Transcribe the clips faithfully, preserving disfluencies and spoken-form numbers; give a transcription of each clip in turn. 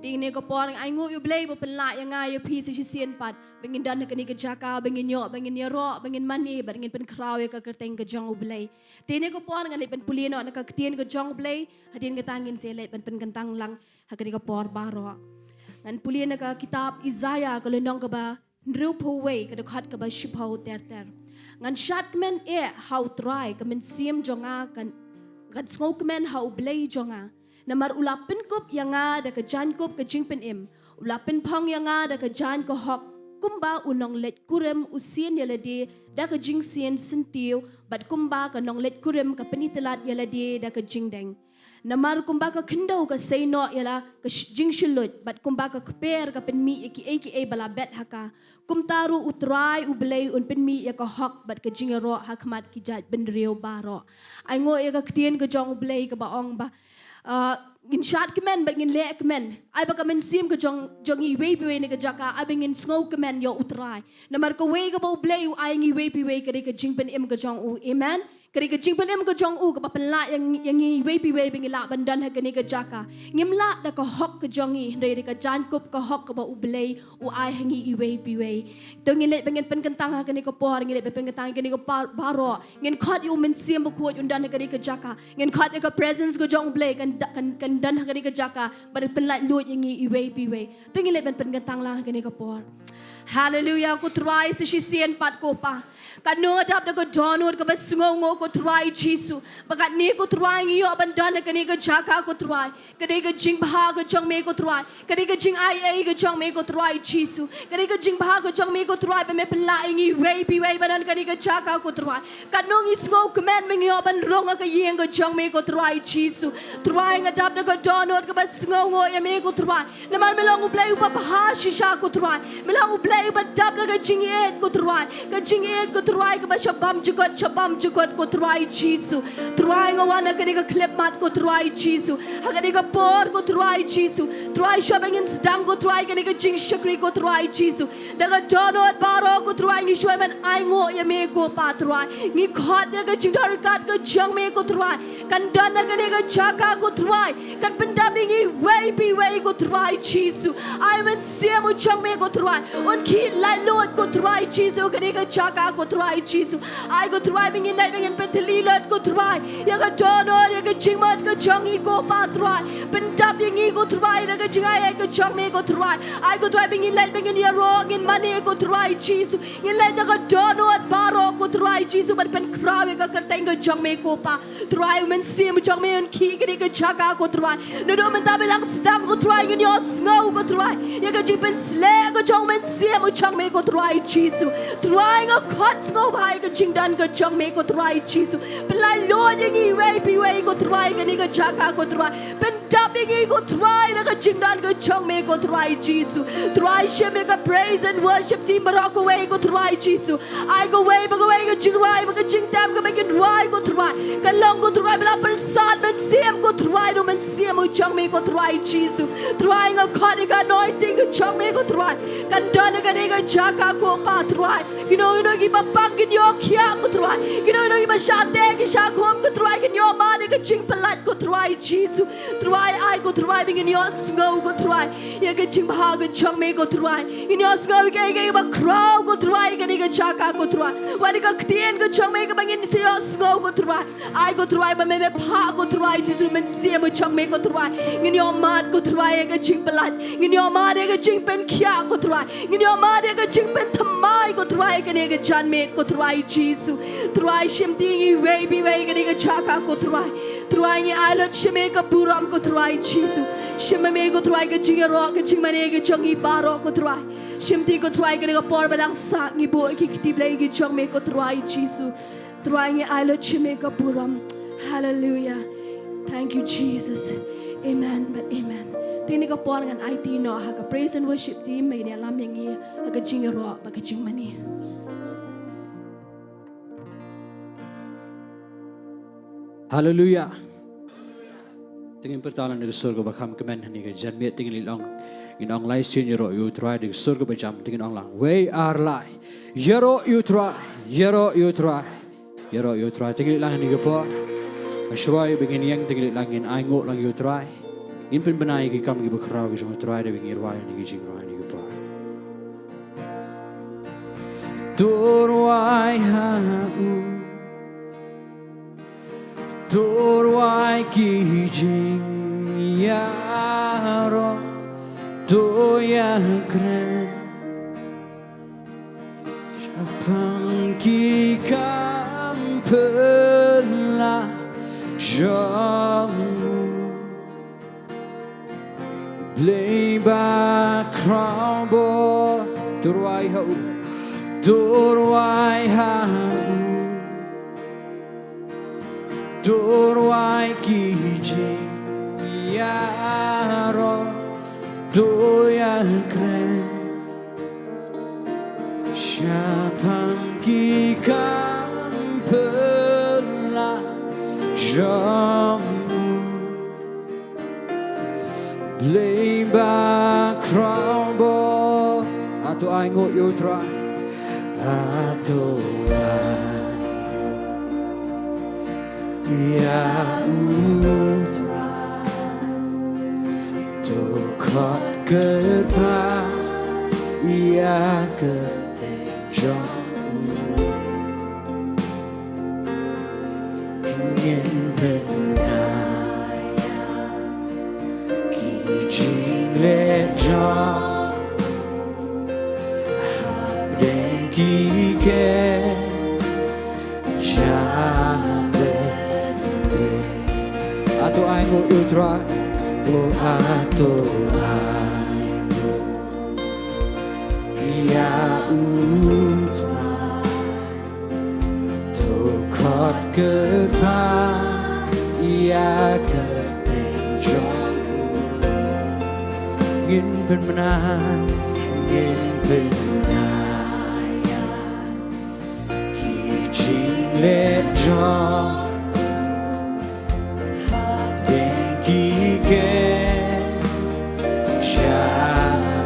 Te kane ka por nga ainguh ïa U Blei ba pynlah ïa nga ïa phi sa shisien pat ba ngin don ha kane ka jaka, ba ngin ïoh, ba ngin ïaroh, ba ngin mane, ba ngin pynkhraw ïa ka kyrteng ka jong U Blei. Te kane ka por ngan leit ban pule noh na ka ktien ka jong U Blei, hadien kata ngin sa leit ban pynkyntang lang ha kane ka por baroh. Ngan pule na ka kitab Isaiah ka lynnong kaba hynriewphew wei ka dkhot kaba shiphew ter ter. Ngan shad kmen eh ha U Trai, ka mynsiem jong nga kan, kan sngewkmen ha U Blei jong nga. Namar u la pynkup ïa nga da ka jaiñkup ka jingpynim. U la pynphong ïa nga da ka jaiñ ka hok. Kumba u nongleit kurim u sien ïa lade da ka jingsien syntiew, bad kumba ka nongleit kurim ka pynitylad ïa lade da ka jingdeng. Namar kumba ka khyndew ka sei noh ïa la ka sh-, jingshylluid, bad kumba ka kper ka pynmih ïa kiei kiei ba la bet ha ka, kumta ruh U Trai U Blei un pynmih ïa ka hok bad ka jingïaroh ha khmat ki jaitbynriew baroh. Ainguh ïa ka ktien ka jong U Blei kaba ong ba, ah, ngin shad kmen bad ngin leh kmen. Ai ba ka mynsiem ka jong, jong ngi iwei pa iwei na ka jaka, ai ba ngin sngewkmen ïa U Trai. Namar kawei kaba U Blei u ai ïa ngi iwei pa iwei ka dei ka jingpynim ka jong u. Amen. Ka dei ka jingpynim ka jong u kaba pynlah ïa ngi, ïa ngi iwei pa iwei ba ngi lah ban don ha kane ka jaka. Ngim lah da ka hok ka jong ngi, hynrei da ka jaiñkup ka hok kaba U Blei u ai ha ngi iwei pa iwei. To ngin leit ba ngin pynkyntang ha kane ka por, ngin leit ba pynkyntang ha kane ka por baroh. Ngin khot ïa U Mynsiem Bakhuid un don ha kane ka jaka. Ngin khot ïa ka presence ka jong U Blei kan da-, kan, kan don ha kane ka jaka, ba da pynlaitluid ïa ngi iwei pa iwei. To ngin leit ban pynkyntang lang ha kane ka por. Haleluia, ko Trai sa shisien pat ko Pa. Katno nga dap da ka dohnud kaba sngewnguh ko Trai Jisu. Ba katne ko Trai ngi ïoh ban don ha kane ka jaka ko Trai. Ka dei ka jingbha ka jong me ko Trai. Ka dei ka jingaiei ka jong me ko Trai Jisu. Ka dei ka jingbha ka jong me ko Trai ba me pynlah ïa ngi iwei pa iwei ba don ha kane ka jaka ko Trai. Katno ngi sngewkmen ba ngi ïoh ban rung ha ka ïing ka jong me ko Trai Jisu. Trai nga dap da ka dohnud kaba sngewnguh ïa me ko Trai. Namar me long U Blei uba bha shisha ko Trai. Me long U Blei uba dap da ka jingïeit ko Trai. Ka jingïeit ko Trai kaba sha bam jukut, sha bam jukut ko Trai Jisu. Trai nga wan ha kane ka khyllipmat ko Trai Jisu. Ha kane ka por ko Trai Jisu. Trai shuwa ba ngin sdang ko Trai kane ka jingshakri ko Trai Jisu. Da ka dohnud baroh ko Trai ngi shuwa ban ainguh ïa me ko Pa Trai. Ngi khot ïa ka jingdon ryngkat ka jong me ko Trai. Kan don ha kane ka jaka ko Trai. Kan pyndap ïa ngi iwei pa iwei ko Trai Jisu. Ai Mynsiem u jong me ko Trai. Un khih laitluid ko Trai Jisu kane ka jaka ko Trai Jisu. Ai ko Trai ba ngin leit ba ngin pyntylli lut ko Trai. Ïa ka dohnud ïa ka jingmut ka jong ngi ko Pa Trai. Pyndap ïa ngi ko Trai da ka jingaiei ka jong me ko Trai. Ai ko Trai ba ngin leit ba ngin ïaroh ngin mane ko Trai Jisu. Ngin leit da ka dohnud baroh ko Trai Jisu ban pynkhraw ïa ka kyrteng ka jong me ko Pa. Trai u Mynsiem u jong me un khih kane ka jaka ko Trai. Naduh mynta ba dang sdang ko Trai ngin ïohsngew ko Trai. Ïa ka jingpynsleh ka jong u Mynsiem u jong me ko Trai Jisu. Trai nga khot sngewbha ïa ka jingdon ka jong me ko Trai Jisu. Pynlaitluid ïa ngi iwei pa iwei ko Trai kane ka jaka ko Trai. Pyndap ïa ngi ko Trai da ka jingdon ka jong me ko Trai Jisu. Trai shim ïa ka praise and worship team baroh kawei ko Trai Jisu. Ai kawei pa kawei ka jingrwai bad ka jingtem kaba kin rwai ko Trai. Kan long ko Trai ba la pyrsad mynsiem ko Trai da u Mynsiem u jong me ko Trai Jisu. Trai nga khot ïa ka anointing ka jong me ko Trai. Kan don ha kane ka jaka ko Pa Trai. Kino kino kiba pang kin ïoh khiah ko Trai. Kino kino kiba shah teh ki shah khum ko Trai kin ïoh mad ïa ka jingpyllait ko Trai Jisu. Trai ai ko Trai ba ngin ïohsngew ko Trai. Ïa ka jingbha ka jong me ko Trai. Ngin ïohsngew ïa kaei kaei ba khraw ko Trai kane ka jaka ko Trai. Wat ïa ka ktien ka jong me kaba ngin ïohsngew ko Trai. Ai ko Trai ba me me phah ko Trai Jisu Mynsiem u jong me ko Trai. Ngin ïoh mad ko Trai ïa ka jingpyllait. Ngin ïoh mad ïa ka jingpynkhiah ko Trai. Ngin ïoh mad ïa ka jingpynthymmai ko Trai kane ka janmiet ko Trai Jisu. Trai shim ti ngi iwei pa iwei kane ka jaka ko Trai. Trai ngi ai lut shim ïa ka burom ko Trai Jisu. Shim ma me ko Trai ka jingïaroh ka jingmane ka jong ngi baroh ko Trai. Shim ti ko Trai kane ka por ba dang sah ngi buh ki kti Blei ki jong me ko Trai Jisu. Trai ngi ai lut shim ïa ka burom. Hallelujah. Thank you Jesus. Amen bad amen. Te kane ka por ngan aiti noh ha ka praise and worship team ba ngin ïalam ïa ngi ha ka jingïaroh bad ka jingmane. Hallelujah. Te ngin pyrta lang da ka sur kaba kham kmen ha kane ka janmiet te ngin leit lang. Ngin ong lai sien ïaroh ïa u Trai da ka sur kaba jam te ngin ong lang. Wei ar lai. Ïaroh ïa u Trai. Ïaroh ïa u Trai. Ïaroh ïa u Trai te ngin leit lang ha kane ka por. Hashwa ba ngin ïeng te ngin leit lang ngin ainguh lang ïa u Trai. Ngin pynbna ïa ki kam kiba khraw ki jong U Trai da ba ngin rwai ïa ki jingrwai na ki paid. To rwai ha U, to rwai ki jingïaroh, to ïakren shaphang ki kam pynlah jong U. Blei bakhraw bor, to rwai ha U, to rwai ha U, to rwai ki jingïaroh, to ïakren shaphang ki kam pynlah jong U. Blei bakhraw bor, to ai nguh ïa U Trai. To ai ïa U Trai, to khot kyrpad ïa ka kyrteng jong U. Ngin pynïaid ïa ki jingleh jong U hapdeng ki kynja bynriew. To ai nguh ïa U Trai. To ai nguh ïa U Trai, to khot kyrpad ïa ka kyrteng jong U. Ngin pynbna, ngin pynbna ïa ki jingleh jong U hapdeng ki kynja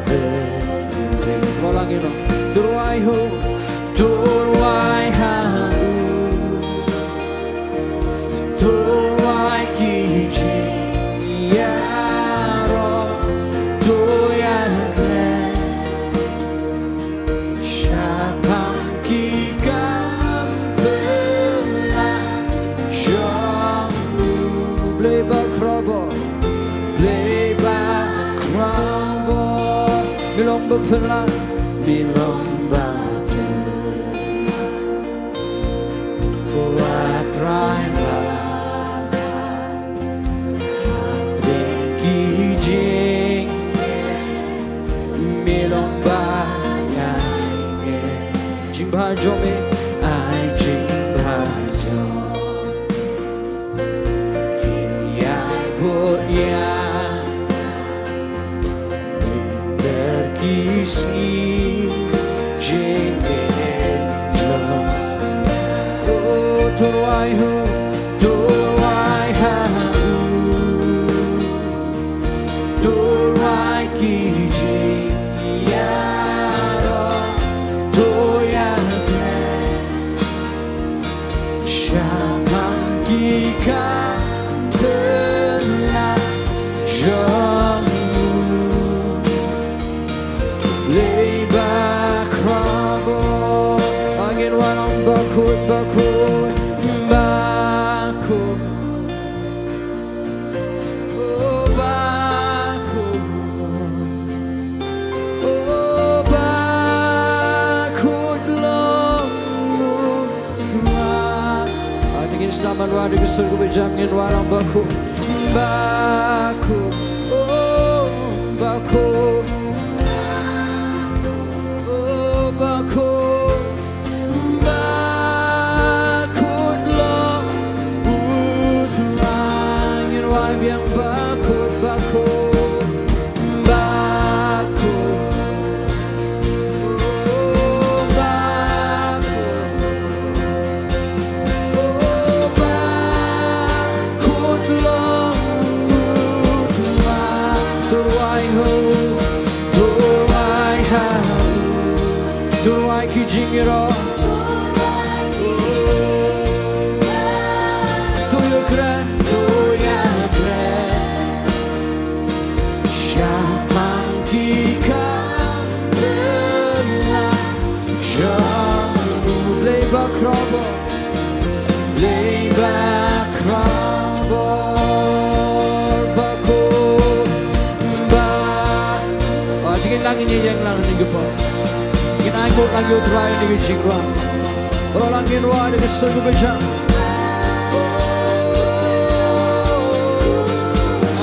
bynriew. Lang ïa no. To rwai ha U, to rwai ha U, to rwai ki jingïaroh, to ïakren shaphang ki kam pynlah jong U. Blei bakhraw bor, Blei bakhraw bor, me long ba pynlah, me long ba pynlah. Ko Trai ba hapdeng ki jingeh, me long ba ïai eh. Jingbha jong me, ai jingbha jong me kin ïai bud ïa nga, mynta ki sngi jingeh jong nga. Oh, to rwai ha U, to rwai ha U, to rwai ki jingïaroh, to ïakren shaphang ki kam pynlah jong U. Blei bakhraw bor, ngin wallam bakhuid, bakhuid, bakhuid. Oh, bakhuid. Oh, bakhuid long U Trai. Te ngin sdang ban rwai da ka sur kaba jam, ngin rwai lang bakhuid. Bakhuid. Oh, bakhuid. Oh, bakhuid. Bakhuid long U Trai. Ngin rwai biang bakhuid, bakhuid. Oh, bakhuid. Oh, bakhuid long U Trai. To rwai ha U, Ki kam pynlait jong u Blei ba khraw bor, Blei ba khraw bor, ba khraw bor. Ba, ah, te ngin lang, ngin ïeng lang hangne ki por. Ngin ainguh lang ïa u Trai ha kane ka jingrwai. Baroh lang ngin rwai da ka sur kaba jam.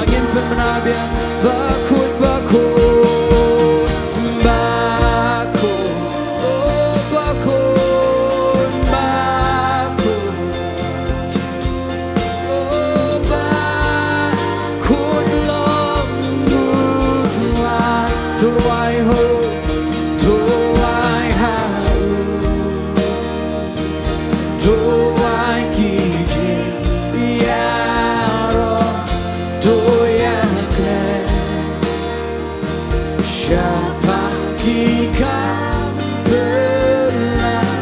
Ngin pynbna biang. Bakhuid, bakhuid, bakhuid, oh, bakhuid, bakhuid, oh, bakhuid long u Trai. To rwai ha u, to rwai ha u. To ai ki jingïaroh, to ïakren shaphang ki kam pynlait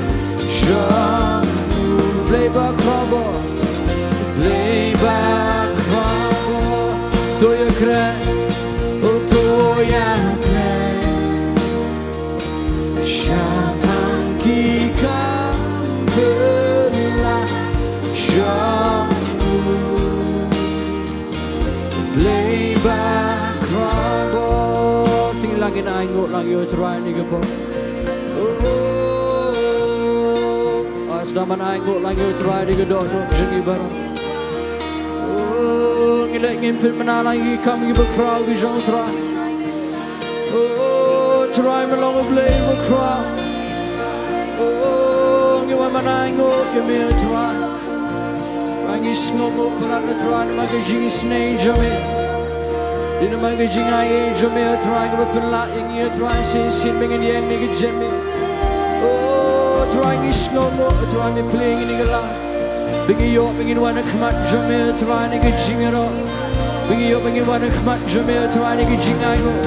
jong u Blei ba khraw bor, Blei ba khraw bor. To ïakren, oh, to ïakren shaphang ki kam pynlait jong u Blei ba khraw bor. Te ngin lang, ngin ainguh lang ïa u Trai ha kane ka por. Oh, oh, oh. Sdang ban ainguh lang ïa u Trai da ka dohnud jong ngi baroh. Oh, ngi leit ngin pynbna lang ïa ki kam kiba khraw ki jong u Trai. Oh, Trai me long u Blei ba khraw. Oh, ngi wan ban ainguh ïa me Trai. Ba ngi sngewnguh palat Trai namar ka jingisynei jong me. Dei namar ka jingaiei jong me Trai kaba pynlah ïa ngi Trai shisien ba ngin ïeng ha ka jingim me. Oh, Trai ngi sngewnguh Trai me plie ïa ngi kane ka lad. Ba ngi ïoh ba ngin wan ha khmat jong me Trai ha ka jingïaroh. Ba ngi ïoh ba ngin wan ha khmat jong me Trai ha ka jingainguh.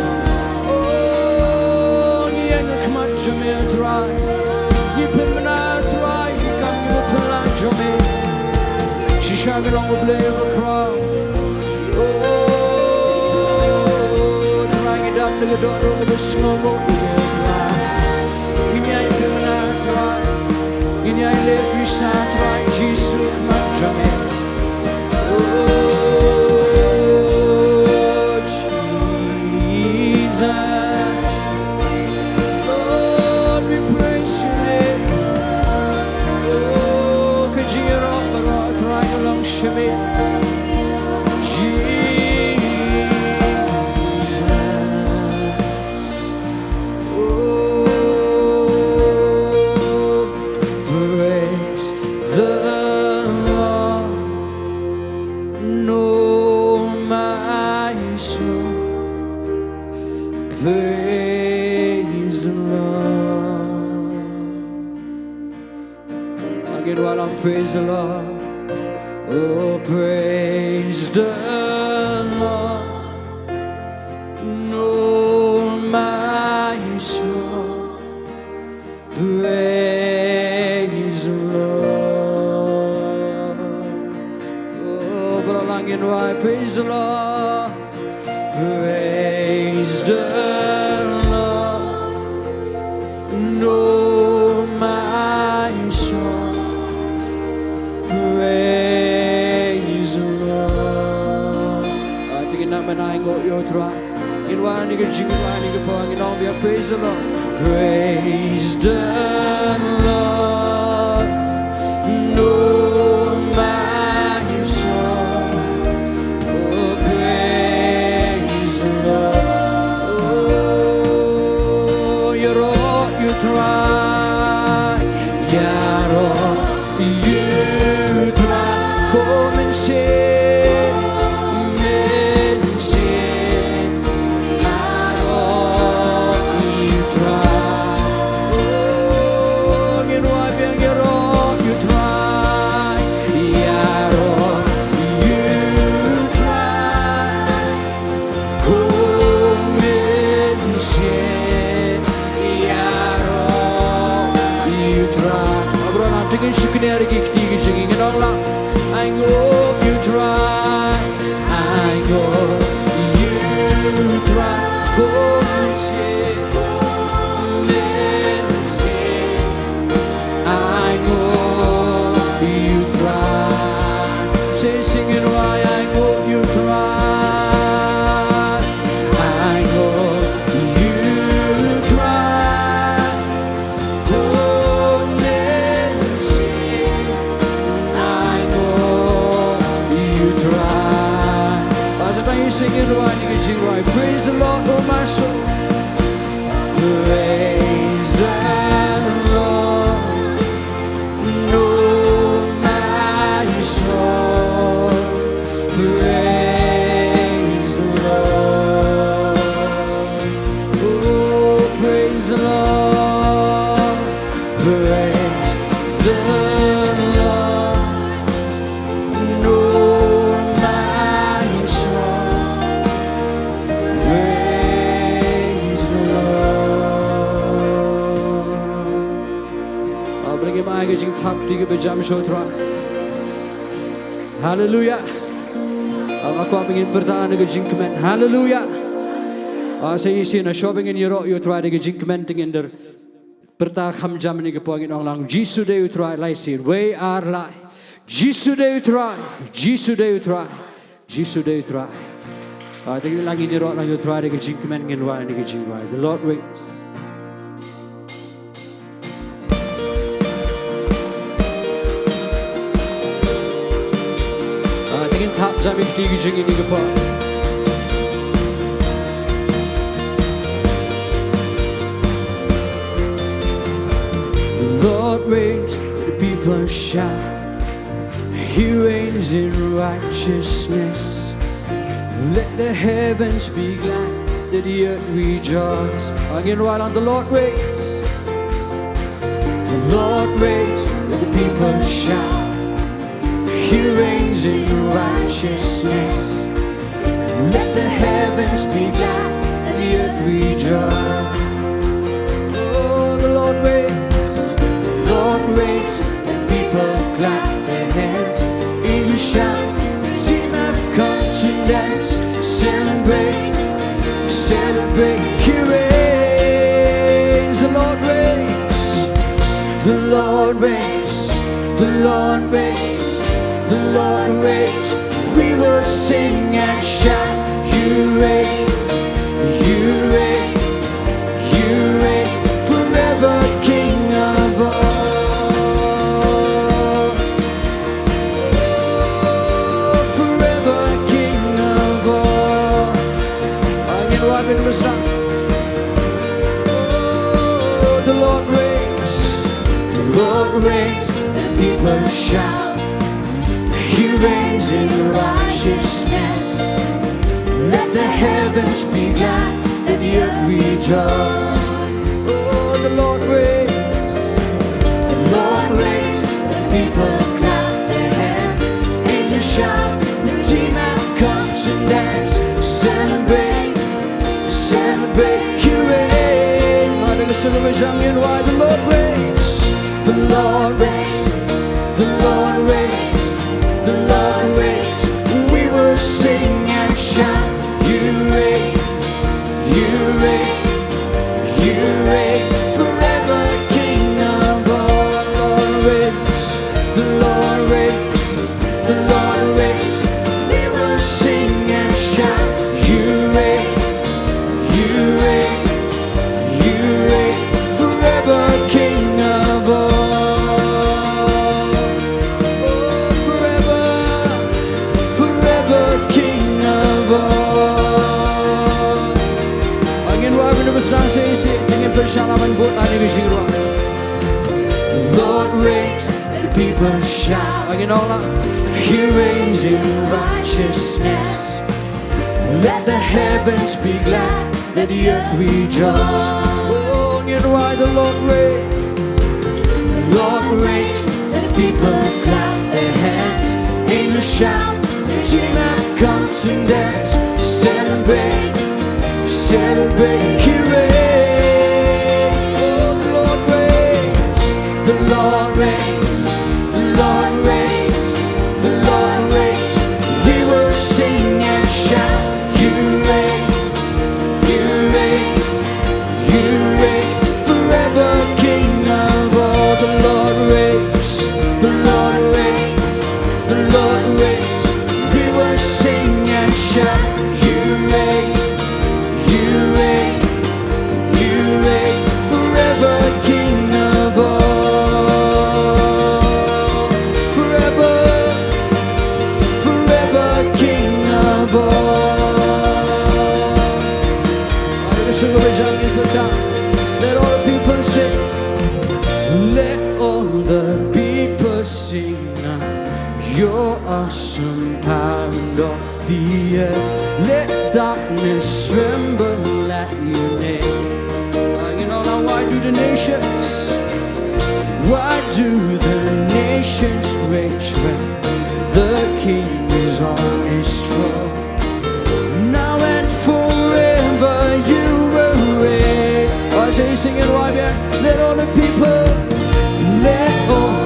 Oh, ngi ïeng ha khmat jong me Trai. Ngi pynbna Trai ki kam kiba pynlait jong me. Shisha me long u Blei ba khraw. Oh, Trai ngi dap da ka dohnud kaba sngewnguh ïa me Trai. Ngin ïai pynbna Trai. Ngin ïai leh pisa Trai Jisu ha khmat jong me. Oh, Jesus. Lord, we praise your name. Oh, ka jingïaroh baroh Trai ka long sha me. Jesus. Oh, praise the Lord. Oh, my soul, praise the Lord. Again, while I'm praise the Lord. Oh, praise the Lord. Oh, my soul, praise the Lord. Oh, baroh lang ngin rwai, praise the Lord. Praise the Lord. Oh, my soul, praise the Lord. Ah, te ngin nang ban ainguh ïa u Trai. Ngin wan ha ka jingwan ha ka por, ngin ong biang, praise the Lord. Praise the Lord. Oh, my soul, oh, praise the Lord. Oh, ïaroh ïa u Trai, ïaroh ïa u Trai, ko mynsiem, mynsiem, ïaroh ïa u Trai. Oh, ngin rwai biang, ïaroh ïa u Trai. Ka jingthap kti kaba jam sha u Trai. Haleluya. Nga kwah ba ngin pyrta na ka jingkmen. Haleluya. Sa shisien, shuwa ba ngin ïaroh ïa u Trai da ka jingkmen, te ngin da pyrta kham jam ïa kane ka por, ngin ong lang: Jisu dei u Trai, lai sien. Wei, ar, lai. Jisu dei u Trai. Jisu dei u Trai. Jisu dei u Trai. Te ngin lang, ngin ïaroh lang ïa u Trai da ka jingkmen, ngin rwai ïa ka jingrwai The Lord Reigns. Te ngin thap jam ïa kti ki jingkmen ïa kane ka por. The Lord reigns, the people shout. He reigns in righteousness. Let the heavens be glad, let the earth rejoice. Ngin rwai lang: The Lord reigns. The Lord reigns, let the people shout. He reigns in righteousness. Let the heavens be glad and the earth rejoice. Oh, the Lord reigns. The Lord reigns, and people clap their hands. Angels shout, redeemed have come to dance. Celebrate, celebrate, He reigns. The Lord reigns. The Lord reigns. The Lord reigns. The Lord reigns. We will sing and shout. You reign. You reign. You reign. Forever King of all. Forever King of all. Ngin rwai ban pyrshang. Oh, the Lord reigns. The Lord reigns. The people shout. He reigns in righteousness. Let the heavens be glad and the earth rejoice. Oh, the Lord reigns. The Lord reigns. The people clap their hands. Angels shout. The redeemed have come to dance. Celebrate. Celebrate. He reigns. Ngin rwai: The Lord reigns. The Lord reigns. The Lord reigns. The Lord reigns. We will sing and shout. You reign. You reign. You reign. Forever King of all. Lord reigns. The Lord reigns. The Lord reigns. We will sing and shout. You reign. You reign. You reign. Forever King of all. Oh, forever. Forever King of all. Ngin rwai ban pyrshang shisien. Ngin pyrshang ban bud ïa kane ka jingrwai. The Lord reigns. The people shout. Ngin ong lang: He reigns in righteousness. Let the heavens be glad, let the earth rejoice. Oh, ngin rwai: The Lord reigns. The Lord reigns, let the people clap their hands. Angels shout, the redeemed have come to dance. Celebrate, celebrate, He reigns. Oh, the Lord reigns. The Lord reigns. The Lord reigns. The Lord reigns. We will sing and shout. You reign. You reign. You reign. Forever King of all. The Lord reigns. The Lord reigns. The Lord reigns. We will sing and shout. You reign. You reign. You reign. Forever King of all. Forever. Forever King of all. Let all the people sing. Let all the people sing now. Your awesome power, and all the earth. Let darkness tremble at your name. Ngin ong lang: Why do the nations, why do the nations rage when the King is on his throne? Now and forever you will reign. Sa shisien, ngin rwai biang. Let all the people, let all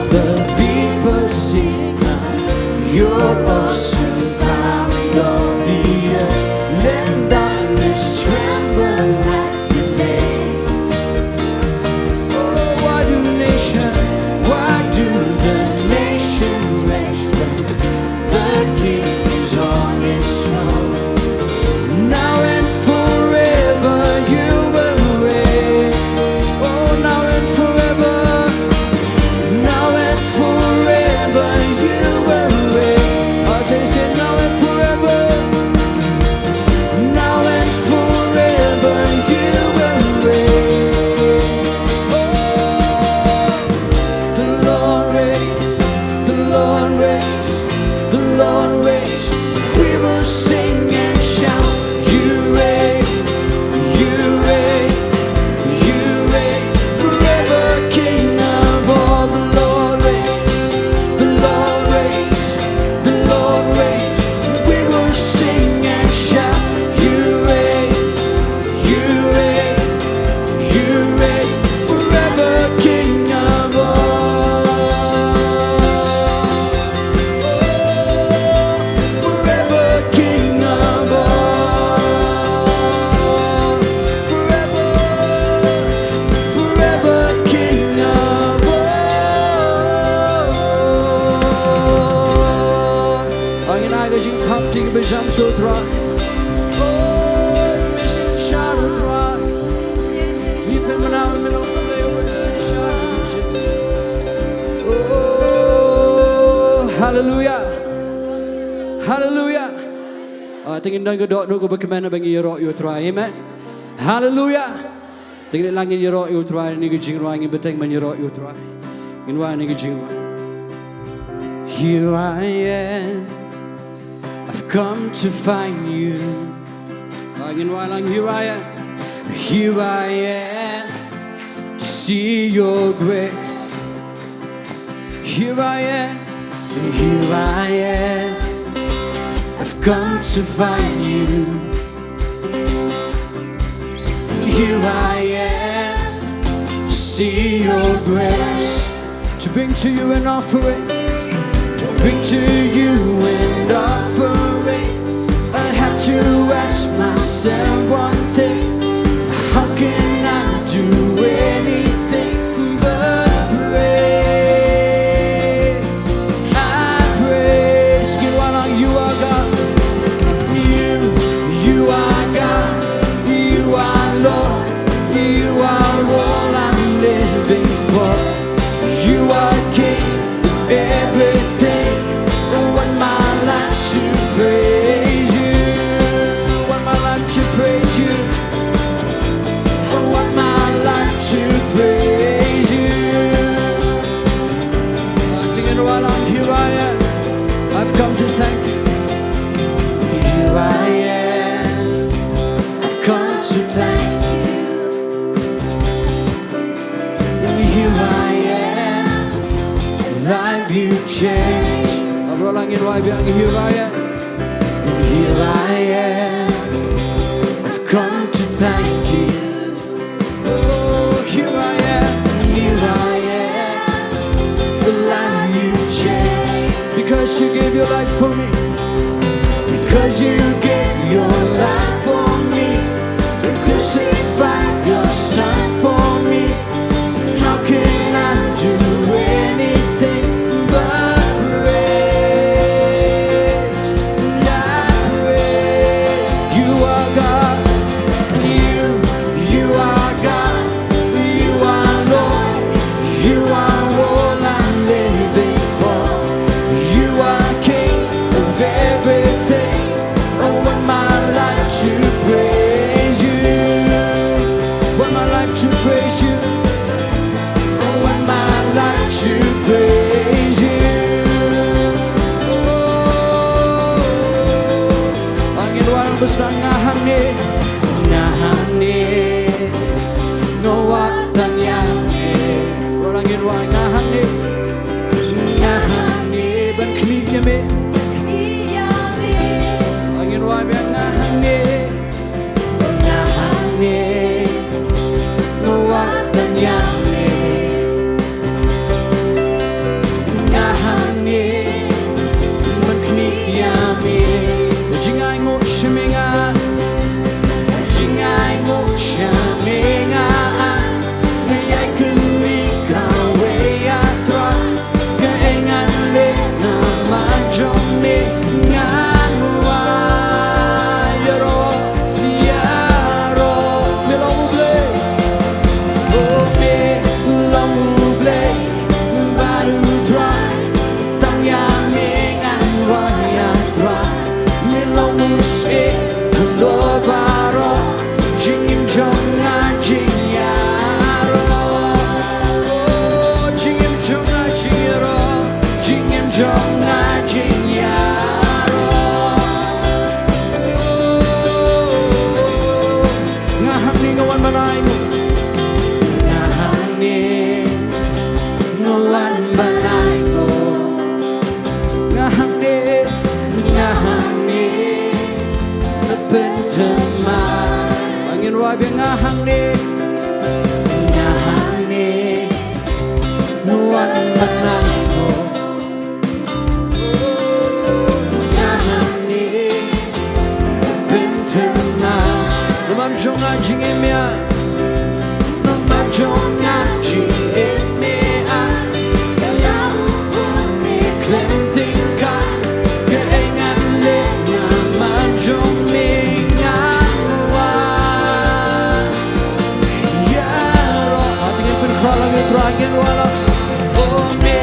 Te ngin don ka dohnud kaba kmen haba ngi ïaroh ïa u Trai. Amen. Haleluya. Te ngin leit lang ngin ïaroh ïa u Trai ha kane ka jingrwai, ngin bteng ban ïaroh ïa u Trai. Ngin wai ha kane ka jingrwai. Here I am. I've come to find you. Ngin wai lang, here I am. Here I am to see your grace. Here I am. Here I am. I've come to find you. Here I am to see your grace. To bring to you an offering. To bring to you an offering. I have to ask myself one thing. How can I do anything but praise? I praise. Ngin wai lang, you are God. You, you are God. You are Lord. You are all I'm living for. You are King of everything. I want my life to praise you. I want my life to praise you. I want my life to praise you. Sing it while I'm here, I am. I've come to thank you. Here I am. I've come to thank you. And here I am. Life you change. Abrolangin wai biang, here I am. And here I am. I've come to thank you. Oh, here I am. Here I am. The life you changed. Because you gave your life for me. Because you gave your life for me. You crucified your son for me. How can I do anything but praise? And I praise. You are God. You, you are God. You are Lord. You are all I'm living for. You are King of everything. I want my life to praise you. Want my life to praise you. I want my life to praise you. Oh, ngin wai lang bad nga hangne. Nga hangne. Nga wad tang ïa me. Abrolangin wai, nga hangne. Nga hangne ban khmih ïa me. Khmih ïa me. Abrolangin wai biang, nga hangne. Nga hangne. Nga wad tang ïa me. Nga hangne ban khmih ïa me. Jingainguh sha me nga. Jingainguh sha me nga. Nga ïai kylli kawei, A Trai. Kaei ngan leh namar jong me, ngan wai. Ïaroh, ïaroh, me long U Blei. Oh, me long U Blei bad U Trai. Tang ïa me ngan wai, A Trai. Me long u syiem halor baroh. Jingim jong nga jingïaroh. Oh, jingim jong nga jingïaroh. Jingim jong nga jingïaroh. Oh, nga hangne, nga wan ban ainguh. Nga hangne, nga wan ban ainguh. Nga hangne, nga hangne, nga pynthymmai. Ngin wai biang, nga hangne. Nga hangne, nga wan ban ainguh. Nga hangne, nga pynthymmai. Namar jong nga jingim ïa. Namar jong nga jingim ïa. Ïa u khun me khlem tyngka. Kaei ngan leh namar jong me, ngan wai. Ïaroh. Te ngin pynkhraw lang ïa U Trai, ngin wai lang. Oh, me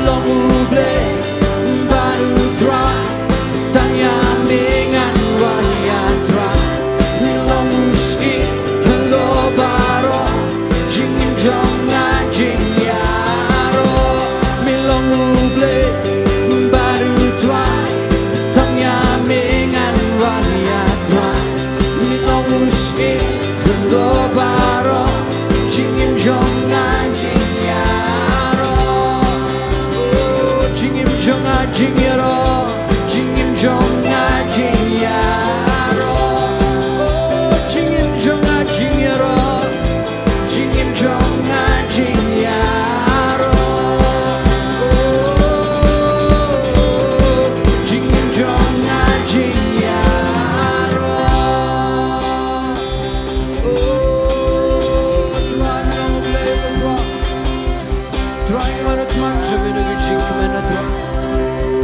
long U Blei bad U Trai. Tang ïa me ngan wai. Baroh, jingim jong nga jingïaroh. Oh, jingim jong nga jingïaroh. Jingim jong nga jingïaroh. Oh, jingim jong nga jingïaroh. Jingim jong nga jingïaroh. Oh, jingim jong nga jingïaroh. Oh, Trai, Trai, Trai, ngi wan khmat jong me na ka jingkmen, Trai.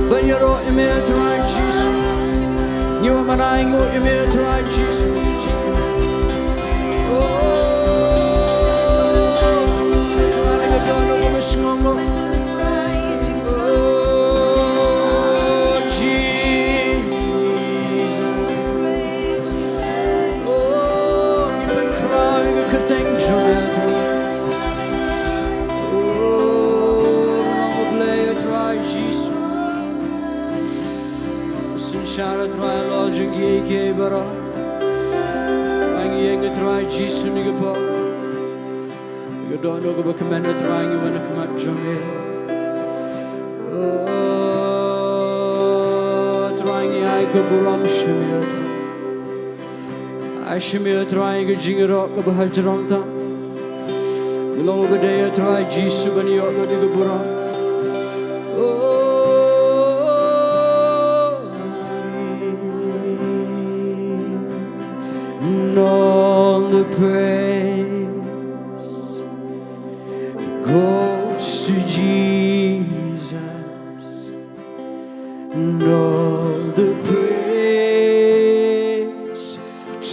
Ban ïaroh ïa me, Trai Jisu. Ngi wan ban ainguh ïa me, Trai Jisu. Oh, Trai, ngi don ha ka mynsngew. Oh, Jesus. Oh, ngi pynkhraw ïa ka kyrteng jong me. Oh, ngi wan ban ïaroh ïa Trai Jisu. Synshar Trai, halor jong kiei kiei baroh. Ngi ïeng Trai Jisu ha kane ka por. Ka dohnud kaba kmen Trai, ngi wan ha khmat jong me. Oh, Trai, ngi ai ka burom sha me. Ai sha me Trai ka jingïaroh kaba hajrong tam. Ka long kaba dei Trai Jisu ban ïoh ïa ka burom. Oh, and all the praise goes to Jesus. And all the praise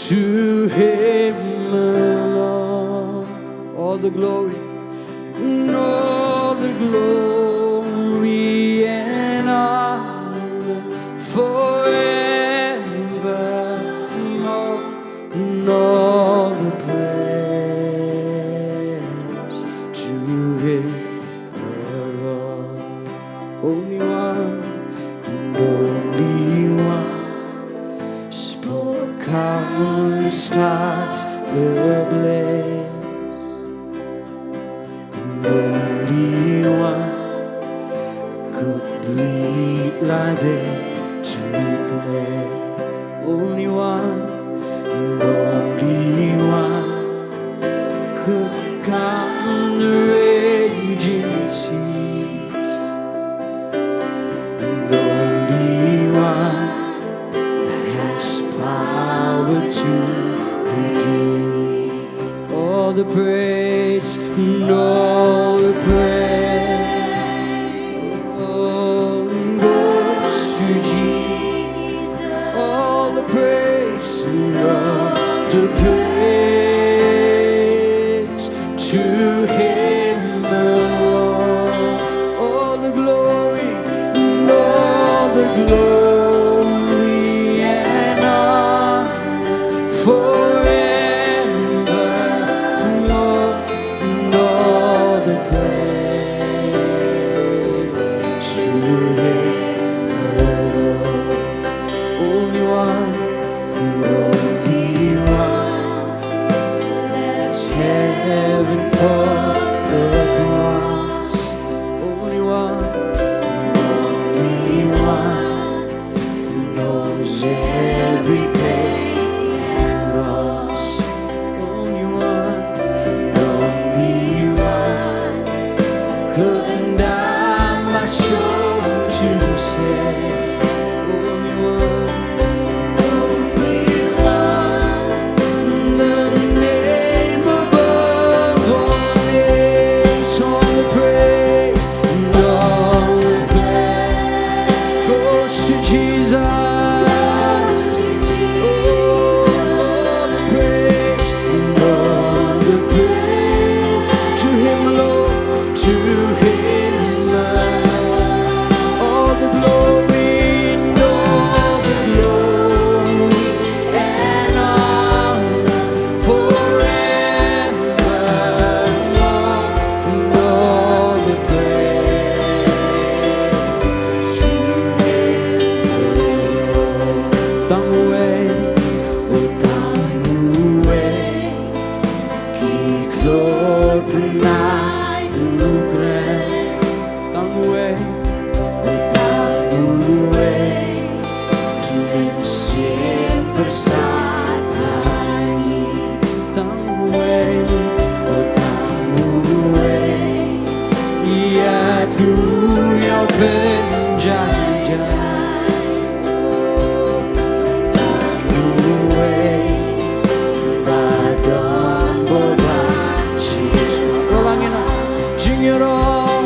to him alone. All the glory, and all the glory and honor forevermore. And all the praise to him alone. Only one, and only one spoke, countless stars ablaze. And only one could breathe life into the clay. Only one, and only one could calm the raging seas. And only one has power to redeem. All the praise, and all the praise, all goes to Jesus. All the praise, and all the praise to him alone. All the glory, and all the glory and honor forever, Lord. And all the Jingïaroh,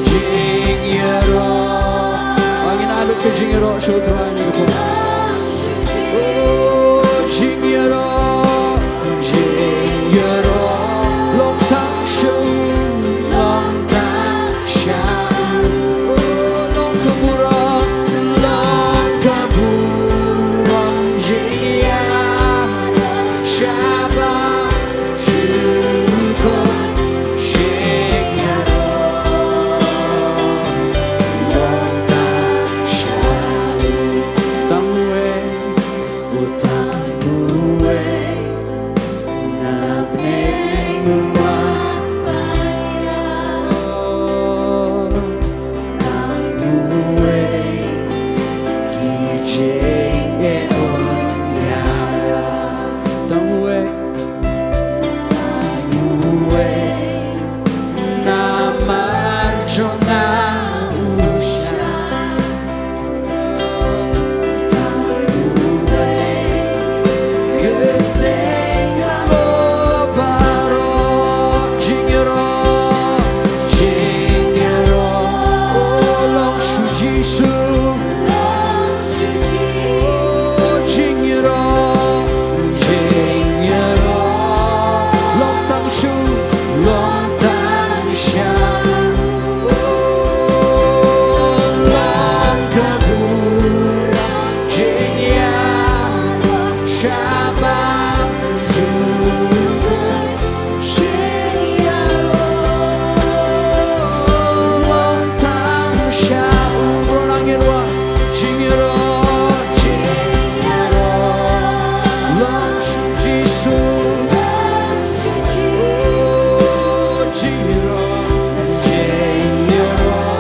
jingïaroh. Ngin ïa lut ka jingïaroh sha U Trai, ngi kyrpad. Oh, jingïaroh, jingïaroh. Long tang sha U, long tang sha U. Oh, long ka burom, long ka burom, jingïaroh shabar. Tang uwei, tang uwei, namar jong nga u shah. Tang uwei, kyrteng halor baroh, jingïaroh, jingïaroh, oh, long sha U Jisu. Jingïaroh, jingïaroh, long tang sha U, long tang sha U, long ka burom, jingïaroh shabar sha U. Jingïaroh long tang sha U. Baroh lang ngin wan. Jingïaroh, jingïaroh long sha U Jisu. Oh, jingïaroh, jingïaroh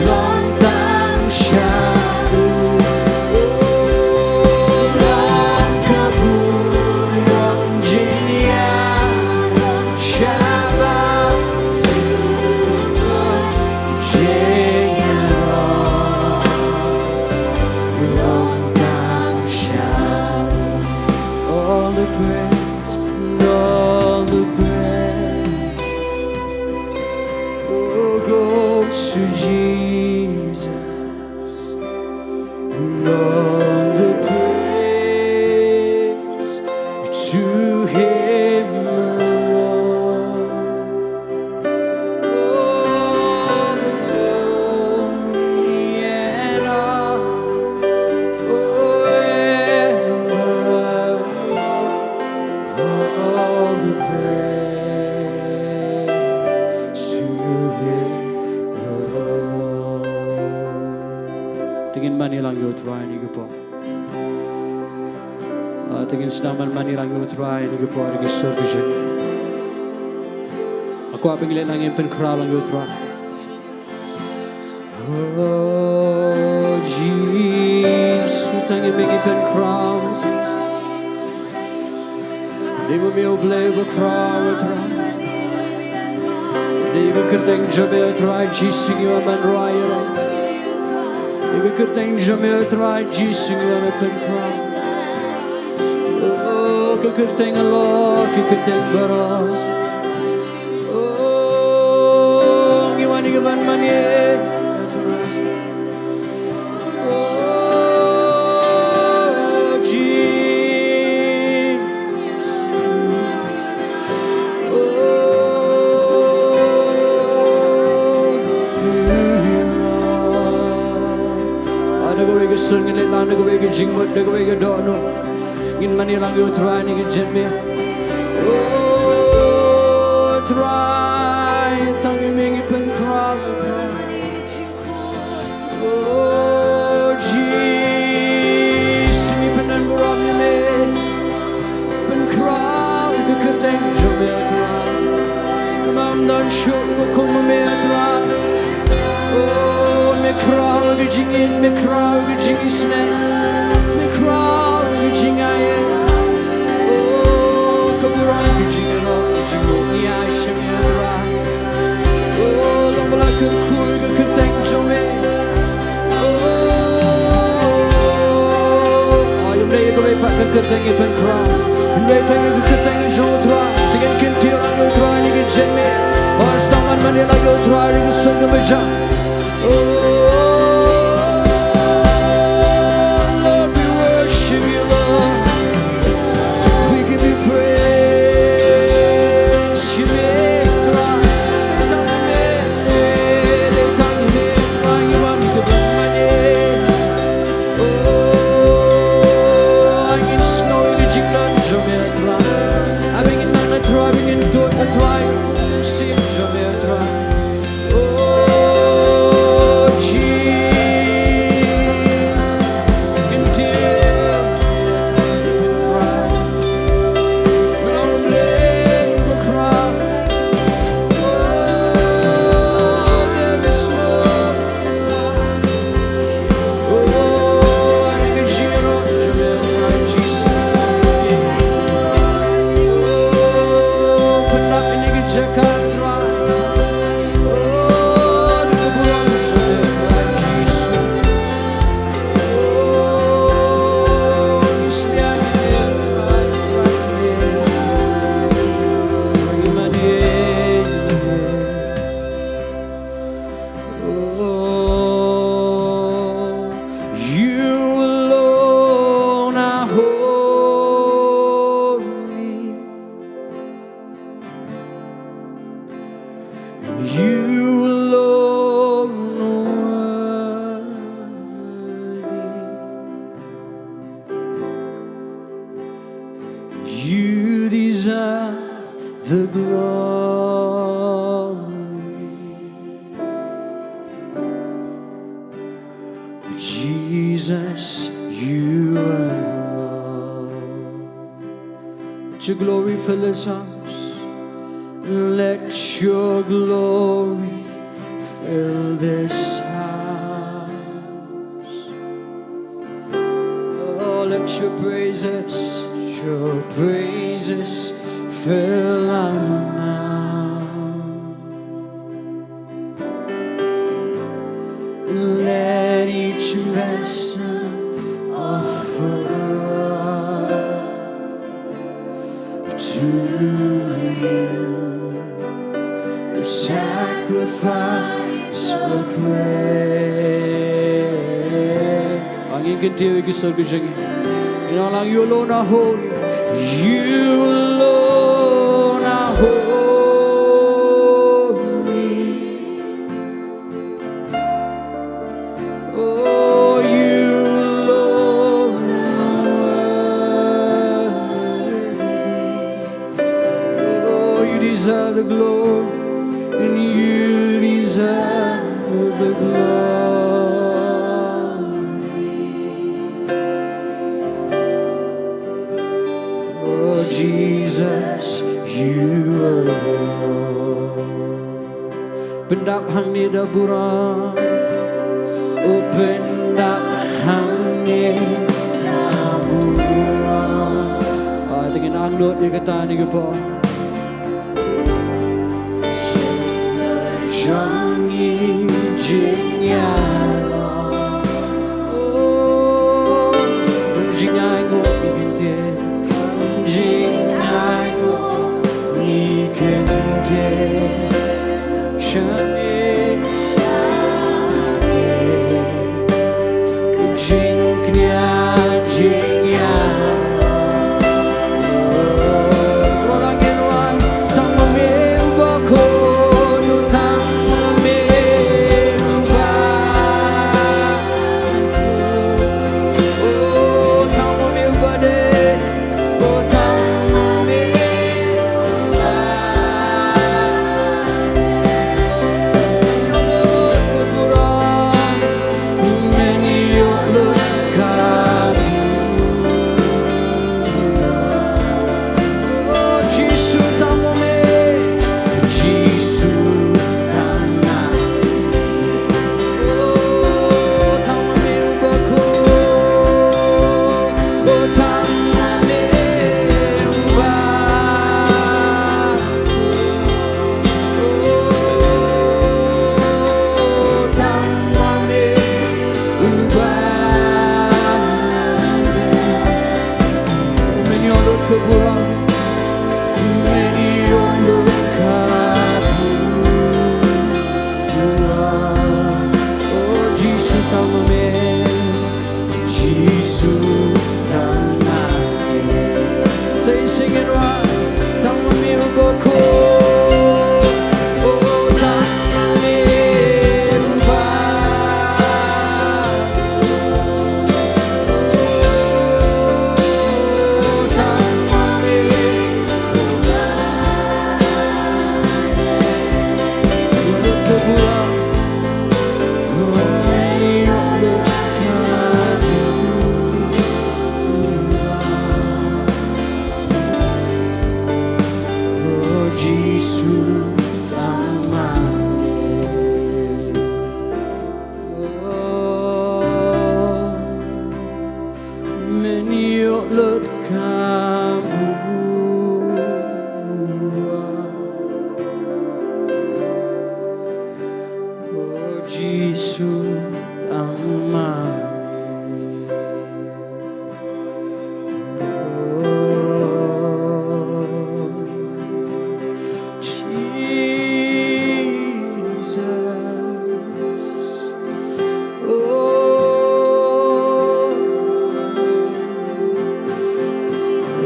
long tang sha U. Long ka burom, jingïaroh shabar sha U. Jingïaroh long tang sha U. All the praise, all the praise, oh, goes to Jesus. And all the praise to Him alone. All the glory and honor forever. All the praise to Him alone. Te ngin mane lang ïa U Trai ha kane ka por. Ah, te ngin sdang ban mane lang ïa U Trai ha kane ka por da ki sur ki jingmut. Nga kwah ba ngin leit lang, ngin pynkhraw lang ïa U Trai. Oh, Jisu, tang ïa me ngi pynkhraw. Dei ma me U Blei uba khraw, U Trai. Dei ka kyrteng jong me, U Trai Jisu, ngi wan ban rwai ïa me. Dei ka kyrteng jong me, U Trai Jisu, ngi wan ban pynkhraw. Oh, ka kyrteng halor ki kyrteng baroh. Oh, ngi wan ïa ka ban mane. Oh, Jisu. Oh, da kawei ka sur ngin leit lang, da kawei ka jingmut, da kawei ka dohnud. Ngin mane lang ïa U Trai ha kane ka jingmut. Oh, Trai, tang ïa me ngi pynkhraw. Oh, Jisu, ngi pyndonburom ïa me. Pynkhraw ïa ka kyrteng jong me, Trai. Ym don shuh uba kum ma me, Trai. Oh, me khraw ïa ka jingïeit, me khraw ïa ka jingisynei, me khraw ïa ka jingaiei. Oh, ka burom, ka jingïaroh, ka jingmut ngi ai sha me, Trai. Oh, long ba la kyrkhu ïa ka kyrteng jong me. Ngi pynkhraw. Hynrei pynkhraw ïa ka kyrteng jong U Trai. Te ngin kyntiew lang ïa U Trai ïa ka jingmih. Oh, sdang ban mane lang ïa U Trai ïa ka sur ka bajam. Oh, Lord, we worship you, Lord. We give you praise. Shimei Trai. Tang ïa me. Tang ïa me. Tang ïa me. Oh, ngin sngew ïa ka jinglong jong me, Trai. Haba ngin nang na Trai, haba ngin tud na Trai, sim jong me, Trai. Oh, Jesus. Ngin tieng, Trai. We long to live for Christ. Oh, there is no Oh, you alone are holy. You alone are worthy. You deserve the glory. Jesus, you are Lord. Let your glory fill this house. Let your glory fill this house. Oh, let your praises, your praises fill our mouth. Let each vessel offer up to you the sacrifice of praise. Ngin kyntiew ïa ki sur ki jong ngi. Ngin ong lang, you alone are holy. You alone are holy. Oh, you alone are worthy. Oh, you deserve the glory, and you deserve the glory. Oh, Jesus, you are Lord. Pyndap hangne da burom. Oh, pyndap hangne da burom. Ah, te ngin angnud ïa kata ha kane ka por. Shyntur jong ngi jingïaroh. Oh, jingïaroh ngi kyntiew. Jingïaroh ngi kyntiew. Shane, shane. Ka jingkñia, jingkñia. Tang ma me uba khun, tang ma me uba Oh, tang ma me uba dei. Oh, tang ma me uba dei.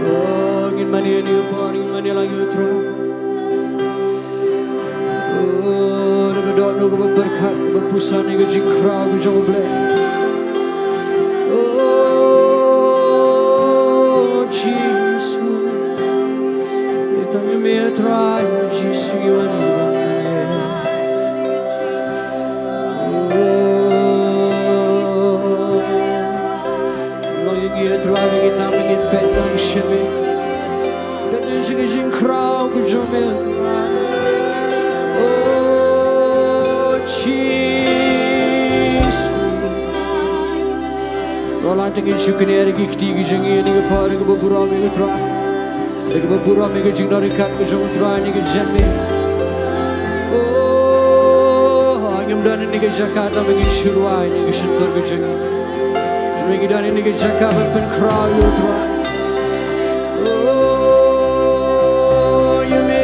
Oh, ngin mane ïa ine i por, ngin mane lang ïa u Trai. Oh, da ka dohnud kaba pyrkhat, kaba pyrshang ïa ka jingkhraw ka jong U Blei. Oh, Jisu. Ïa tang ïa me Trai Jisu ïa wan ïa wan. Oh. Long ïa ngi Trai, ngin ïa nam, ngin peit lang sha me. Peit lang sha ka jingkhraw ka jong me. Oh, Jisu. Long lang te ngin shu kynnoh ïa ki kti ki jong ngi ïa kane ka por kaba burom ïa ka Trai. Ïa kaba burom ïa ka jingdon ryngkat ka jong U Trai ïa ka jingim. Oh, ngim don ïa ka jaka tang ba ngin shu rwai ïa ka shyntur ka jong ngi. Ngim don ïa ka jaka ban pynkhraw ïa U Trai. Oh, ïa me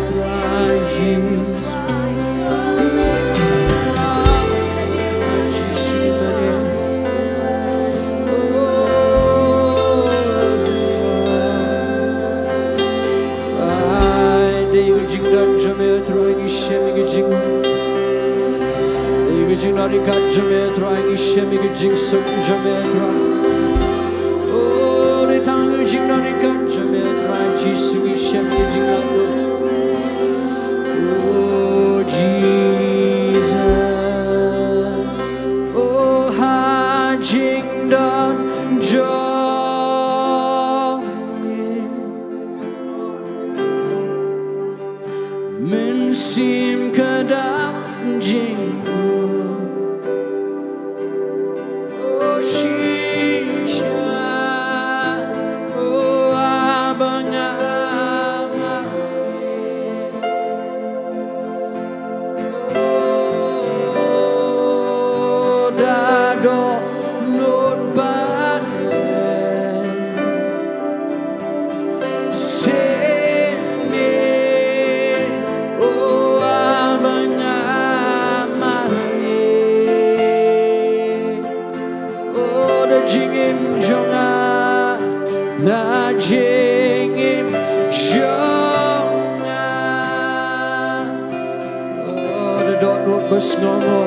Trai Jisu. Ai, dei ïa ka jingdon jong me Trai ngi shem ïa ka jing. Dei ïa ka jingdon ryngkat jong me Trai ngi shem ïa ka jingsuk jong me Trai. Oh, dei tang ïa ka jingdon ryngkat jong me Trai Jisu ngi shem ïa ka jingdon. Oh, Jesus. Oh, ha jingdon jong me. Mynsiem ka dap jingmut. Oh, shisha. Oh, a ba nga mane. Oh, da dohnud ba seh ne, oh, a ba nga mane. Oh, da jingim jong nga, da jingim jong nga. Oh, da dohnud ba sngewbha.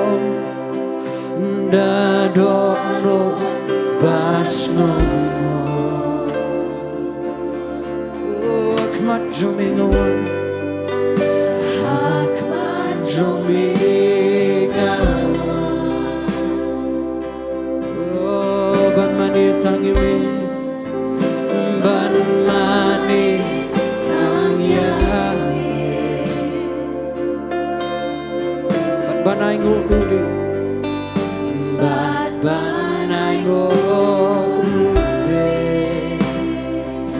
Da dohnud ba sngewbha. Oh, ha khmat jong me nga wan. Ha khmat jong me nga wan. Oh, ban mane tang ïa me. Ban mane tang ïa me. Bad ban ainguh ruh de. Bad ban ainguh ruh de.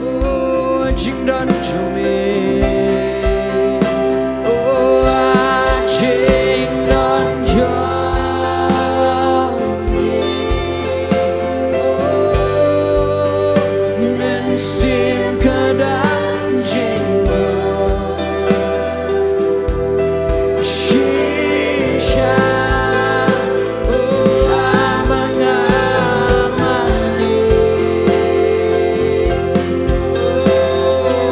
Oh, jingdon jong me. Oh, jingdon jong me. Oh, mynsiem ka dap jingmut. Shisha, oh, a ba nga mane. Oh,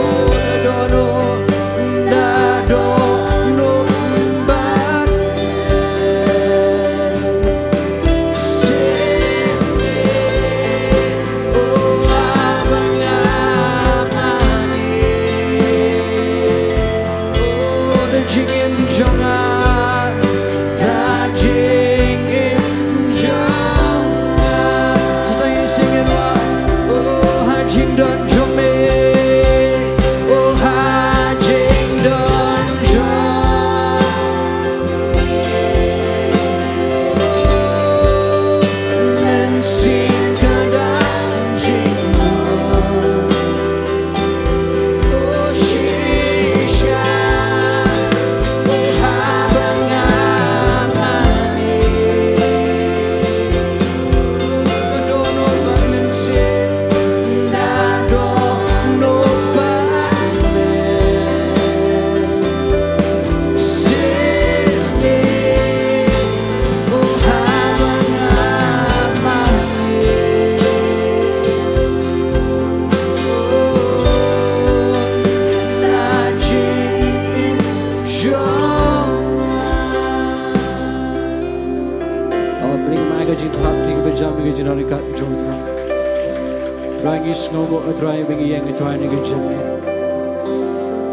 Sngewnguh, A Trai, ba ngi ïeng, A Trai, na ka jingim.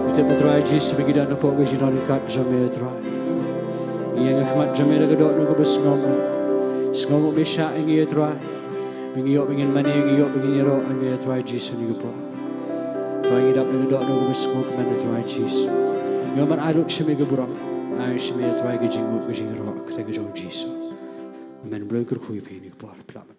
Ngi tip, A Trai Jisu, ba ngi don hapoh ka jingdon ryngkat jong me, A Trai. Ngi ïeng ha khmat jong me da ka dohnud kaba sngewnguh. Sngewnguh me shah ïa ngi, A Trai. Ba ngi ïoh ba ngin mane, ngi ïoh ba ngin ïaroh ïa me, A Trai Jisu, ha kane ka por. Trai, ngi dap da ka dohnud kaba sngewkmen, A Trai Jisu. Ngi wan ban ai lut sha me ka burom. Ai sha me, A Trai, ka jingmut, ka jingïaroh, ha ka kyrteng ka jong u Jisu. Amen. Blei un kyrkhu ïa phi ha kane ka por. Phi lah ban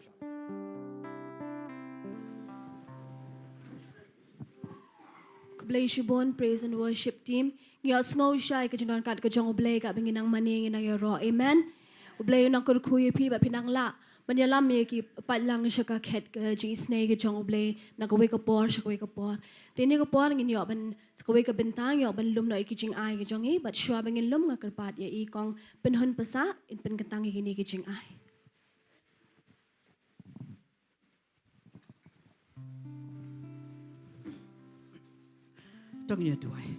Khublei shibun, praise and worship team. Ngi ïohsngew shai ka jingdon ryngkat ka jong U Blei, kaba ngi nang mane, ngi nang ïaroh. Amen. U Blei un nang kyrkhu ïa phi, bad phi nang lah ban ïalam ïa ki paidlang sha ka khet ka jingisynei ka jong U Blei, na kawei ka por sha kawei ka por. Te ha kane ka por ngin ïoh ban, sa kawei ka bynta, ïoh ban lum noh ïa ki jingai ka jong i, bad shuwa ba ngin lum, nga kyrpad ïa i Kong Pynhun Passah, in pynkyntang ïa kine ki jingai. To ngin ïa duwai.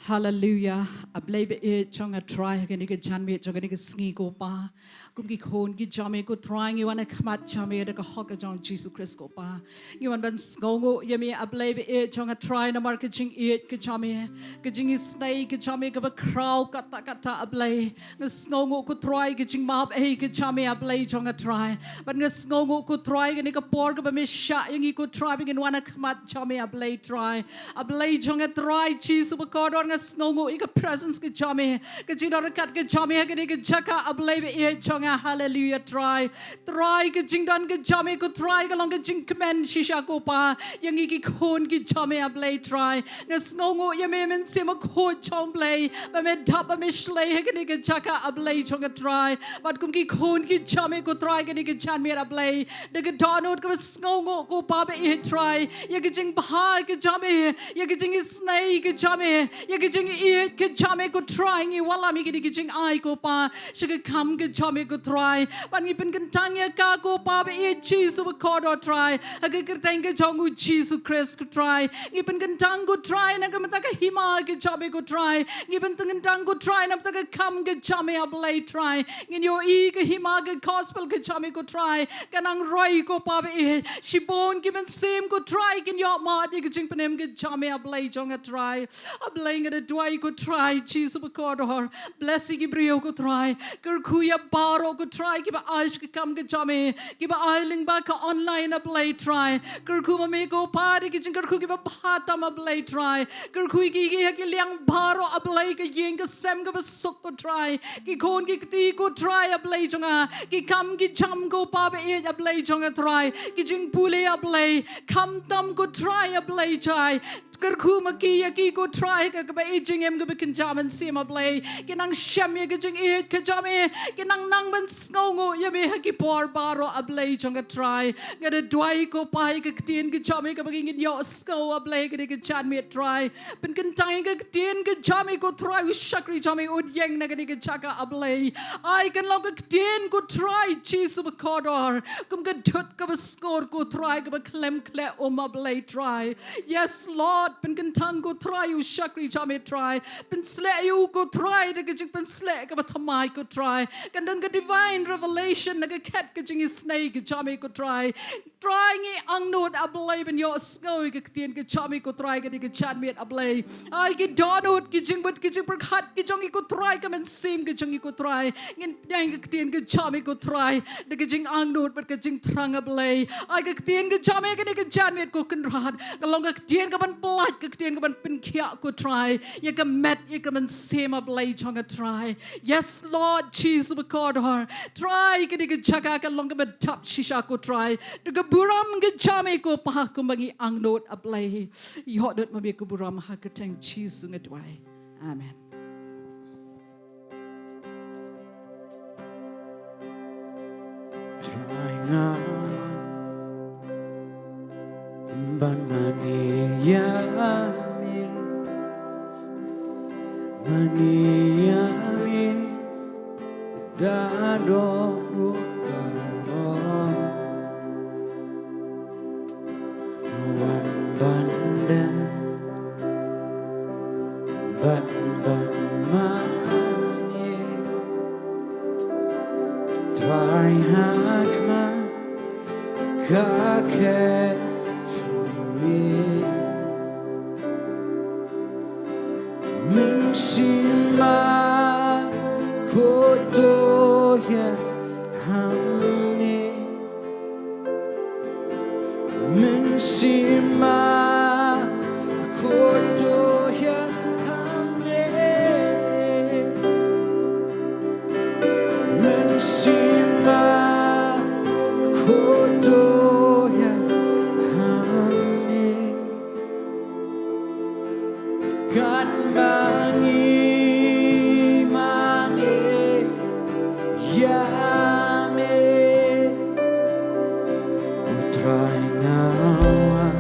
Haleluya. A Blei ba ïeit jong nga Trai, ha kane ka janmiet jong kane ka sngi, ko Pa. Kum ki khun ki jong me, ko Trai, ngi wan ha khmat jong me da ka hok ka jong U Jisu Khrist, ko Pa. Ngi wan ban sngewnguh ïa me, A Blei ba ïeit jong nga Trai, namar ka jingïeit ka jong me, ka jingisynei ka jong me kaba khraw katta katta, A Blei. Nga sngewnguh, ko Trai, ka jingmap ei ka jong me, A Blei jong nga Trai. Bad nga sngewnguh, ko Trai, kane ka por kaba me shah ïa ngi, ko Trai, ba ngin wan ha khmat jong me, A Blei Trai. A Blei jong nga Trai Jisu bakordor, nga sngewnguh ïa ka presence ka jong me, ka jingdon ryngkat ka jong me ha kane ka jaka, A Blei ba ïeit jong nga. Haleluya Trai. Trai, ka jingdon ka jong me, ko Trai, ka long ka jingkmen shisha, ko Pa, ïa ngi ki khun ki jong me, A Blei Trai. Nga sngewnguh ïa me, Mynsiem Bakhuid jong U Blei, ba me dap, ba me shlei ha kane ka jaka, A Blei jong nga Trai. Bad kum ki khun ki jong me, ko Trai, ha kane ka janmiet, A Blei, da ka dohnud kaba sngewnguh, ko Pa ba ïeit Trai, ïa ka jingbha ka jong me, ïa ka jingisynei ka jong me, ïa ka jingïeit ka jong me, ko Trai, ngi wallam ïa kine ki jingai, ko Pa, sha ka kam ka jong me, ko Trai. Bad ngi pynkyntang ïa ka, ko Pa ba ïeit, Jisu bakordor Trai, ha ka kyrteng ka jong U Jisu Khrist, ko Trai. Ngi pynkyntang, ko Trai, na ka bynta ka hima ka jong me, ko Trai. Ngi pynkyntang, ko Trai, na ka bynta ka kam ka jong me, A Blei Trai. Ngin ïohi ka hima ka gospel ka jong me, ko Trai, ka nang roi, ko Pa ba ïeit. Shibun ki mynsiem, ko Trai, kin ïoh mad ïa ka jingpynim ka jong me, A Blei jong nga Trai. A Blei, nga da duwai, ko Trai Jisu bakordor, bless ïa ki briew, ko Trai. Kyrkhu ïa baroh, ko Trai, kiba ai sha ka kam ka jong me, kiba ai lyngba ka online, A Blei Trai. Kyrkhu ma me, ko Pa, da ki jingkyrkhu kiba bha tam, A Blei Trai. Kyrkhu ïa ki ha ki liang baroh, A Blei, ka ïing ka sem kaba suk, ko Trai. Ki khun ki kti, ko Trai, A Blei jong nga, ki kam ki jam, ko Pa ba ïeit, A Blei jong nga Trai. Ki jingpule, A Blei, khamtam, ko Trai, A Blei Trai. Kyrkhu ma ki ïa ki, ko Trai, ha kaba ïeit jingim kaba kynja mynsiem, A Blei. Kin nang shem ïa ka jingïeit ka jong me, kin nang nang ban sngewnguh ïa me ha ki por baroh, A Blei jong nga Trai. Nga da duwai, ko Pa, ïa ka ktien ka jong me kaba ngin ïohsngew, A Blei, ha kane ka janmiet Trai. Pynkyntang ïa ka ktien ka jong me, ko Trai, u shakri jong me un ïeng na kane ka jaka, A Blei. Ai kan long ka ktien, ko Trai Jisu bakordor, kum ka dud kaba sngor, ko Trai, kaba khlem khleh um, A Blei Trai. Yes, Lord, pynkyntang, ko Trai, u shakri jong me Trai. Pynsleh ïa u, ko Trai, da ka jingpynsleh kaba thymmai, ko Trai. Kan don ka divine revelation na ka khet ka jingisynei ka jong me, ko Trai. Trai, ngi angnud, A Blei, ban ïohsngew ïa ka ktien ka jong me, ko Trai, ha kane ka janmiet, A Blei. Ai ki dohnud, ki jingmut, ki jingpyrkhat ki jong ngi, ko Trai, ka mynsiem ka jong ngi, ko Trai. Ngin pdiang ïa ka ktien ka jong me, ko Trai, da ka jingangnud bad ka jingthrang, A Blei. Ai ka ktien ka jong me ha kane ka janmiet, ko Kynrad, ka long ka ktien kaban pynlait, ka ktien kaban pynkhiah, ko Trai, ïa ka met, ïa ka mynsiem, A Blei jong nga Trai. Yes, Lord Jisu bakordor. Trai, kane ka jaka ka long kaba dap shisha, ko Trai, da ka burom ka jong me, ko Pa, kumba ngi angnud, A Blei. Ïoh nud ma me ka burom, ha ka kyrteng Jisu nga duwai. Amen. Trai, nga ban mane ïa me, mane ïa me da dohnud baroh. Wan ban dem bad ban mane, Trai, ha khmat ka Khet shumi. Mynsiem ma koto ya hamni. Mynsiem ma koto ya hamni. Mynsiem ma koto ya hamni. Kat ma ngi mane ya me. U Trai nga wan.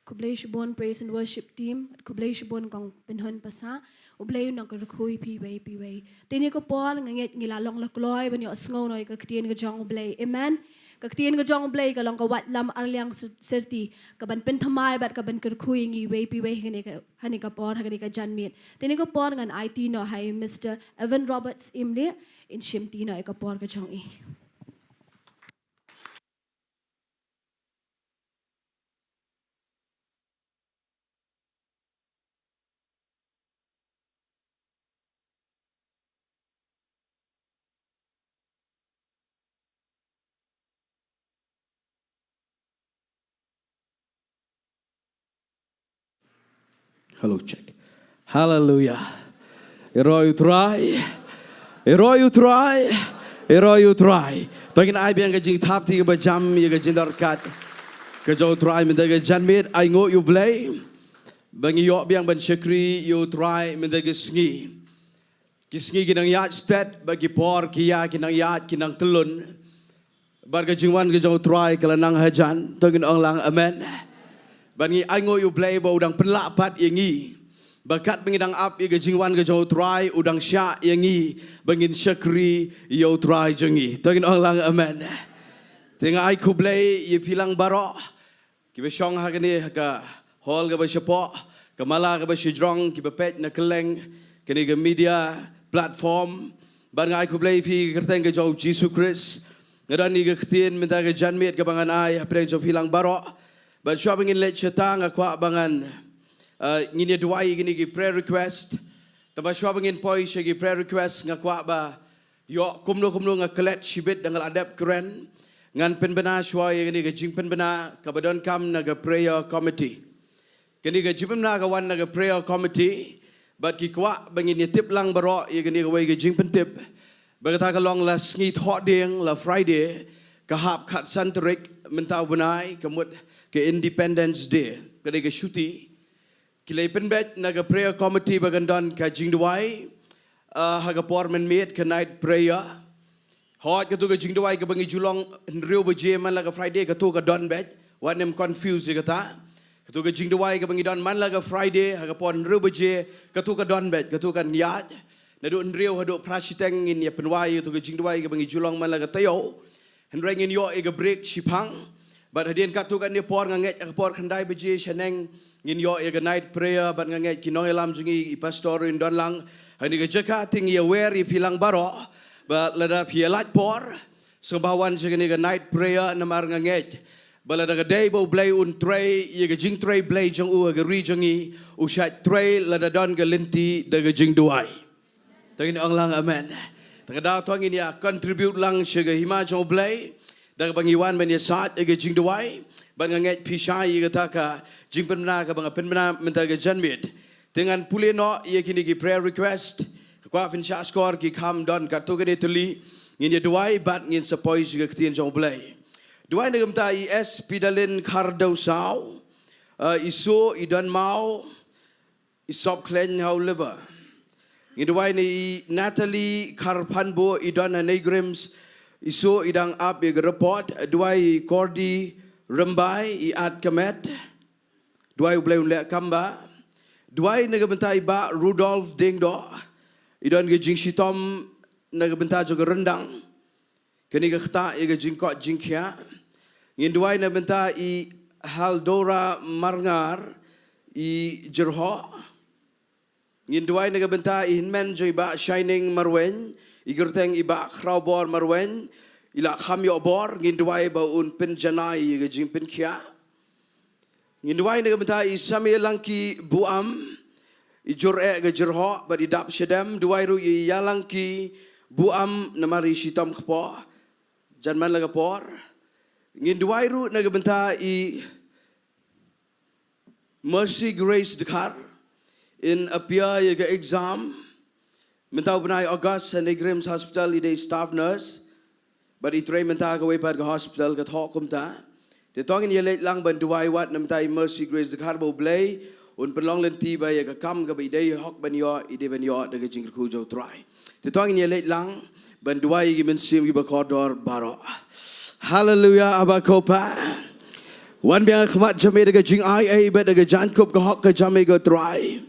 Khublei shibun praise and worship team. Khublei shibun kong Pynhun Passah. U Blei u nang kyrkhu ïa phi iwei pa iwei. Te ha kane ka por nga ngeit ngi la long la kloi ban ïohsngew noh ïa ka ktien ka jong U Blei. Amen. Ka ktien ka jong U Blei ka long ka Watlam Arliang Syrti, ka ban pynthymmai bad ka ban kyrkhu ïa ngi iwei pa iwei ha kane ka, ha kane ka por, ha kane ka janmiet. Te ha kane ka por ngan aiti noh ha i Mister Evan Roberts Imlieh in shimti noh ïa ka por ka jong i. Hello, check. Hallelujah. Ïaroh ïa U Trai. Ïaroh ïa U Trai. Ïaroh ïa U Trai. To ngin ai biang ka jingthap kti kaba jam ïa ka jingdon ryngkat ka jong U Trai mynta ka janmiet. Ai nguh ïa U Blei ba ngi ïoh biang ban shakri ïa U Trai mynta ka sngi. Ki sngi ki nang ïaid stet, bad ki por ki ïa ki nang ïaid, ki nang tyllun. Bad ka jingwan ka jong U Trai ka la nang hajan, to ngin ong lang amen. Bad ngi ai nguh ïa U Blei ba u dang pynlah pat ïa ngi. Ba katba ngi dang ap ïa ka jingwan ka jong U Trai, u dang shah ïa ngi ba ngin shakri ïa U Trai jong ngi. To ngin ong lang amen. Te nga ai khublei ïa phi lang baroh kiba shong ha kane ha ka hall kaba shapoh, ka mala kaba shajrong, kiba peit na kylleng kane ka media platform. Bad nga ai khublei ïa phi ha ka kyrteng ka jong U Jisu Khrist. Nga don ïa ka ktien mynta ka janmiet kaba ngan ai hapdeng jong phi lang baroh. Bad shuwa ba ngin leit shata nga kwah ba ngan, eh, ngin ïa duwai ïa kine ki prayer request. Tangba shuwa ba ngin poi sha ki prayer request nga kwah ba ïoh kumno kumno nga klet shibit da nga la dep kren. Ngan pynbna shuwa ïa kane ka jingpynbna kaba donkam na ka prayer committee. Kane ka jingpynbna ka wan na ka prayer committee. Bad ki kwah ba ngin ïa tip lang baroh ïa kane kawei ka jingpyntip. Ba kata ka long la sngi Thohdieng, la Friday, ka hap khatsan tarik mynta u bnai, ka mut ka Independence Day, ka dei ka shuti. Ki la pynbeit na ka prayer committee ba kan don ka jingduwai, ah, ha ka por mynmiet ka night prayer. Hooid, kato ka jingduwai kaba ngi ju long hynriew baje man la ka Friday, kato ka don beit. Wat nym confuse ïa kata. Kato ka jingduwai kaba ngi don man la ka Friday ha ka por hynriew baje, kato ka don beit, kato kan ïaid. Naduh hynriew haduh phra shiteng ngin ïa pynwai ïa kato ka jingduwai kaba ngi ju long man la ka taïew. Hynrei ngin ïoh ïa ka break shiphang. Bad hadien katto katne por nga ngeit ha ka por khyndai baje shaneng ngin ïoh ïa ka night prayer bad nga ngeit ki nongïalam jong ngi, i pastor un don lang ha kane ka jaka. Te ngi ïawer ïa phi lang baroh Ba lada phi ïa lait por, sngewbha wan sha kane ka night prayer namar nga ngeit ba lada ka dei ba U Blei un trei ïa ka jingtrei Blei jong u ha ka ri jong ngi, u shait trei lada don ka lynti da ka jingduwai. To ngin ong lang amen. Te ka daw to ngin ïa contribute lang sha ka hima jong U Blei da kaba ngi wan ban ïasaid ïa ka jingduwai. Bad nga ngeit phi shai ïa kata ka jingpynbna kaba nga pynbna mynta ka janmiet. Te ngan pule noh ïa kine ki prayer request. Ka kwah phin shah shkor ki kham don katto katne tylli. Ngin ïa duwai bad ngin sa poi sha ka ktien jong U Blei. Duwai na ka bynta i S Pidalin Khardewsaw, eh, i Soh, i Donmaw, i Sop Khlaiñ ha u liver. Ngin duwai na i Natalie Kharpanbo, i don ha NEIGRIHMS, i Soh, i dang ap ïa ka report. Duwai i Cordy Rymbai, i At Kamet. Duwai U Blei un leh kam ba. Duwai na ka bynta i Bah Rudolph Diengdoh, i don ka jingshitom na ka bynta jong ka ryndang. Kane ka ktah ïa ka jingkoit jingkhiah. Ngin duwai na bynta i Haldora Marngar, i Jyrhoh. Ngin duwai na ka bynta i hynmen jong i Bah Shining Marwein, i kyrteng i Bah Khrawbor Marwein, i la kham ïoh bor. Ngin duwai ba un pynjanai ïa ka jingpynkhiah. Ngin duwai na ka bynta i Samie Langki Buam, i jur eh ka Jyrhoh bad i dap shadem. Duwai ruh i Ïalangki Buam namar i shitom kpoh jan man la ka por. Ngin duwai ruh na ka bynta i Mercy Grace Dkhar, in appear ïa ka exam. Mynta u bnai August ha NEIGRIHMS Hospital, i dei staff nurse. Bad i trei mynta kawei pat ka hospital, ka thoh kumta. Te to ngin ïa leit lang ban duwai wat na bynta i Mercy Grace Dkhar ba U Blei un pynlong lynti ba ïa ka kam kaba i dei hok ban ïoh, i dei ban ïoh da ka jingkyrkhu jong U Trai. Te to ngin ïa leit lang ban duwai ïa ki mynsiem kiba kordor baroh. Haleluia, Aba ko Pa. Wan biang ha khmat jong me da ka jingai ei bad da ka jaiñkup ka hok ka jong me ko Trai.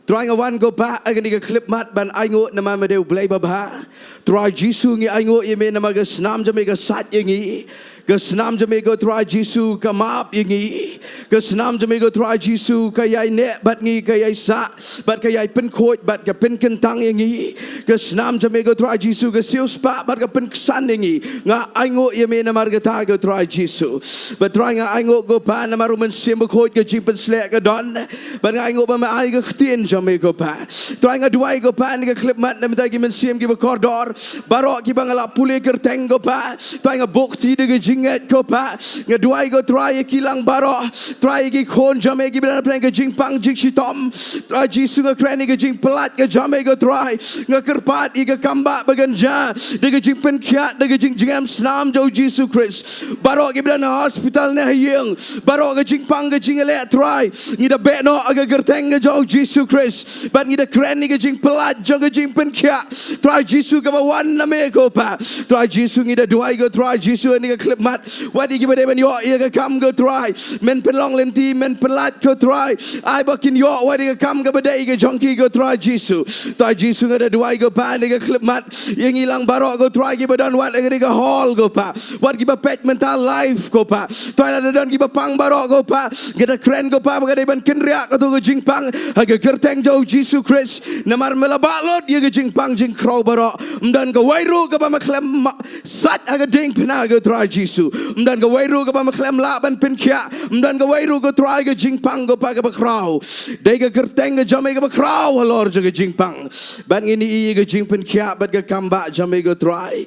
Trai, nga wan ko Pa ha kane ka khyllipmat ban ainguh namar me dei U Blei babha. Trai Jisu, ngi ainguh ïa me namar ka snam jong me ka sait ïa ngi. Ka snam jong me ko Trai Jisu ka map ïa ngi. Ka snam jong me ko Trai Jisu ka ïai neh bad ngi, ka ïai sah bad ka ïai pynkhuid bad ka pynkyntang ïa ngi. Ka snam jong me ko Trai Jisu ka siewspah bad ka pynksan ïa ngi. Nga ainguh ïa me namar kata ko Trai Jisu. Bad Trai, nga ainguh ko Pa namar u Mynsiem Bakhuid ka jingpynsleh ka don. Bad nga ainguh ba me ai ka ktien jong me ko Pa. Trai, nga duwai ko Pa ha kane ka khyllipmat na bynta ki mynsiem kiba kordor baroh kiba nga la pule kyrteng ko Pa. Trai, nga buh kti da ka jingngeit ko Pa. Nga duwai ko Trai ïa ki lang baroh. Trai, ïa ki khun jong me kiba don hapdeng ka jingpang jingshitom. Trai Jisu, nga kren ïa ka jingpyllait ka jong me ko Trai. Nga kyrpad ïa ka kam ba kynja da ka jingpynkhiah da ka jingjngem snam jong U Jisu Khrist. Baroh kiba don ha hospital ne ha ïing, baroh ka jingpang ka jingïaleh Trai, ngi da beh noh ha ka kyrteng ka jong U Jisu Khrist. Bad ngi da kren ïa ka jingpyllait jong ka jingpynkhiah Trai Jisu kaba wan na me ko Pa. Trai Jisu, ngi da duwai ko Trai Jisu ha kane ka khyllipmat, wat ïa kiba dei ban ïoh ïa ka kam ko Trai, men pynlong lynti, men pynlait ko Trai. Ai ba kin ïoh wat ïa ka kam kaba dei ka jong ki ko Trai Jisu. Trai Jisu, nga da duwai ko Pa ha kane ka khyllipmat ïa ngi lang baroh ko Trai kiba don wat ha kane ka hall ko Pa. Wat kiba peit mynta live ko Pa. Trai, lada don kiba pang baroh ko Pa, nga da kren ko Pa ba ka dei ban kynriah kato ka jingpang ha ka kyrteng jong U Jisu Khrist. Namar me la bah lut ïa ka jingpang jingkhraw baroh. Ym don kawei ruh kaba me khlem ma-, sait ha ka diengphna ko Trai Jisu. Ym don kawei ruh kaba me khlem lah ban pynkhiah. Ym don kawei ruh ko Trai ka jingpang ko Pa kaba khraw. Dei ka kyrteng ka jong me kaba khraw halor jong ka jingpang. Bad ngin ïohi ïa ka jingpynkhiah bad ka kam ba jong me ko Trai.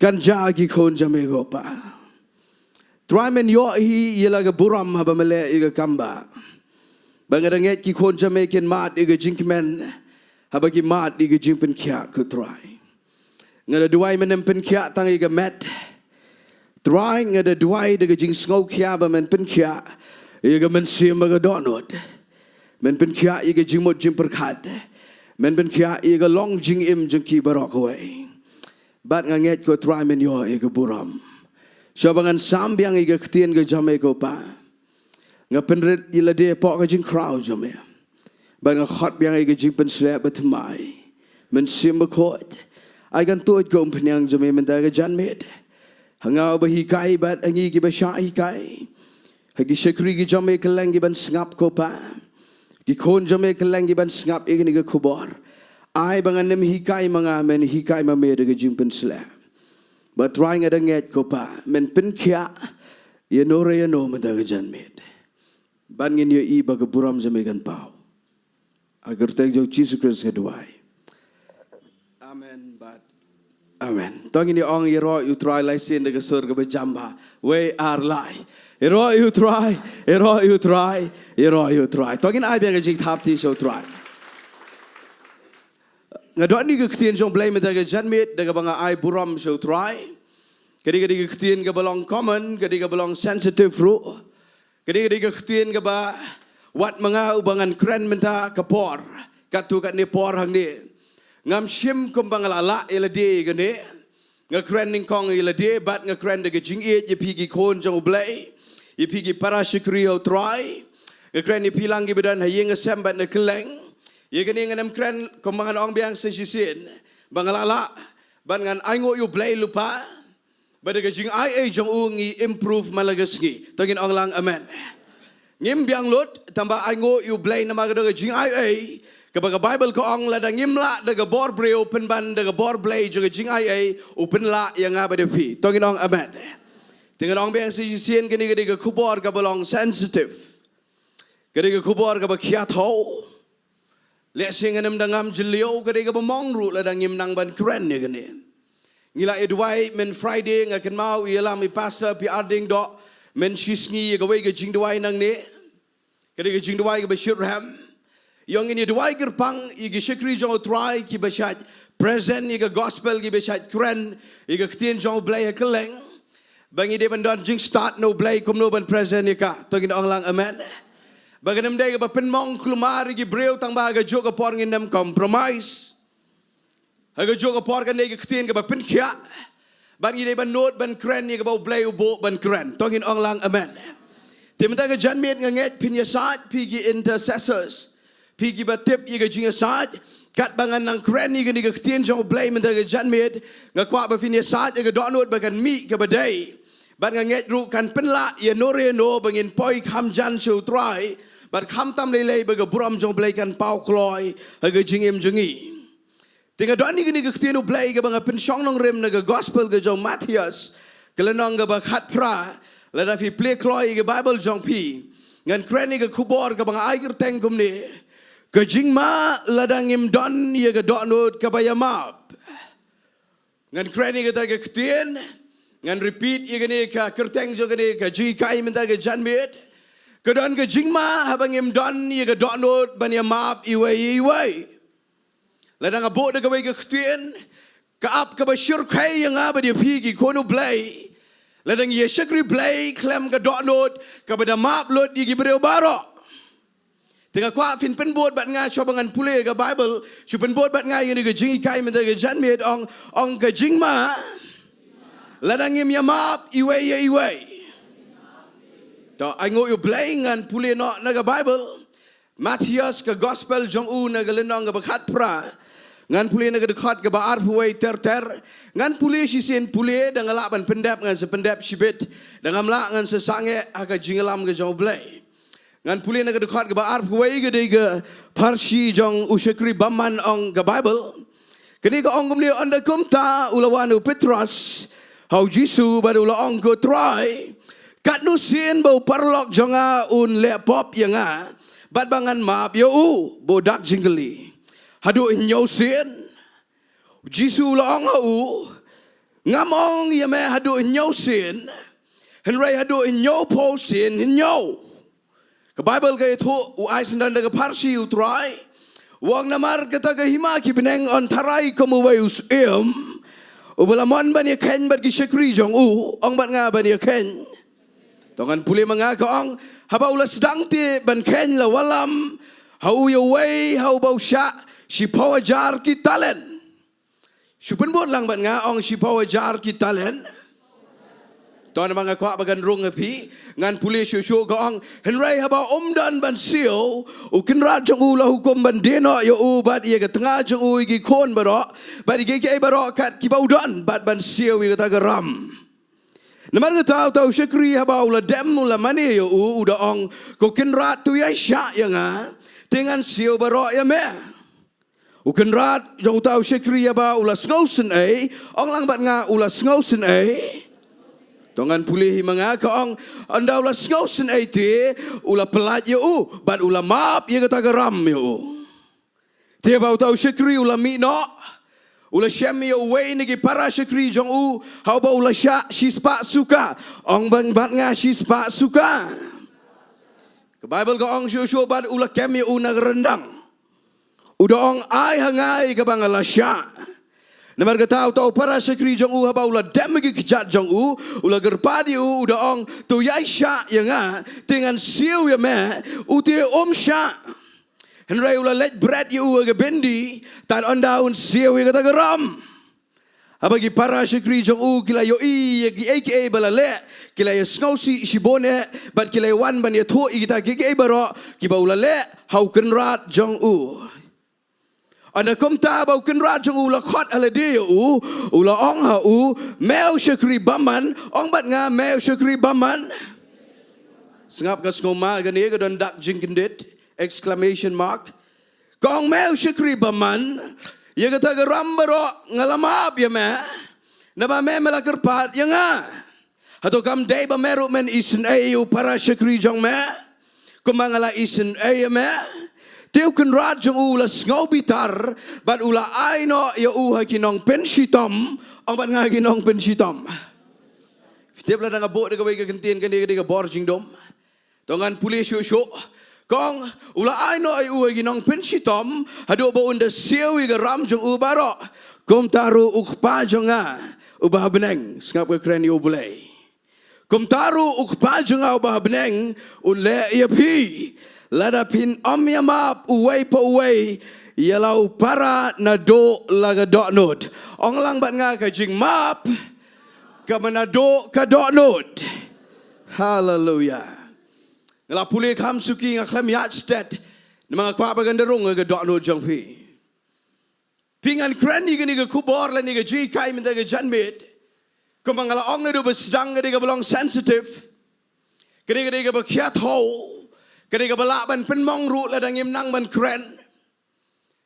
Kynja ki khun jong me ko Pa. Trai, men ïohi ïa la ka burom haba me leh ïa ka kam ba. Ba nga da ngeit ki khun jong me kin mad ïa ka jingkmen haba ki mad ïa ka jingpynkhiah ko Trai. Nga da duwai men ym pynkhiah tang ïa ka met. Trai, nga da duwai da ka jingsngewkhia ba men pynkhiah ïa ka mynsiem ba ka dohnud. Men pynkhiah ïa ka jingmut jingpyrkhat. Men pynkhiah ïa ka long jingim jong ki baroh kawei. Bad nga ngeit ko Trai men ïoh ïa ka burom. Shuwa ba ngan sam biang ïa ka ktien ka jong me ko Pa, nga pynrit ïa lade hapoh ka jingkhraw jong me. Bad nga khot biang ïa ka jingpynshlur ba thymmai. Mynsiem Bakhuid, ai kan tuid ka umphniang jong me mynta ka janmiet. Ha nga uba hikai bad ha ngi kiba shah hikai. Ha ki shakri ki jong me kylleng kiban sngap ko Pa. Ki khun jong me kylleng kiban sngap ïa kane ka khubor. Ai ba ngan ym hikai ma nga, men hikai ma me da ka jingpynsleh. Ba Trai nga da ngeit ko Pa, men pynkhiah ïa no re ïa no mynta ka janmiet. Ban ngin ïohi ba ka burom jong me kan paw. Ha ka kyrteng jong Jisu Khrist nga duwai. Amen bad amen. To ngin ïa ong, ïaroh ïa u Trai lai sien da ka sur kaba jam bha. Wei ar lai. Ïaroh ïa u Trai, ïaroh ïa u Trai, ïaroh ïa u Trai. To ngin ai biang ka jingthap ti sha u Trai. Nga don ïa ka ktien jong u Blei mynta ka janmiet da kaba nga ai burom sha u Trai. Ka dei, ka dei ka ktien kaba long common, ka dei kaba long sensitive ruh. Ka dei, ka dei ka ktien kaba wat ma nga uba ngan kren mynta ka por. Katto katne por hangne ngam shim kumba nga la lah ïa lade ïa kane. Nga kren nyngkong ïa lade bad nga kren da ka jingïeit ïa phi ki khun jong u Blei, ïa phi ki para shakri ha u Trai. Nga kren ïa phi lang kiba don ha ïing ha sem bad na kylleng. Ïa kane ngan ym kren kumba ngan ong biang sa shisien ba nga la lah, bad ngan ainguh ïa u Blei lypa ba da ka jingai ei jong u ngi improve man la ka sngi. To ngin ong lang amen. Ngim biang lut, tangba ainguh ïa u Blei namar ka da ka jingai ei kaba ka Baibl ka ong, lada ngim lah da ka bor briew pynban da ka bor Blei jong ka jingai ei, u pynlah ïa nga bad ïa phi. To ngin ong amen. Te ngan ong biang sa shisien, kane ka dei ka khubor kaba long sensitive. Ka dei ka khubor kaba khia thaw. Lehse ngan ym da ngam jylliew, ka dei kaba mong ruh lada ngim nang ban kren ïa kane. Ngi la ïa duwai myn Friday, nga kynmaw ïalam i Pastor P R Diengdoh myn shisngi ïa kawei ka jingduwai nangne. Ka dei ka jingduwai kaba shitrhem. Ïa ngin ïa duwai kyrpang ïa ki shakri jong u Trai kiba shait present ïa ka gospel, kiba shait kren ïa ka ktien jong u Blei ha kylleng. Ba ngi dei ban don jingstad na u Blei kumno ban present ïa ka. To ngin ong lang amen. Ba kan ym dei kaba pynmong kulmar ïa ki briew, tangba ha kajuh ka por ngin ym compromise. Ha kajuh ka por kan dei ka ktien kaba pynkhiah. Bad ngi dei ban nud ban kren ïa kaba u Blei u buh ban kren. To ngin ong lang amen. Te mynta ka janmiet nga ngeit phin ïasaid, phi ki intercessors, phi kiba tip ïa ka jingïasaid. Katba ngan nang kren ïa kane ka ktien jong u Blei mynta ka janmiet, nga kwah ba phin ïasaid ïa ka dohnud ba kan mih kaba dei. Bad nga ngeit ruh kan pynlah ïa no re no ba ngin poi kham jan sha u Trai, bad khamtam lei lei ba ka burom jong u Blei kan paw kloi ha ka jingim jong ngi. Te nga don ïa kane ka ktien u Blei kaba nga pynshong nongrim na ka gospel ka jong u Mathaios, ka lynnong kaba khatphra. Lada phi plie kloi ïa ka Baibl jong phi, ngan kren ïa ka khubor kaba nga ai kyrteng kumne: Ka jingma lada ngim don ïa ka dohnud kaba ïamap. Ngan kren ïa kata ka ktien, ngan repeat ïa kane ka kyrteng jong kane ka jinghikai mynta ka janmiet. Ka don ka jingma haba ngim don ïa ka dohnud ban ïamap iwei ïa iwei. Lada nga buh da kawei ka ktien, ka ap kaba shyrkhei ïa nga bad ïa phi ki khun u Blei. Lada ngi ïa shakri Blei khlem ka dohnud kaba da map lut ïa ki briew baroh. Te nga kwah phin pynbud bad nga, shuwa ba ngan pule ka Baibl, shu pynbud bad nga ïa kane ka jinghikai mynta ka janmiet. Ong, ong: Ka jingma lada ngim ïamap iwei ïa iwei. To, ainguh ïa u Blei, ngan pule noh na ka Baibl. Mathaios, ka gospel jong u, na ka lynnong kaba khatphra. Ngan pule na ka dkhot kaba arphew wei ter ter. Ngan pule shisien pule, da nga lah ban pyndep ngan sa pyndep shibit, da ngam lah ngan sa sangeh ha ka jingïalam ka jong u Blei. Ngan pule na ka dkhot kaba arphew wei, ka dei ka pharshi jong u shakri bymman, ong ka Baibl. Kane ka ong kumne: Ynda kumta u la wan u Petros ha u Jisu bad u la ong, Ko Trai, katno sien ba u paralok jong nga un leh pop ïa nga, bad ba ngan map ïa u? Bad u dak jingkylli, Haduh hynñiew sien? U Jisu u la ong ha u, Ngam ong ïa me haduh hynñiew sien, hynrei haduh hynñiewphew sien hynñiew. Ka Baibl ka ïathuh, u ai syndon da ka pharshi u Trai, u ong: Namar kata ka hima ki bneng yn tharai kum uwei u syiem uba la mon ban ïakheiñ bad ki shakri jong u, ong bad nga ban ïakheiñ. To ngan pule ma nga, ka ong: Haba u la sdang te ban kheiñ, la wallam ha u ïa uwei ha uba u shah shiphew hajar ki talent. Shu pynbud lang bad nga, ong: Shiphew hajar ki talent. To namar nga kwah ba kan rung ha phi, ngan pule shuh shuh, ka ong: Hynrei haba um don ban siew, u kynrad jong u la hukum ban die noh ïa u bad ïa ka tnga jong u, ïa ki khun baroh bad ïa kiei kiei baroh kat kiba u don, bad ban siew ïa kata ka ram. Namar kata uta u shakri, haba u la dem, u la mane ïa u, u da ong: Ko kynrad, to ïaishah ïa nga, te ngan siew baroh ïa me. U kynrad jong uta u shakri haba u la sngewsynei, ong lang bad nga, u la sngewsynei. To ngan pule hi ma nga, ka ong, ynda u la sngewsynei te, u la pyllait ïa u, bad u la map ïa kata ka ram ïa u. Te haba uta u shakri u la mih noh, u la shem ïa uwei na ki para shakri jong u, ha uba u la shah shispah suka, ong bad nga shispah suka. Ka Baibl ka ong shuh shuh bad u la kem ïa u na ka ryndang. U da ong ai ha nga ïa kaba nga la shah. Namar kata uta u para shakri jong u haba u la dem ïa ki kjat jong u, u la kyrpad ïa u, u da ong to ïai shah ïa nga, te ngan siew ïa me, u te um shah. Hynrei u la leit bret ïa u ha ka byndi, tad ynda un siew ïa kata ka ram. Haba ki para shakri jong u ki la ïohi ïa kiei kiei ba la leh, ki la ïa sngewsih shibun eh, bad ki la ïa wan ban ïathuh ïa kita kiei kiei baroh, kiba u la leh, ha u kynrad jong u. Ynda kumta haba u kynrad jong u u la khot ha lade ïa u, u la ong ha u, me u shakri bymman, ong bad nga me u shakri bymman. Sngap ka sngewma kane ka don dak jingkyndit, exclamation mark. Ka ong me u shakri bymman, ïa kata ka ram baroh nga la map ïa me, naba me me la kyrpad ïa nga. Hato kam dei ba me ruh men isynei ïa u para shakri jong me, kumba nga la isynei ïa me? Te u kynrad jong u u la sngewbitar, bad u la ai noh ïa u ha ki nongpynshitom, ong bad nga ha ki nongpynshitom. Phi tip lada nga buh da kawei ka kyntien kane ka dei ka bor jingdum. To ngan pule shuh shuh. Ka ong, u la ai noh ïa u ha ki nongpynshitom, haduh ba un da siew ïa ka ram jong u baroh. Kumta ruh u Kpa jong nga, uba ha bneng, sngap ka kren ïa u Blei. Kumta ruh u Kpa jong nga uba ha bneng, un leh ïa phi. Lada phin ym ïa map uwei pa uwei, ïa la u para naduh la ka dohnud. Ong lang bad nga ka jingmap, kaba naduh ka dohnud. Haleluia. Nga la pule kham suki nga khlem ïaid stet. Namar nga kwah ba kan da rung ka dohnud jong phi. Phi ngan kren ïa kane ka khubor lane ka jinghikai mynta ka janmiet. Kumba nga la ong naduh ba sdang ka dei kaba long sensitive. Ka dei ka dei kaba khia thaw. Ka dei kaba lah ban pynmong ruh lada ngim nang ban kren.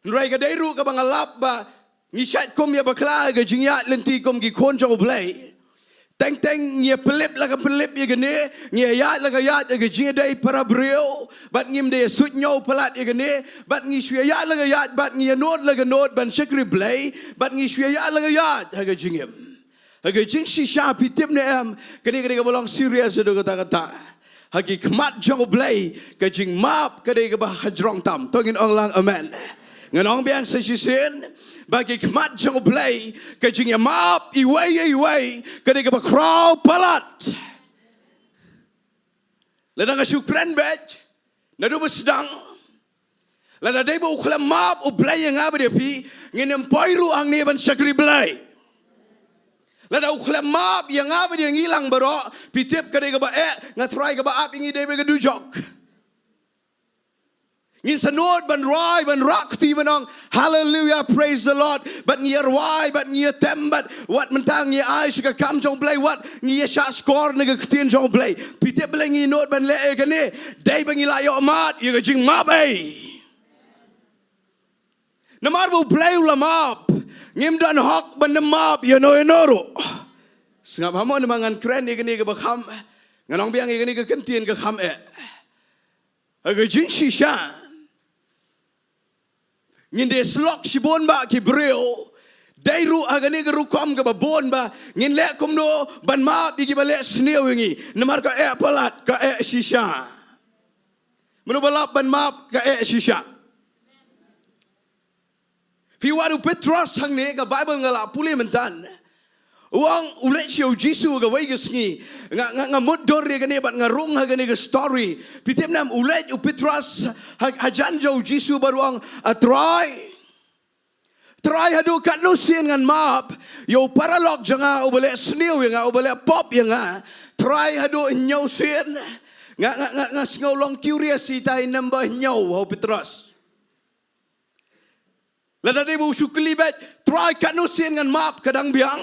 Hynrei ka dei ruh kaba nga lap ba ngi shait kum ïa bakla ka jingïaid lynti kum ki khun jong U Blei. Teng teng ngi ïa pynlip la ka pynlip ïa kane, ngi ïa ïaid la ka ïaid ïa ka jingïadei para briew, bad ngim dei ïa suidñiew palat ïa kane, bad ngi shu ïa ïaid la ka ïaid, bad ngi ïa nud la ka nud ban shakri Blei, bad ngi shu ïa ïaid la ka ïaid ha ka jingim. Ha ka jingshisha phi tip ne em, kane ka dei kaba long serious haduh katta katta. Ha ki khmat jong U Blei, ka jingmap ka dei kaba hajrong tam. To ngin ong lang amen. Ngan ong biang sa shisien, ba ki khmat jong U Blei, ka jingïamap iwei ïa iwei, ka dei kaba khraw palat. Lada nga shu kren beit, naduh ba sdang, lada dei ba u khlem map U Blei ïa nga bad ïa phi, ngin ym poi ruh hangne ban shakri Blei. Lada u khlem map ïa nga bad ïa ngi lang baroh, phi tip ka dei kaba eh, nga tharai kaba ap ïa ngi dei beit ka dujok. Ngin sa nud ban rwai, ban rah kti, ban ong, hallelujah, praise the Lord. Bad ngi ïa rwai, bad ngi ïa tem, bad wat mynta ngi ïa ai sha ka kam jong U Blei, wat ngi ïa shah skor na ka ktien jong U Blei. Phi tip balei ngi nud ban leh ïa kane? Dei ba ngi la ïoh mad ïa ka jingmap ei. Namar ba U Blei u la map, ngim don hok ban ym map ïa no ïa no ruh. Sngap ha mo, namar ngan kren ïa kane kaba kham, ngan ong biang ïa kane ka kyntien ka kham eh. Ha ka jingshisha, ngin dei slok shibun bah ki briew. Dei ruh ha kane ka rukom kaba bun ba ngin leh kumno ban map ïa kiba leh sniew ïa ngi. Namar ka eh palat, ka eh shisha. Mano ba lap ban map, ka eh shisha. Phi wad u Petros hangne, ka Baibl nga la pule mynta. U ong u leit sha u Jisu kawei ka sngi. Nga, nga, nga mutdur ïa kane bad nga rung ha kane ka story. Phi tip ne em, u leit u Petros ha, hajan jong u Jisu bad u ong, A Trai, Trai, haduh katno sien ngan map ïa u paralok jong nga uba leh sniew ïa nga, uba leh pop ïa nga? Trai, haduh hynñiew sien? Nga, nga, nga, nga sngew long curious ïa itai number hynñiew ha u Petros. Lada dei ba u shu kylli beit, Trai, katno sien ngan map, ka dang biang.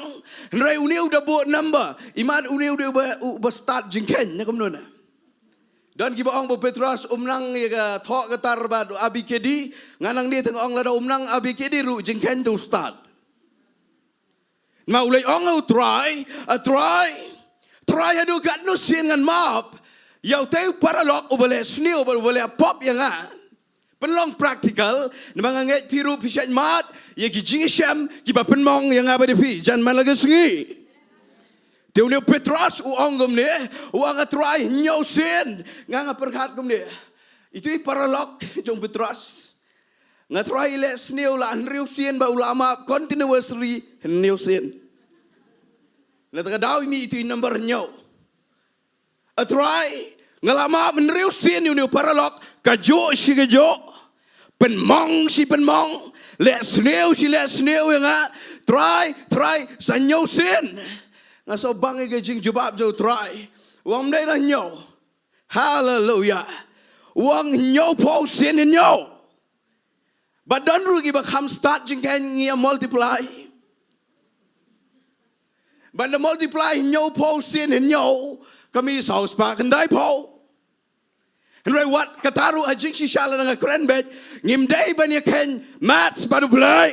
Hynrei une u da buh number. Imat une u dei uba, uba start jingkheiñ, ne kumno ne? Don kiba ong ba u Petros um nang ïa ka thoh ka tar bad A B K D, nga nangne te nga ong lada um nang A B K D ruh jingkheiñ te u stad. Ma u leit ong ïa u Trai, a Trai, Trai haduh katno sien ngan map ïa utei u paralok uba leh sniew bad uba leh pop ïa nga. Pynlong practical, namar nga ngeit phi ruh phi shait mad ïa ki jingshem kiba pynmong ïa nga bad ïa phi jan man la ka sngi. Te une u Petros u ong kumne, u ong a Trai hynñiew sien. Nga nga pyrkhat kumne, itu i paralok jong Petros. Nga Trai i leh sniew la hynriew sien bad u la map continuously hynñiew sien. Na kata ka daw i mih itu i number hynñiew. A Trai, nga la map hynriew sien ïa une u paralok, kajuh shi kajuh, pynmong shi pynmong, leh sniew shi leh sniew ïa nga. Trai, Trai, sa hynñiew sien. Nga sngewbang ïa ka jingjubab jong u Trai. U ong ym dei la hynñiew. Haleluya. U ong hynñiewphew sien hynñiew. Bad don ruh kiba kham stad jingkheiñ, ngi ïa multiply. Bad da multiply hynñiewphew sien hynñiew, ka mih saw spah khyndaiphew. Hynrei wat kata ruh ha jingshisha lada nga kren beit, ngim dei ban ïa kheiñ maths bad U Blei.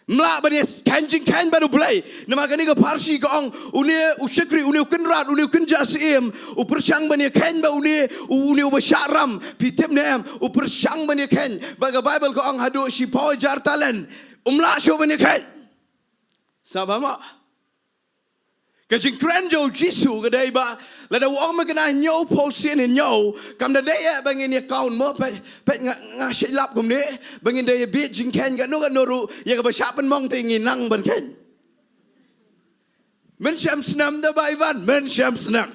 Ym lah ban ïa kheiñ jingkheiñ bad U Blei. Namar kane ka pharshi ka ong, une u shakri, une u kynrad, une u kynja syiem, u pyrshang ban ïa kheiñ bad une, u, une uba shah ram, phi tip ne em, u pyrshang ban ïa kheiñ. Bad ka Baibl ka ong haduh shiphew hajar talent, um lah shuh ban ïa kheiñ. Sngap bha mo. Ka jingkren jong u Jisu ka dei ba lada u ong ma kane hynñiewphew sien hynñiew, kam da dei eh ba ngin ïa count mo, peit, peit nga, nga shait lap kumne, ba ngin da ïa bieit jingkheiñ katno katno ruh, ïa kaba shah pynmong te ngi nang ban kheiñ. Mynshem snem da bai van, mynshem snem.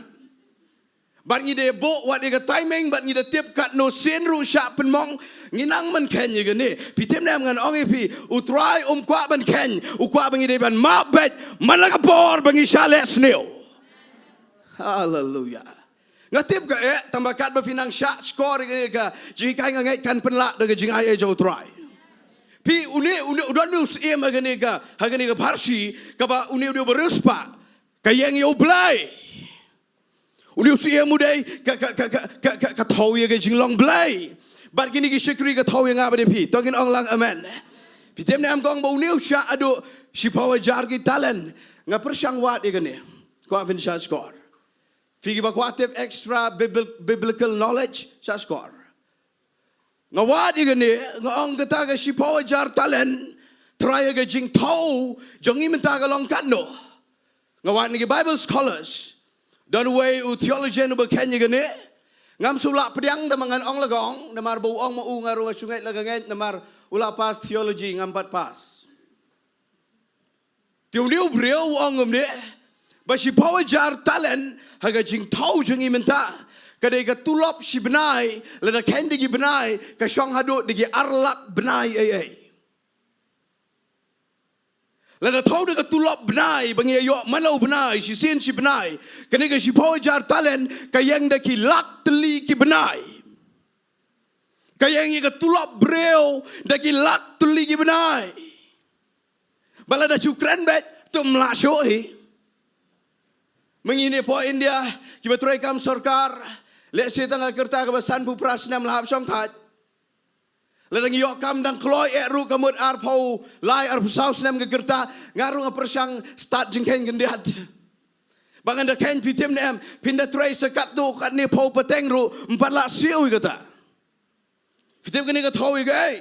Bad ngi dei buh wat ïa ka timing, bad ngi da tip katno sien ruh shah pynmong, ngi nang ban kheiñ ïa kane. Phi tip ne em ngan ong ïa phi, u Trai um kwah ban kheiñ, u kwah ba ngi dei ban map beit man la ka por ba ngi shah leh sniew. Haleluya. Nga tip ka eh, tang ba katba phi nang shah shkor ïa kane ka jinghikai nga ngeit kan pynlah da ka jingai eh jong u Trai. Phi une, une, u don une u syiem ha kane ka, ha kane ka pharshi, kaba une, une u briew spah, ka ïeng ïa U Blei. Une u syiem u dei ka, ka, ka thew ïa ka jinglong Blei. Bad kine ki shakri ka thew ïa nga bad ïa phi. To ngin ong lang amen. Phi tip ne em kong ba une u shah haduh shiphew hajar ki talent. Nga pyrshang wad ïa kane. Kwah phin shah shkor. Phi kiba kwah tip extra bibl-, biblical knowledge, shah shkor. Nga wad ïa kane, nga ong kata ka shiphew hajar talent, trai ha ka jingthew jong ngi mynta ka long katno. Nga wad na ki Bible scholars. Don uwei u theologian uba kheiñ ïa kane. Ngam shu lah pdiang da ma ngan ong la ka ong, namar ba u ong ma u nga ruh nga shu ngeit la ka ngeit, namar u la pass theology ngam pat pass. Te une u briew u ong kumne, ba shiphew hajar talent ha ka jingthew jong ngi mynta ka dei ka tulop shi bnai, lada kheiñ da ki bnai ka shong haduh da ki ar lak bnai ei ei. Lada thew da ka tulop bnai ba ngi ïoh man la u bnai, shisien shi bnai, kane ka shiphew hajar talent ka ïeng da ki lak tylli ki bnai. Ka ïeng ïa ka tulop briew da ki lak tylli ki bnai. Ba lada shu kren beit te ym lah shuh hi. Ma ngi ne pdeng India kiba trei kam sorkar, lehse tang ka rta kaba sanphew phra snem la hap shong thait. Lada ngi ïoh kam dang kloi eh ruh ka mut arphew lai arphew saw snem ka rta, nga ruh nga pyrshang stad jingkheiñ khyndiat. Ba ngan da kheiñ, phi tip ne em, phin da trei sa katto katne phew pateng ruh ym pat lah siew ïa kata. Phi tip kane ka thew ïa kaei?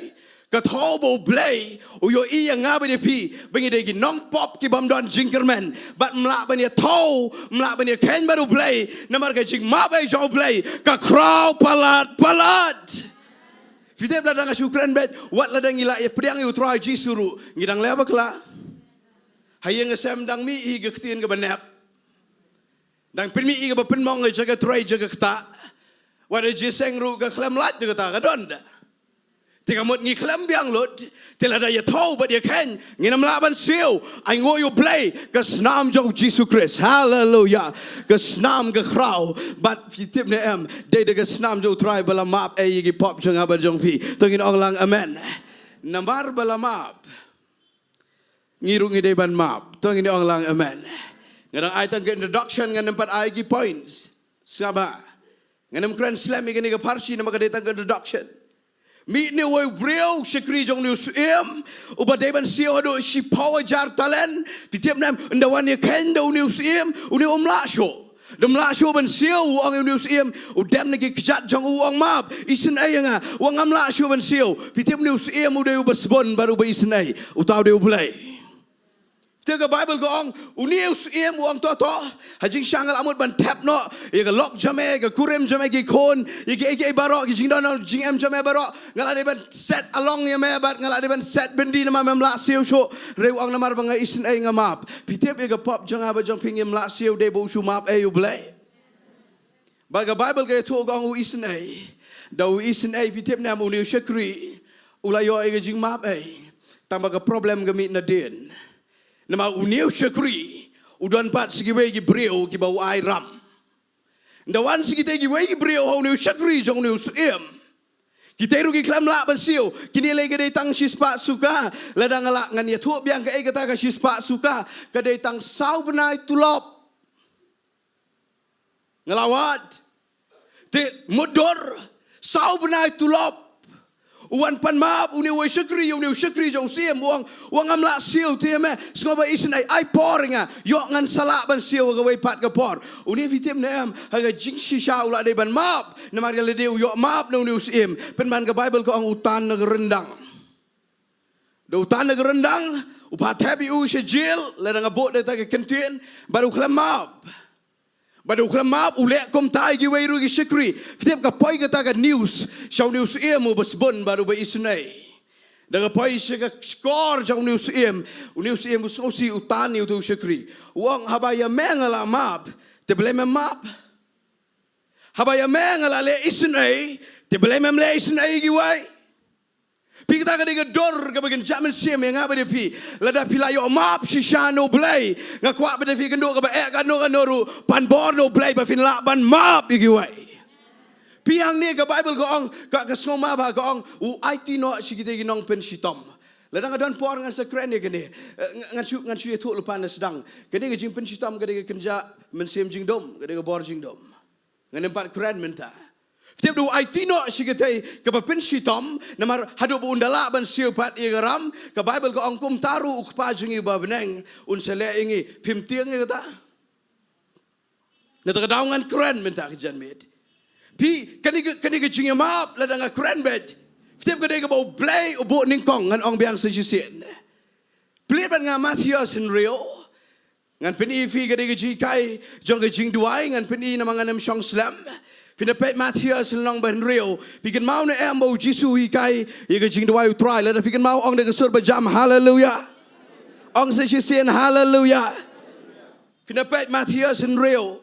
Ka thew ba U Blei u ïohi ïa nga bad ïa phi ba ngi dei ki nongpop ki bym don jingkyrmen. Bad ym lah ban ïa thew, ym lah ban ïa kheiñ bad U Blei, namar ka jingmap ei jong U Blei ka khraw palat palat. Phi tip, lada nga shu kren beit, wat lada ngi la ïa pdiang ïa u Trai Jisu ruh ngi dang leh bakla. Ha ïing ha sem dang mih hi ka ktien kaba nep. Dang pynmih hi kaba pynmong ha jaka trei jaka ktah. Wat ha jingïaseng ruh ka khlem lait da kata ka don da. Te ka mut ngi khlem biang lut. Te lada ïa thew bad ïa kheiñ ngin ym lah ban siew. Ai nguh ïa U Blei ka snam jong u Jisu Khrist. Haleluya. Ka snam ka khraw. Bad phi tip ne em, dei da ka snam jong u Trai ba la map ei ïa ki pop jong nga bad jong phi. To ngin ong lang amen. Namar ba la map, ngi ruh ngi dei ban map. To ngin ong lang amen. Nga dang ai tang ka introduction, ngan ym pat ai ki points. Sngap bha. Ngam kren slem ïa kane ka pharshi namar ka dei tang ka introduction. Mih une u briew shakri jong une u syiem, uba dei ban siew haduh shiphew hajar talent. Phi tip ne em, ynda wan ïakheiñ da une u syiem, une um lah shuh. Um lah shuh ban siew, u ong ïa une u syiem, u dem na ki kjat jong u, u ong map, isynei ïa nga, u ong ngam lah shuh ban siew. Phi tip une u syiem u dei uba sbun bad uba isynei, uta u dei U Blei. Te ka Baibl ka ong, une u syiem u ong to to, ha jingshah nga lah mut ban thep noh ïa ka lok jong me, ka kurim jong me, ki khun, ïa ki, ïa ki baroh, ki jingdon jingem jong me baroh, nga lah dei ban set along ïa me bad nga lah dei ban set byndi namar mem lah siew shuh. Hynrei u ong namar ba nga isynei nga map. Phi tip ïa ka pop jong nga bad jong phi, ngim lah siew, dei ba u shu map ei U Blei. Bad ka Baibl ka ïathuh ka ong u isynei. Da u isynei, phi tip ne em, une u shakri u la ïoh ïa ka jingmap ei. Tang ba ka problem ka mih nadien. Namar une u shakri u don pat sa kiwei ki briew kiba u ai ram. Ynda wan sa kitei kiwei ki briew ha une u shakri jong une u syiem, kitei ruh ki khlem lah ban siew. Kine lei ka dei tang shispah suka. Lada nga lah ngan ïathuh biang kaei kata ka shispah suka, ka dei tang saw bnai tulop. Nga la wad. Te mutdur, saw bnai tulop. U wan pan map une uwei shakri, une u shakri jong u syiem, u ong, u ong ngam lah siew te me, sngewbha isynei, ai por ïa nga, ïoh ngan sa lah ban siew ha kawei pat ka por. Une, phi tip ne em, ha ka jingshisha u lah dei ban map, namar ïa lade u ïoh map na une u syiem. Pynban ka Baibl ka ong u tan na ka ryndang. Da u tan na ka ryndang, u phah thep ïa u sha jel, lada nga buh da kata ka kyntien, bad u khlem map. Bad u khlem map, u leh kumta ïa kiwei ruh ki shakri. Phi tip, ka poi kata ka news sha une u syiem uba sbun bad uba isynei. Da ka poi sha ka shkor jong une u syiem, une u syiem u sngewsih, u tan ïa uto u shakri. U ong, haba ïa me nga la map, te balei mem map? Haba ïa me nga la leh isynei, te balei mem leh isynei ïa kiwei? Phi, kata ka dei ka dur kaba kynja mynsiem ïa nga bad ïa phi. Lada phi la ïoh map shisha na U Blei, nga kwah ba lada phi kynduh kaba eh kano kano ruh, pan bor na U Blei ba phin lah ban map ïa kiwei. Phi, hangne ka Baibl ka ong, ka, ka sngewma ba ka ong, u aiti noh sha kitei ki nongpynshitom. Lada nga don por ngan sa kren ïa kane. Eh, nga, ngan shu, ngan shu ïathuh lypa na sdang. Kane ka jingpynshitom ka dei ka kynja mynsiem jingdum, ka dei ka bor jingdum. Ngam pat kren mynta. Phi tip, da u aiti noh sha kitei kiba pynshitom, namar haduh ba un da lah ban siew pat ïa ka ram, ka Baibl ka ong kumta ruh u Kpa jong ngi uba ha bneng un sa leh ïa ngi. Phim tieng ïa kata? Na kata ka daw ngan kren mynta ka janmiet. Phi, kane ka, kane ka jingïamap lada nga kren beit, phi tip, ka dei kaba U Blei u buh nyngkong, ngan ong biang sa shisien. Plie bad nga Mathaios hynriew. Ngan pyni ïa phi ka dei ka jinghikai jong ka jingduwai, ngan pyni namar ngan ym shong slem. Phin da peit Mathaios lynnong ba hynriew. Phi kynmaw ne em ba U Jisu u hikai ïa ka jingduwai U Trai? Lada phi kynmaw, ong da ka sur ba jam, haleluya. Ong sa shisien, haleluya. Phin da peit Mathaios hynriew.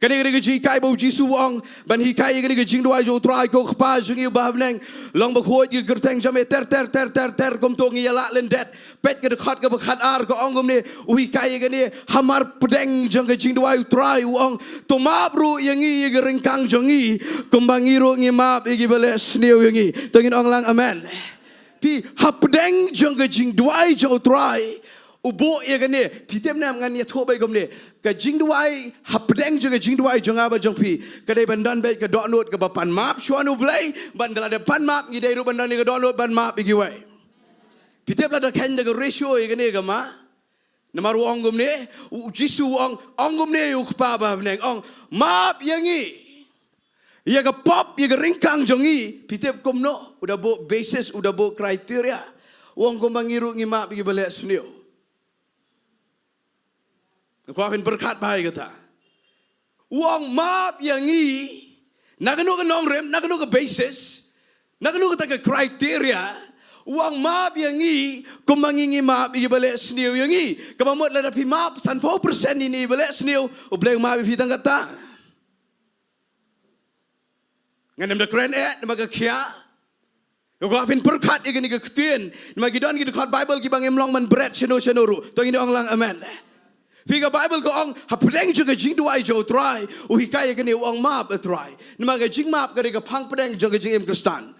Kane ka dei ka jinghikai ba U Jisu u ong, ban hikai ïa kane ka jingduwai jong U Trai: Ko Kpa jong ngi uba ha bneng, long bakhuid ïa ka kyrteng jong me, ter ter ter ter ter, kumto ngi ïa lah lyndet. Peit ka dkhot kaba khatar, ka ong kumne, u hikai ïa kane, hamar pdeng jong ka jingduwai U Trai u ong, to map ruh ïa ngi ïa ki ryngkang jong ngi, kumba ngi ruh ngi map ïa kiba leh sniew ïa ngi. To ngin ong lang amen. Phi, hapdeng jong ka jingduwai jong U Trai u buh ïa kane. Phi tip ne em, ngan ïathuh beit kumne. Ka jingduwai, hapdeng jong ka jingduwai jong nga bad jong phi, ka dei ban don beit ka dohnud kaba pan map shuwa na U Blei. Ban da la dep pan map, ngi dei ruh ban don ïa ka dohnud ban map ïa kiwei. Phi tip, lada kheiñ da ka ratio ïa kane ka ma. Namar u ong kumne, U Jisu u ong, ong kumne ïa U Kpa ba ha bneng, ong, map ïa ngi ïa ka pop, ïa ka ryngkang jong ngi. Phi tip kumno? U da buh basis, u da buh criteria. U ong kumba ngi ruh ngi map ïa kiba leh sniew. Nga kwah phin pyrkhat bha ïa kata. U ong map ïa ngi na kano ka nongrim, na kano ka basis, na kano kata ka criteria. U ong map ïa ngi kumba ngi ngi map ïa kiba leh sniew ïa ngi. Kaba mut lada phi map sanphew percent ïa kiba leh sniew, U Blei u map ïa phi tang katta. Ngan ym da kren eh namar ka khia. Nga kwah phin pyrkhat ïa kane ka ktien namar ki don ki dkhot Baibl kiba ngim long ban bret shano shano ruh. To ngin ong lang amen. Phi, ka Baibl ka ong, hapdeng jong ka jingduwai jong U Trai, u hikai ïa kane, u ong map, U Trai. Namar ka jingmap ka dei ka phang pdeng jong ka jingim Khristan.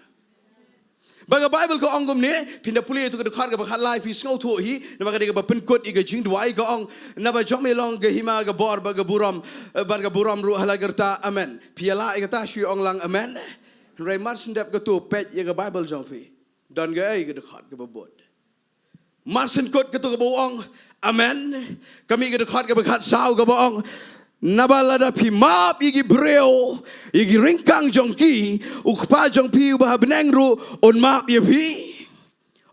Ba ka Baibl ka ong kumne, phin da pule ïa ka dkhot kaba khatlai, phi sngewthuh hi, namar ka dei kaba pynkut ïa ka jingduwai, ka ong, naba jong me long ka hima, ka bor bad ka burom, eh, bad ka burom ruh ha la ka rta. Amen. Phi ïa lah ïa kata, shu ong lang amen. Hynrei mar shen dep kato, peit ïa ka Baibl jong phi. Don kaei ka dkhot kaba bud? Mar shen kut kato kaba ong amen, ka mih ka dkhot kaba khatsaw kaba ong, naba lada phi map ïa ki briew ïa ki ryngkang jong ki, U Kpa jong phi uba ha bneng ruh un map ïa phi.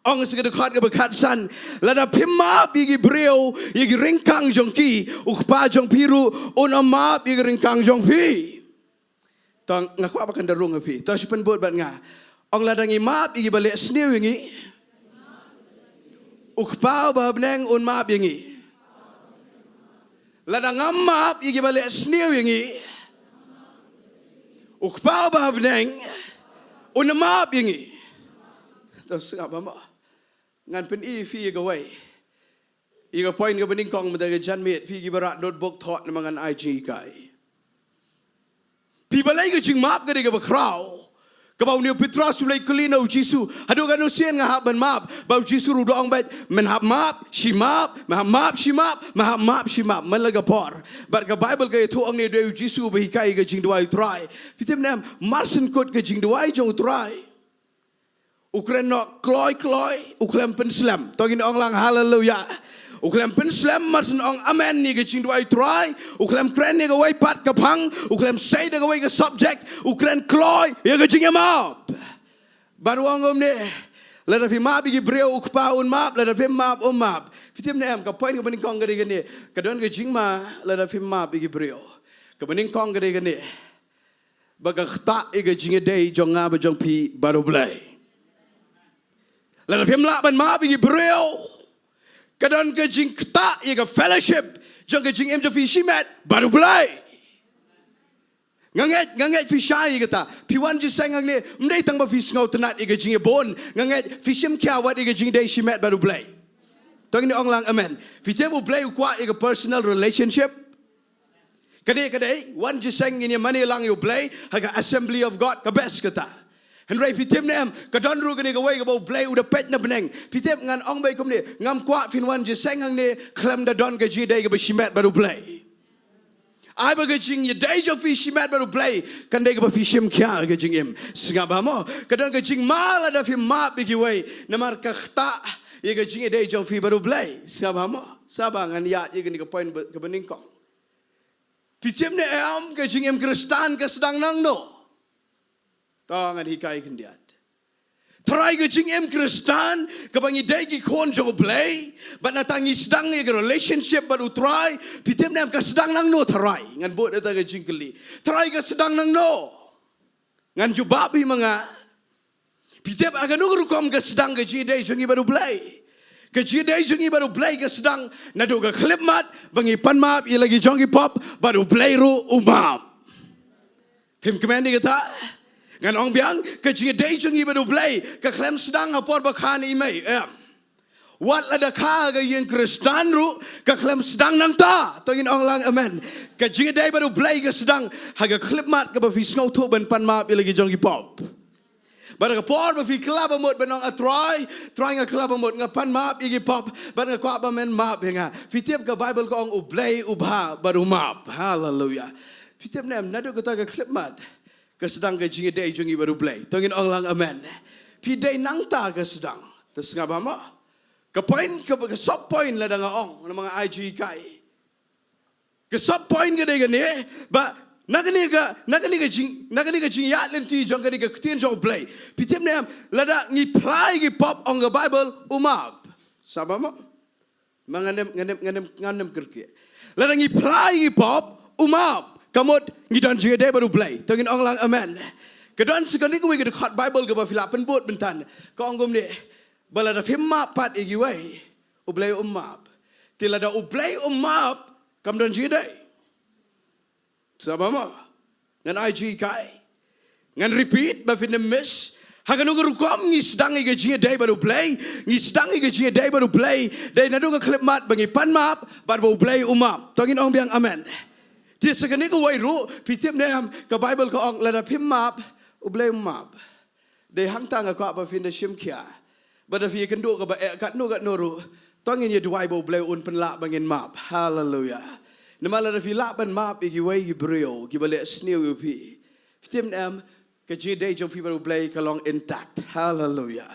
Ong sa ka dkhot kaba khatsan, lada phim map ïa ki briew ïa ki ryngkang jong ki, U Kpa jong phi ruh un ym map ïa ki ryngkang jong phi. To nga kwah ba kan da rung ha phi. To shu pynbud bad nga. Ong, lada ngi map ïa kiba leh sniew ïa ngi, U Kpa uba ha bneng un map ïa ngi. Lada ngam map ïa kiba leh sniew ïa ngi, U Kpa uba ha bneng un map ïa ngi. To sngap ba mo. Ngan pyni phi ïa kawei. Ïa ka point kaba nyngkong mynta ka janmiet, phi kiba rah notebook, thoh namar ngan ai jinghikai. Phi, balei ka jingmap ka dei kaba khraw? Kaba une u Petros u leit kylli na u Jisu, haduh katno sien nga hap ban map? Ba u Jisu ruh u da ong beit, men hap map shi map, men hap map shi map, men hap map shi map, man la ka por. Bad ka Baibl ka ïathuh hangne, dei u Jisu uba hikai ka jingduwai u Trai. Phi tip ne em, mar shen kut ka jingduwai jong u Trai, u kren noh kloi kloi, u khlem pynslem. To ngin ong lang haleluya. U khlem pynslem, mar shen ong amen ïa ka jingduwai u Trai, u khlem kren ïa kawei pat ka phang, u khlem sei da kawei ka subject, u kren kloi ïa ka jingmap. Bad u ong kumne, lada phi map ïa ki briew, U Kpa un map, lada phim map, um map. Phi tip ne em, ka point kaba nyngkong ka dei kane, ka don ka jingma lada phim map ïa ki briew. Kaba nyngkong ka dei kane, ba ka ktah ïa ka jingïadei jong nga bad jong phi bad U Blei. Lada phim lah ban map ïa ki briew, ka don ka jingktah ïa ka fellowship jong ka jingim jong phi shimet bad U Blei. Nga ngeit, nga ngeit phi shai ïa kata. Phi wan jingïaseng hangne, ym dei tang ba phi sngewtynnad ïa ka jingïabun. Nga ngeit phi shim khia wat ïa ka jingïadei shimet bad U Blei. To ngin ong lang amen. Phi tip U Blei u kwah ïa ka personal relationship. Ka dei, ka dei, wan jingïaseng ngin ïamane lang ïa U Blei ha ka Assembly of God, ka best kata. Hynrei phi tip ne em, ka don ruh kane kawei kaba U Blei u da peit na bneng. Phi tip, ngan ong beit kumne, ngam kwah phin wan jingïaseng hangne khlem da don ka jingïadei kaba shimet bad U Blei. Ai ba ka jingïadei jong phi shimet bad U Blei kan dei kaba phi shim khia ha ka jingim. Sngap ba mo, ka don ka jingma lada phim map ïa kiwei, namar ka ktah ïa ka jingïadei jong phi bad U Blei. Sngap ba mo, sngap ba, ngan ïaid ïa kane ka point ba, kaba nyngkong. Phi tip ne em, ka jingim Khristan ka sdang nangno? To ngan hikai khyndiat. Tharai ka jingim Khristan kaba ngi dei ki khun jong U Blei, bad nangta ngi sdang ïa ka relationship bad U Trai, phi tip ne em ka sdang nangno tharai? Ngan bud ïa kata ka jingkylli. Tharai ka sdang nangno? Ngan jubab hi ma nga. Phi tip, ha kano ka rukom ka sdang ka jingïadei jong ngi bad U Blei? Ka jingïadei jong ngi bad U Blei ka sdang naduh ka khyllipmat ba ngi pan map ïa la ki jong ki pop, bad U Blei ruh u map. Phim kmen ïa kata? Ngan ong biang, ka jingïadei jong ngi bad U Blei ka khlem sdang ha por ba kha ne i mei, em. Wat lada kha ha ka ïing Khristan ruh, ka khlem sdang nangta. To ngin ong lang amen. Ka jingïadei bad U Blei ka sdang ha ka khyllipmat kaba phi sngewthuh ban pan map ïa la ki jong ki pop. Bad ha ka por ba phi kylla ba mut ban ong, A Trai, Trai, nga kylla ba mut, nga pan map ïa ki pop, bad nga kwah ba men map ïa nga. Phi tip, ka Baibl ka ong U Blei u bha bad u map. Haleluya. Phi tip ne em, naduh kata ka khyllipmat ka sdang ka jingïadei jong ngi bad U Blei. To ngin ong lang amen. Phi, dei nangta ka sdang. To sngap ba mo. Ka point, ka, ka sub point lada nga ong, namar nga ai jinghikai. Ka sub point ka dei kane, ba na kane ka, na kane ka jing, na kane ka jingïaid lynti jong kane ka ktien jong U Blei, phi tip ne em, lada ngi phla ïa ki pop, ong ka Baibl, u map. Sngap ba mo. Ma ngan ym, ngan ym, ngan ym, ngan ym kyrkieh. Lada ngi phla ïa ki pop, u map. Ka mut ngi don jingïadei bad U Blei. To ngin ong lang amen. Ka don sa kane kawei ka dkhot Baibl kaba phi lah pynbud mynta. Ka ong kumne, ba lada phim map pat ïa kiwei, U Blei um map. Te lada U Blei um map, kam don jingïadei. Sngap ba mo. Ngan ai jinghikai. Ngan repeat ba phin ym miss. Ha kano ka rukom ngi sdang ïa ka jingïadei bad U Blei? Ngi sdang ïa ka jingïadei bad U Blei dei naduh ka khyllipmat ba ngi pan map bad ba U Blei u map. To ngin ong biang amen. Te sa kane kawei ruh, phi tip ne em, ka Baibl ka ong lada phim map, U Blei um map. Dei hangta nga kwah ba phin da shim khia. Ba da phi kynduh kaba eh katno katno ruh, to ngin ïa duwai ba U Blei un pynlah ba ngin map. Haleluya. Namar lada phi lah ban map ïa kiwei ki briew kiba leh sniew ïa phi, phi tip ne em, ka jingïadei jong phi bad U Blei ka long intact. Haleluya.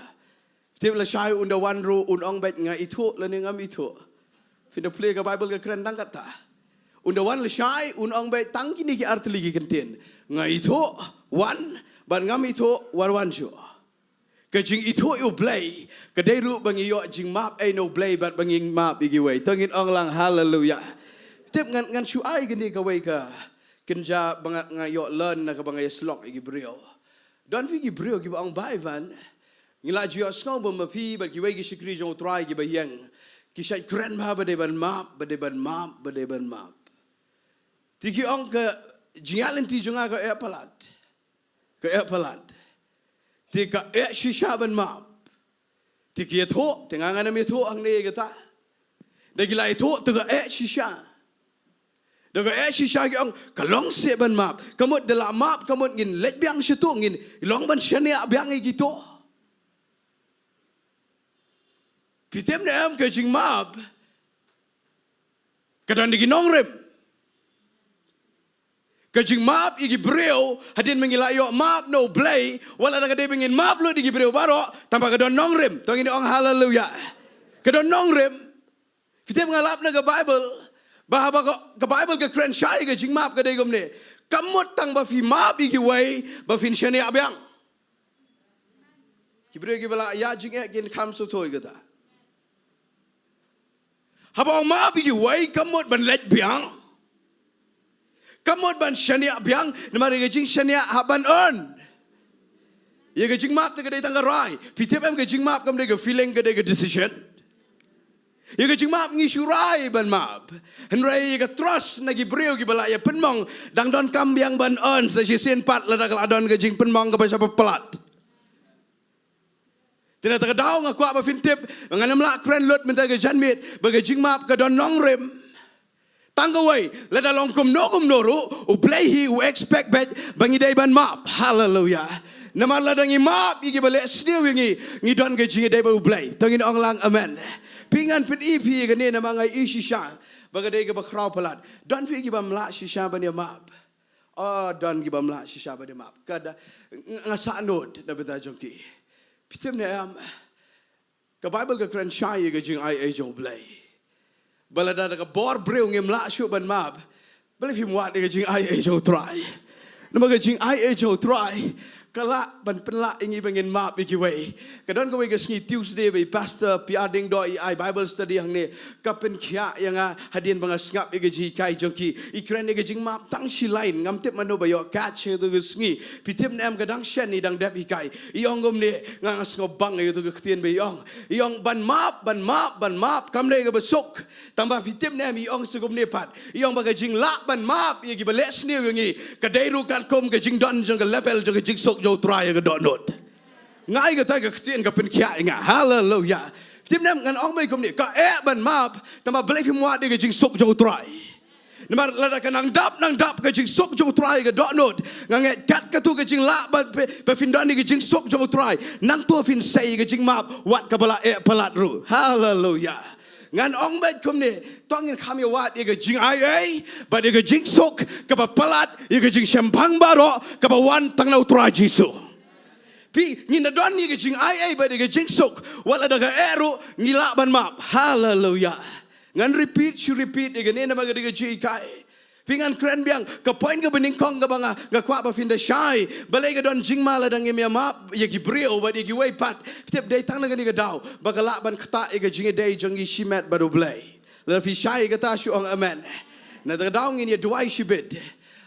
Phi tip, lashai un da wan ruh un ong beit nga ithuh lane ngam ithuh. Phin da plie ka Baibl ka kren tang kata. Un da wan lashai un ong beit tang kine ki artylli ki kyntien: nga ithuh, wan, bad ngam ithuh, wat wan shuh. Ka jingithuh ïa U Blei ka dei ruh ba ngi ïoh jingmap ei na U Blei bad ba ngin map ïa kiwei. To ngin ong lang haleluya. Tip, ngan, ngan shu ai kane kawei ka kynja ba nga, nga ïoh learn na kaba nga ïasyllok ïa ki briew. Don phi ki briew kiba ong, Bah Ivan, ngi la ju ïohsngew ba ma phi bad kiwei ki shakri jong U Trai kiba ïeng ki shait kren bha ba dei ban map, ba dei ban map, ba dei ban map. Te ki ong ka jingïaid lynti jong nga ka eh palat. Ka eh palat. Te ka eh shisha ban map. Te ki ïathuh, te nga ngam ïathuh hangne ïa kata. Da ki la ïathuh te ka eh shisha. Da ka eh shisha ki ong ka long seh ban map. Ka mut da la map ka mut ngin leit biang shatu, ngin long ban shaniah biang ïa kito. Phi tip ne em, ka jingmap ka don da ki nongrim. Ka jingmap ïa ki briew, hadien ba ngi la ïoh map na U Blei, wat la ka dei ba ngin map lut ïa ki briew baroh, tangba ka don nongrim. To ngin ong haleluya. Ka don nongrim. Phi tip, nga lap na ka Baibl ba haba ka, ka Baibl ka kren shai ka jingmap ka dei kumne: ka mut tang ba phi map ïa kiwei ba phin shaniah biang. Ki briew kiba la ïa jingeh kin kham sngewthuh ïa kata. Haba ong map ïa kiwei ka mut ban leit biang. Ka mut ban shaniah biang, namar ïa ka jingshaniah hap ban earn. Ïa ka jingmap te ka dei tang ka rai. Phi tip em, ka jingmap kam dei ka feeling, ka dei ka decision. Ïa ka jingmap ngi shu rai ban map. Hynrei ïa ka trust na ki briew kiba la ïa pynmong, dang donkam biang ban earn sa shisien pat lada ka la don ka jingpynmong kaba shah palat. Te na kata ka daw nga kwah ba phin tip, ngan ym lah kren lut mynta ka janmiet ba ka jingmap ka don nongrim. Tang kawei, lada long kumno kumno ruh, U Blei hi u expect beit ba ngi dei ban map. Haleluya. Namar lada ngi map ïa kiba leh sniew ïa ngi, ngi don ka jingïadei bad U Blei. To ngin ong lang amen. Phi, ngan pyni phi ïa kane namar nga i shisha ba ka dei kaba khraw palat. Don phi ïa kibym lah shisha ban ïa map? Oh, don kibym lah shisha ban ïa map. Ka da, nga sah note na bynta jong ki. Phi tip ne em, ka Baibl ka kren shai ïa ka jingaiei jong U Blei. Ba lada da ka bor briew ngim lah shuh ban map, balei phim wad ïa ka jingaiei jong U Trai? Namar ka jingaiei jong U Trai ka lah ban pynlah ïa ngi ba ngin map ïa kiwei. Ka don kawei ka sngi Tuesday ba i Pastor P R Diengdoh i ai Bible study hangne. Ka pynkhiah ïa nga hadien ba nga sngap ïa ka jinghikai jong ki. I kren ïa ka jingmap tang shi lain, ngam tip mano ba ïoh catch ïa katu ka sngi. Phi tip ne em, ka dang shen i dang dep hikai. I ong kumne, nga, nga sngewbang ïa katu ka ktien ba i ong. I ong ban map, ban map, ban map kam dei kaba suk. Tangba phi tip ne em, i ong sa kumne pat. I ong ba ka jinglah ban map ïa kiba leh sniew ïa ngi ka dei ruh katkum ka jingdon jong ka level jong ka jingsuk jong U Trai ïa ka dohnud. Nga ai kata ka ktien ka pynkhiah ïa nga. Haleluya. Phi tip ne em, ngan ong beit kumne, ka eh ban map, tangba balei phim wad ïa ka jingsuk jong U Trai? Namar lada ka nang dap, nang dap ka jingsuk jong U Trai ka dohnud, nga ngeit kat katu ka jinglah ba, ba, ba phin don ïa ka jingsuk jong U Trai, nangta phin sei ïa ka jingmap wat kaba la eh palat ruh. Haleluya. Ngan ong beit kumne, to ngin kham ïa wad ïa ka jingaiei bad ïa ka jingsuk kaba palat ïa ka jingshemphang baroh kaba wan tang na U Trai Jisu. Phi, ngin da don ïa ka jingaiei bad ïa ka jingsuk, wat lada ka eh ruh ngi lah ban map. Haleluya. Ngan repeat shu repeat ïa kane namar ka dei ka jinghikai. Phi, ngan kren biang, ka point kaba nyngkong kaba nga, nga kwah ba phin da shai. Balei ka don jingma lada ngim ïa map ïa ki briew bad ïa kiwei pat? Phi tip, dei tang na kane ka daw ba ka lah ban ktah ïa ka jingïadei jong ngi shimet bad U Blei. Lada phi shai ïa kata shu ong amen. Na kata ka daw ngin ïa duwai shibit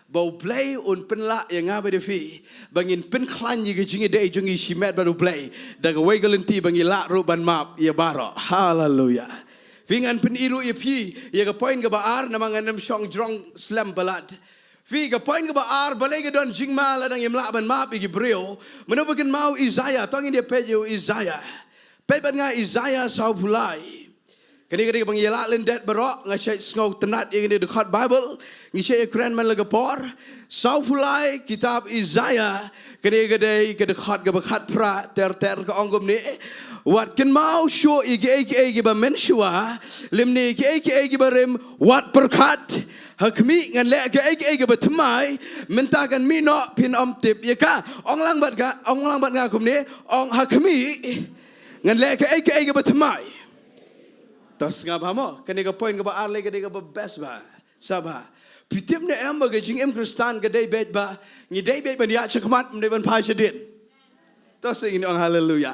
ba U Blei un pynlah ïa nga bad ïa phi ba ngin pynkhlaiñ ïa ka jingïadei jong ngi shimet bad U Blei da kawei ka lynti ba ngi lah ruh ban map ïa baroh. Haleluya. Phi, ngan pyni ruh ïa phi ïa ka point kaba ar namar ngan ym shong jrong slem palat. Phi, ka point kaba ar, balei ka don jingma lada ngim lah ban map ïa ki briew? Mano ba kynmaw Isaiah? To ngin ïa peit ïa u Isaiah. Peit bad nga Isaiah sawphew lai. Kane ka dei kaba ngi ïa lah lyndet baroh, nga shait sngewtynnat ïa kane ka dkhot Baibl, ngi shait ïa kren man la ka por. Sawphew lai, kitab Isaiah, kane ka dei ka dkhot kaba khatphra, ter ter ka ong kumne: Wat kynmaw shuh ïa kiei kiei kiba mynshuwa, lymne ïa kiei kiei kiba rim, wat pyrkhat. Ha khmih, ngan leh kaei kaei kaba thymmai, mynta kan mih noh, phin ym tip ïa ka. Ong lang bad ka, ong lang bad nga kumne, ong: Ha khmih, ngan leh kaei kaei kaba thymmai. To sngap bha mo, kane ka point kaba ar lei ka dei kaba best bha. Sngap bha. Phi tip ne em ba ka jingim Khristan ka dei beit ba ngi dei beit ban ïaid shakhmat, ym dei ban phai shadien. To sa ngin ong haleluya.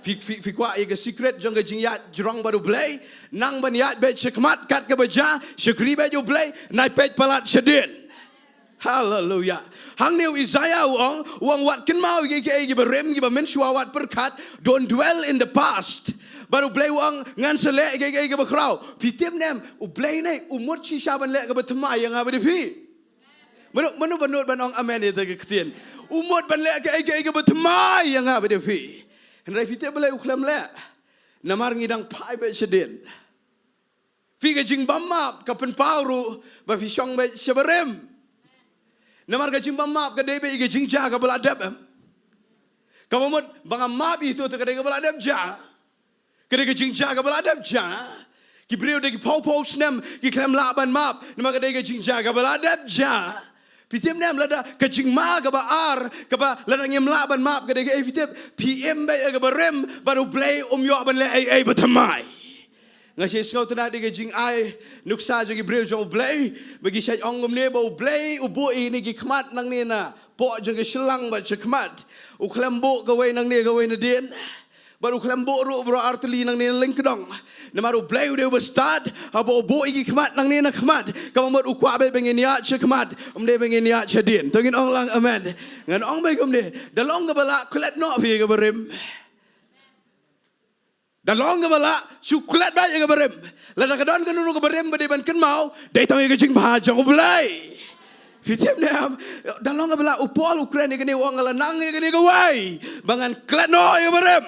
Phi, phi, phi kwah ïa ka secret jong ka jingïaid jrong bad U Blei? Nang ban ïaid beit shakhmat kat kaba jia, shakri beit ïa U Blei, nai peit palat shadien. Haleluya. Hangne u Isaiah u ong, u ong: Wat kynmaw ïa kiei kiei kiba rim, kiba mynshuwa, wat pyrkhat, don't dwell in the past. Bad U Blei u ong: Ngan sa leh kiei kiei kiba khraw. Phi tip ne em, U Blei ne u mut shisha ban leh kaba thymmai ïa nga bad ïa phi. Mano, mano ba nud ban ong amen ïa kata ka ktien? U mut ban leh kaei kaei kaba thymmai ïa nga bad ïa phi. Hynrei phi tip balei u khlem leh? Namar ngi dang phai beit shadien. Phi, ka jingbym map ka pynpaw ruh ba phi shong beit sha barim. Namar ka jingbym map ka dei beit ka jingjia kaba la dep, em? Kaba mut ba nga map ïa ito te ka dei kaba la dep jia. Ka dei ka jingjia kaba la dep jia. Ki briew da ki phew phew snem ki khlem lah ban map namar ka dei ka jingjia kaba la dep jia. Phi tip ne em, lada ka jingma kaba ar, kaba lada ngim lah ban map, ka dei kaei phi tip? Phi im beit ha kaba rim, bad U Blei um ïoh ban leh ei ei ba thymmai. Nga shait sngewtynnat ïa ka jingai nuksa jong ki briew jong U Blei, ba ki shait ong kumne ba U Blei u buh ïa kine ki khmat nangne napoh jong ka shyllang bad shakhmat. U khlem buh kawei nangne kawei nadien. Bad u khlem buh ruh baroh artylli nangne na lyngkdong. Namar U Blei u dei uba stad, haba u buh ïa ki khmat nangne na khmat, kaba mut u kwah beit ba ngin ïaid shakhmat, ym dei ba ngin ïaid shadien. To ngin ong lang amen. Ngan ong beit kumne, da long kaba lah, klet noh phi ïa kaba rim. Da long kaba lah, shu klet beit ïa kaba rim. Lada ka don kano kano kaba rim ba dei ban kynmaw, dei tang ïa ka jingbha jong U Blei. Phi tip ne em, da long kaba lah, u Paul u kren ïa kane, u ong: Nga la nang ïa kane kawei, ba ngan klet noh ïa kaba rim,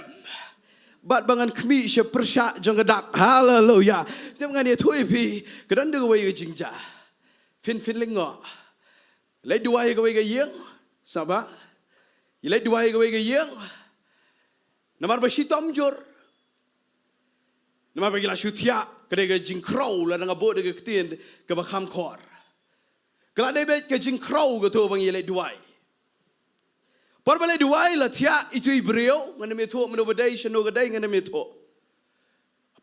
bad ba ngan khmih sha pyrshah jong ka dak. Haleluya. Tip, ngan ïathuh ïa phi, ka don da kawei ka jingjia. Phin, phin lyngngoh. Leit duwai kawei ka ïing, sngap bha. Leit duwai kawei ka ïing. Namar ba shitom jur. Namar ba ki la shu thiah, ka dei ka jingkhrew, lada nga buh da ka ktien kaba kham khor. Ka la dei beit ka jingkhrew kato ba ngi leit duwai. Por ba leit duwai la thiah itu i briew, ngan ym ïathuh mano ba dei, shano ka dei, ngan ym ïathuh.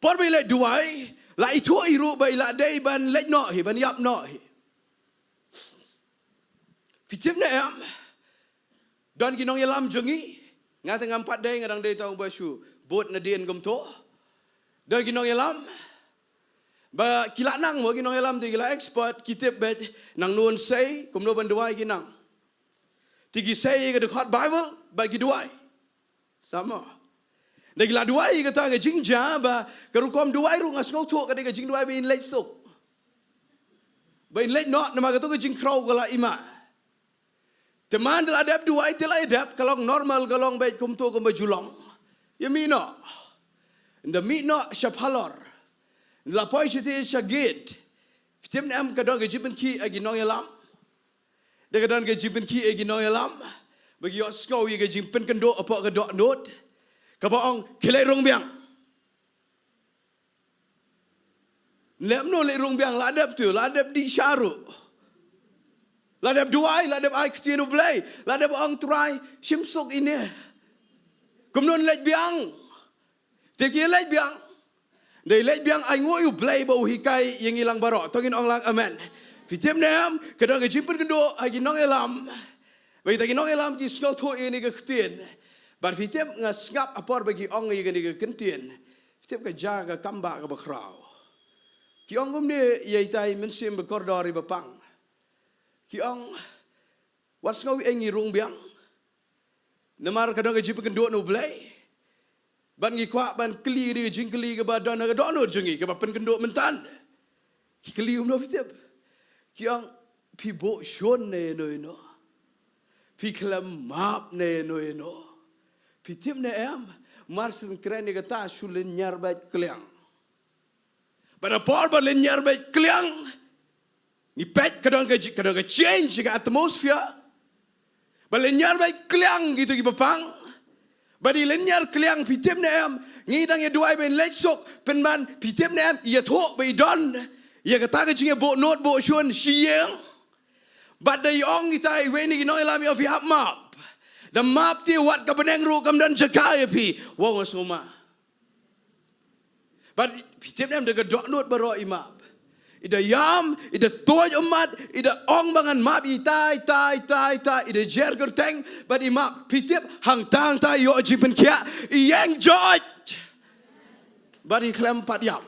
Por ba leit duwai, la ithuh i ruh ba i la dei ban leit noh hi, ban ïap noh hi. Phi tip ne em, don ki nongïalam jong ngi, nga te ngam pat dei, nga dang dei tang ba shu bud nadien kumto. Don ki nongïalam ba ki la nang mo, ki nongïalam te ki la expert, ki tip beit nangno ban sei, kumno ban duwai ki nang. Te ki sei ïa ka dkhot Baibl bad ki duwai. Sngap mo. Da ki la duwai ïa kata ka jingjia, ba ka rukom duwai ruh nga sngewthuh ka dei ka jingduwai ba in leit suk, ba in leit noh, namar kato ka jingkhrew ka la i ma. Te man da la dep duwai, te la dep, ka long normal, ka long beit kumto kumba ju long. Ïa mih noh. Nda mih noh sha phalor. Nda la poi shatei sha gate. Phi tip ne em, ka don ka jingpynkhih ha ki nongïalam. Da ka don ka jingpynkhih ha ki nongïalam ba ki ïohsngew ïa ka jingpynkynduh hapoh ka dohnud, kaba ong: Khie leit rung biang. Leh kumno leit rung biang? La dep tu, la dep dih sha ruh. La dep duwai, la dep ai ktien U Blei, la dep ong: Trai, shim suk ine. Kumno leit biang? Te ki leit biang. Dei leit biang, ai nguh ïa U Blei ba u hikai ïa ngi lang baroh. To ngin ong lang amen. Phi tip ne em, ka don ka jingpynkynduh ha ki nongïalam. Ba kita ki nongïalam ki sngewthuh ïa kane ka ktien. Bad phi tip, nga sngap ha por ba ki ong ïa kane ka ktien, phi tip, ka jia ka kambah kaba khraw. Ki ong kumne ïa itai i mynsiem ba kordor, iba pang. Ki ong: Wat sngew ïa ngi rung biang. Namar ka don ka jingpynkynduh na U Blei. Bad ngi kwah ban kylli ïa ka jingkylli kaba don ha ka dohnud jong ngi, kaba pynkynduh mynta. Ki kylli kumno, phi tip? Ki ong: Phi buh shun ne ïano ïano? Phi khlem map ne ïano ïano? Phi tip ne em, mar shen kren ïa kata, shu lynñiar beit kliang. Bad ha por ba lynñiar beit kliang, ngi peit ka don ka ji-, ka don ka change ka atmosphere. Ba lynñiar beit kliang kito kiba pang. Bad i lynñiar kliang, phi tip ne em, ngi dang ïa duwai ba in leit suk, pynban, phi tip ne em, ïathuh ba i don ïa kata ka jingïabuh nud buh shun shi ïing. Bad da i ong ita iwei na ki nongïalam ïa phi, hap map. Da map te wat ka bneng ruh kam don jaka ïa phi. Wow, nga sngewma. Bad phi tip ne em, da ka dohnud baroh i map. I da ïam, i da tuid ummat, i da ong ba ngan map, i tai, tai, tai, tai, i da jer kyrteng, bad i map, phi tip, hangta, hangta i ïoh jingpynkhiah, i ïeng joit. Bad i khlem pat ïap.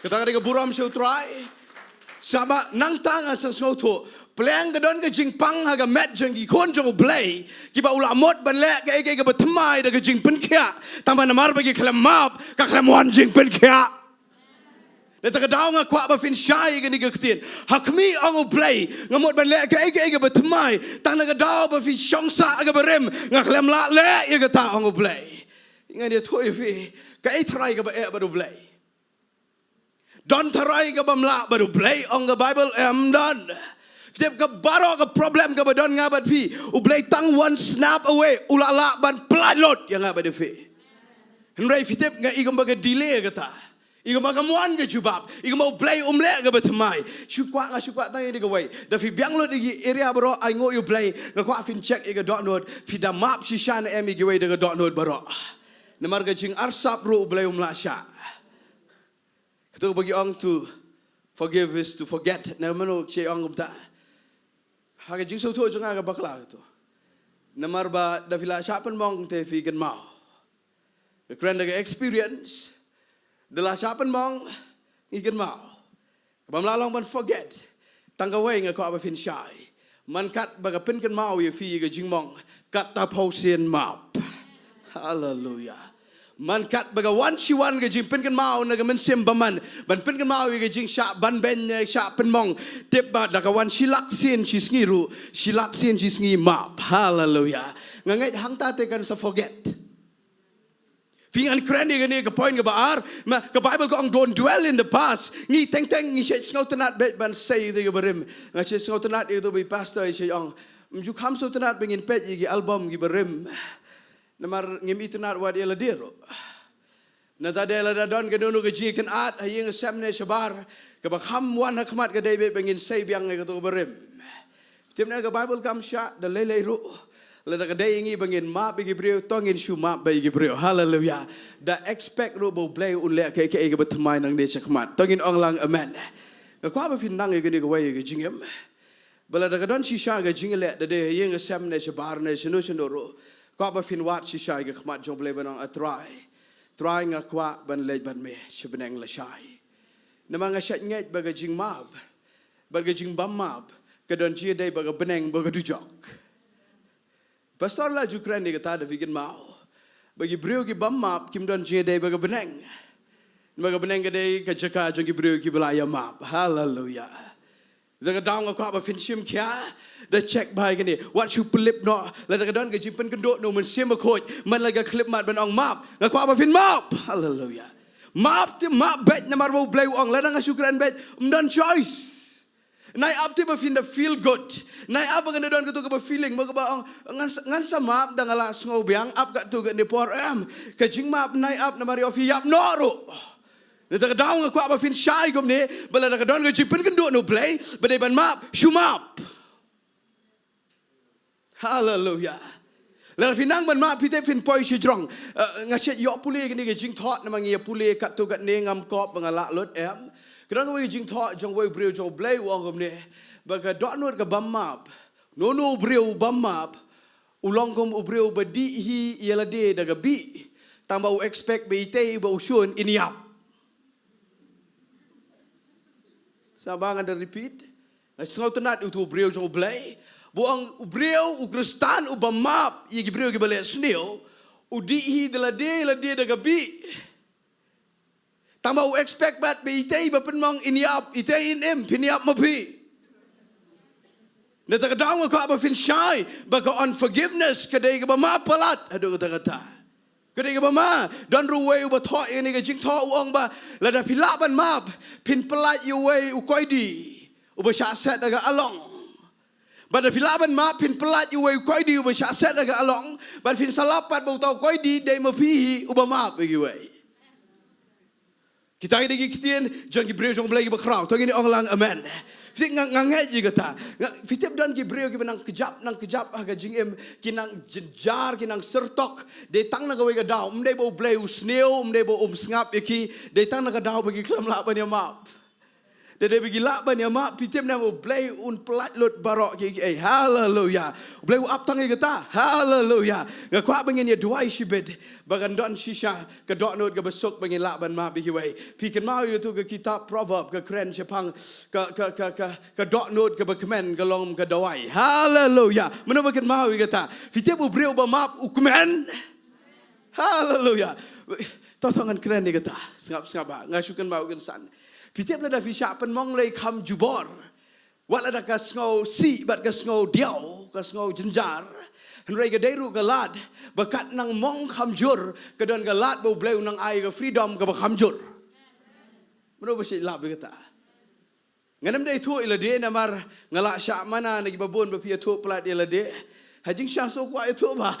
Kata ka dei ka burom sha U Trai. Sngewbha nangta nga sngewthuh, pleng ka don ka jingpang ha ka met jong ki khun jong U Blei kiba u la mut ban leh kaei kaei kaba thymmai da ka jingpynkhiah, tangba namar ba ki khlem map, ka khlem wan jingpynkhiah. Nangta ka daw nga kwah ba phin shai ïa kane ka ktien. Ha khmih, ong U Blei, nga mut ban leh kaei kaei kaba thymmai, tang na ka daw ba phi shong sah ha kaba rim, nga khlem lah leh ïa kata, ong U Blei. Ngan ïathuh ïa phi, kaei tharai kaba eh bad U Blei? Don tharai kaba ym lah bad U Blei, ong ka Bible, em don. Phi tip, ka baroh ka problem kaba don nga bad phi, U Blei tang one snap away u la lah ban pynlait lut ïa nga bad ïa phi. Hynrei phi tip, nga i kumba ka delay kata. I kumba kam wan ka jubab. I kumba U Blei um leh kaba thymmai. Shu kwah, nga shu kwah tang ïa kane kawei. Da phi biang lut ïa ki area baroh, ai nguh ïa U Blei. Nga kwah phin check ïa ka dohnud. Phi da map shisha ne em ïa kiwei da ka dohnud baroh? Namar ka jingarsap ruh U Blei um lah shah. Kato ba ki ong, to forgive is to forget. Na mano ki ong kumta? Ha ka jingsngewthuh jong nga ka bakla kato. Namar ba da phi la shah pynmong te phi kynmaw. Nga kren da ka experience. Da la shah pynmong, ngi kynmaw. Kaba ym lah long ban forget. Tang kawei nga kwah ba phin shai. Man kat ba ka pynkynmaw ïa phi ïa ka jingmong, kat ta phew sien map. Haleluya. Man kat ba ka wan shi wan ka jingpynkynmaw na ka mynsiem bymman, ban pynkynmaw ïa ka jingshah banbeiñ ne shah pynmong, tip ba da ka wan shi lak sien shi sngi ruh, shi lak sien shi sngi map. Haleluya. Nga ngeit hangta te kan sa forget. Phi, ngan kren ïa kane ka point kaba ar, ma ka Bible ka ong, don't dwell in the past. Ngi teng teng ngi shait sngewtynnat beit ban sei ïa kaba rim. Nga shait sngewtynnat ïa kato ba i pastor i shait ong, ym ju kham sngewtynnat ba ngin peit ïa ki album kiba rim. Namar ngim itynnat wat ïa lade ruh. Nangta dei lada don kano kano ka jingkynad ha ïing ha sem ne shabar, kaba kham wan ha khmat ka dei beit ba ngin sei biang ïa kato kaba rim. Tip ne ka Bible kam shah da lei lei ruh. Lada ka dei ïa ngi ba ngin map ïa ki briew, to ngin shu map bha ïa ki briew. Haleluya. Da expect ruh ba U Blei un leh kaei kaei kaba thymmai nangne shakhmat. To ngin ong lang amen. Nga kwah ba phin nang ïa kane kawei ka jingim. Ba lada ka don shisha ka jingïaleh, da dei ha ïing ha sem ne shabar ne shano shano ruh, kwah ba phin wad shisha ïa ka khmat jong U Blei ban ong, A Trai, Trai, nga kwah ban leit bad me sha bneng lashai. Namar nga shait ngeit ba ka jingmap bad ka jingbym map ka don jingïadei bad ka bneng bad ka dujok. Pastor la ju kren ïa kata, da phi kynmaw, ba ki briew ki bym map kim don jingïadei bad ka bneng. Namar ka bneng ka dei ka jaka jong ki briew kiba la ïa map. Haleluya. Da ka daw nga kwah ba phin shim khia, da check bha ïa kane. Wat shu pynlip noh. Lada ka don ka jingpynkynduh na u Mynsiem Bakhuid, man la ka khyllipmat ban ong map, nga kwah ba phin map. Haleluya. Map te map beit, namar ba U Blei u ong, lada nga shu kren beit, ym don choice. Nai ap te ba phin da feel good. Nai ap ba kan da don kato kaba feeling ba kaba ong, ngan sa, ngan sa map da nga la sngew biang, ap katto katne por, em. Ka jingmap nai ap namar ïoh phi ïap noh ruh. Nangta ka daw nga kwah ba phin shai kumne, ba lada ka don ka jingpynkynduh na U Blei ba dei ban map, shu map. Haleluya. Lada phi nang ban map, phi te phin poi shajrong. Eh, nga shait ïoh pule kane ka jingthoh, namar ngi ïa pule katto katne, ngam kop ba nga lah lut, em. Ka don kawei ka jingthoh jong uwei u briew jong U Blei, u ong kumne, ba ka dohnud ka bym map, uno uno u briew u bym map u long kum u briew ba dih hi ïa lade da ka bih, tangba u expect ba itei ba u shun in ïap. Sa ba ngan da repeat. Nga sngewtynnat ïa uto u briew jong U Blei. Ba u ong u briew, u Khristan uba map ïa ki briew kiba leh sniew, u dih hi da lade lade da ka bih. Tangba u expect pat ba itei ba pynmong in ïap, itei in im, phin ïap ma phi. Nangta ka daw nga kwah ba phin shai ba ka unforgiveness ka dei kaba map palat haduh katta katta. Ka dei kaba ma, don ruh uwei uba thoh ïa kane ka jingthoh u ong ba, lada phi lah ban map, phin pyllait ïa uwei u koidi uba shah set da ka along. Bad lada phi lah ban map, phin pyllait ïa uwei u koidi uba shah set da ka along. Bad phin sa lap pat ba uta u koidi dei ma phi hi uba map ïa kiwei. Kita ki dei ki ktien jong ki briew jong U Blei kiba khraw. To ngin ong lang amen. Phi tip nga, nga ngeit ïa kata. Nga, phi tip don ki briew kiba nang kjap, nang kjap ha ka jingim, ki nang jynjar, ki nang syrtok. Dei tang na kawei ka daw, ym dei ba U Blei u sniew, ym dei ba um sngap ïa ki. Dei tang na ka daw ba ki khlem lah ban ïa map. Te dei ba ki lah ban ïa map, phi tip ne em, U Blei un pyllait lut baroh ki, ki, ei, haleluya. U Blei u ap tang ïa kata, haleluya. Nga kwah ba ngin ïa duwai shibit ba kan don shisha ka dohnud kaba suk ba ngin lah ban map ïa kiwei. Phi kynmaw ïa kato ka kitab Proverb, ka kren shaphang ka, ka, ka, ka, ka dohnud kaba kmen ka long ka dawai. Haleluya. Mano ba kynmaw ïa kata? Phi tip u briew uba map u kmen. Haleluya. To, to ngan kren ïa kata. Sngap, sngap bha. Nga shu kynmaw kynsan. Phi tip lada phi shah pynmong lei kham jubor, wat lada ka sngewsih bad ka sngewdiaw, ka sngewjynjar. Hynrei ka dei ruh ka lad ba kat nang mong kham jur, ka don ka lad ba U Blei u nang ai ka freedom kaba kham jur. Mano ba shait lap ïa kata? Ngan ym da ïathuh ïa lade namar nga lah shah mana na kiba bun ba phi ïathuh palat ïa lade. Ha jingshisha kwah ïathuh bha.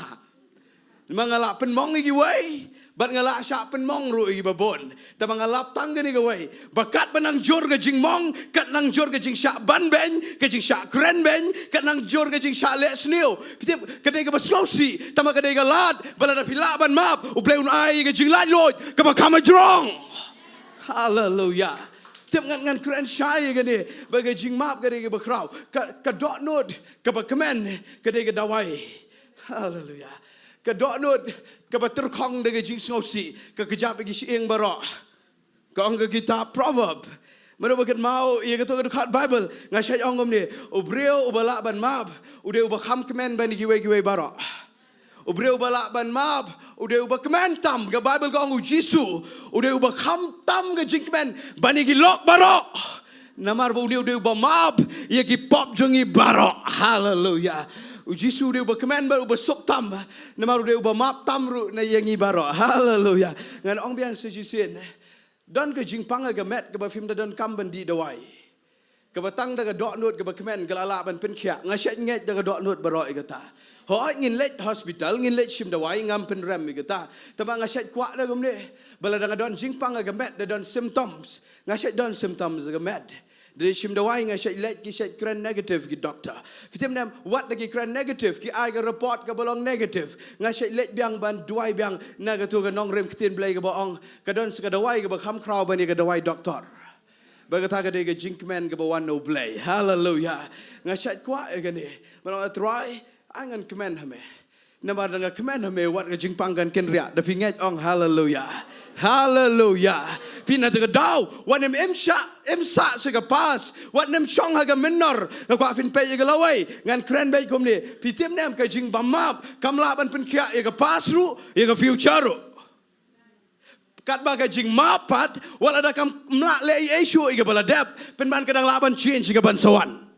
Namar nga lah pynmong ïa kiwei bad nga lah shah pynmong ruh ïa kiba bun. Tangba nga lap tang kane kawei, ba kat ba nang jur ka jingmong, kat nang jur ka jingshah ban beiñ, ka jingshah kren beiñ, kat nang jur ka jingshah leh sniew. Phi tip, ka dei kaba sngewsih, tangba ka dei ka lad ba lada phi lah ban map, U Blei un ai ka jinglaitluid kaba kham jrong. Haleluya. Tip, ngan, ngan kren shai ïa kane ba ka jingmap ka dei kaba khraw. Ka, ka dohnud kaba kmen ka dei ka dawai. Haleluya. Ka dohnud kaba tyrkhong da ka jingsngewsih ka kjap ïa ki shyieng baroh. Ka ong ka kitab Proverb. Mano ba kynmaw ïa kato ka dkhot Baibl, nga shait ong kumne, u briew uba lah ban map u dei uba kham kmen ban ïa kiwei kiwei baroh. U briew uba lah ban map u dei uba kmen tam. Ka Baibl ka ong u Jisu u dei uba kham tam ka jingkmen ban ïa ki lok baroh. Namar ba une u dei uba map ïa ki pop jong ngi baroh. Haleluya. U Jisu u dei uba kmen bad uba suk tam, namar u dei uba map tam ruh na ïa ngi baroh. Haleluya. Ngan ong biang sa shisien. Don ka jingpang ha ka met kaba phim da donkam ban dih dawai. Kaba tang da ka dohnud kaba kmen ka la lah ban pynkhiah. Nga shait ngeit da ka dohnud baroh ïa kata. Hooid, ngin leit hospital, ngin leit shim dawai, ngam pynrem ïa kata. Tangba nga shait kwah da kumne, ba lada nga don jingpang ha ka met, da don symptoms. Nga shait don symptoms ha ka met. Da dei shim dawai nga shait leit, ki shait kren negative ki doktor. Phi tip ne em, wat da ki kren negative, ki ai ka report kaba long negative. Nga shait leit biang ban duwai biang na kato ka nongrim ktien Blei kaba ong, ka don sa ka dawai kaba kham khraw ban ïa ka dawai doktor. Bad kata ka dei ka jingkmen kaba wan na U Blei. Haleluya. Nga shait kwah ïa kane. Ban ong, A Trai, ai ngan kmen ha me. Namar da nga kmen ha me, wat ka jingpang kan kynriah. Da phi ngeit ong haleluya. Haleluya. Phi na te ka daw, wat nym im shah, im sah sha ka past, wat nym shong ha ka mynnor. Nga kwah phin peit ïa ka lawei. Ngan kren beit kumne. Phi tip ne em, ka jingbymap kam lah ban pynkhiah ïa ka past ruh, ïa ka future ruh. Katba ka jingmap pat, wat lada kam lah leh ei ei shuh ïa kaba la dep, pynban ka dang lah ban change ïa kaban sa wan.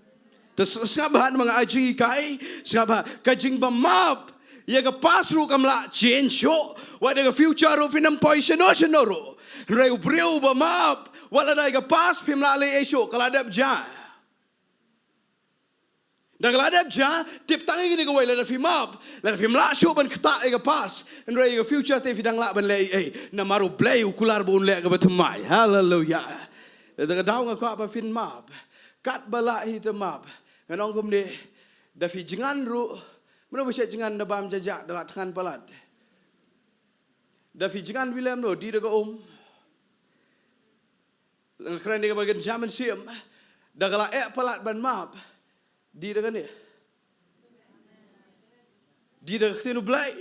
Te s-, sngap bha, namar nga ai jinghikai, sngap bha, ka jingbymap ïa ka past ruh kam lah change shuh, wat ïa ka future ruh phin ym poi shano shano ruh. Hynrei u briew uba map, wat lada ïa ka past phim lah leh ei ei shuh, ka la dep jia. Da ka la dep jia, tip tang ïa kane kawei, lada phi map, lada phim lah shuh ban ktah ïa ka past, hynrei ïa ka future te phi dang lah ban leh ei ei. Namar U Blei u kular ba un leh kaba thymmai. Haleluya. Lada ka daw nga kwah ba phin map. Katba lah hi te map. Ngan ong kumne, da phi jngan ruh, mano ba shait jngan da bam jajak, da lah thngan palat. Da phi jngan, William, no, dih da ka um. Nga kren ïa kaba kynja mynsiem. Da ka la eh palat ban map, dih da kane. Dih da ka ktien U Blei.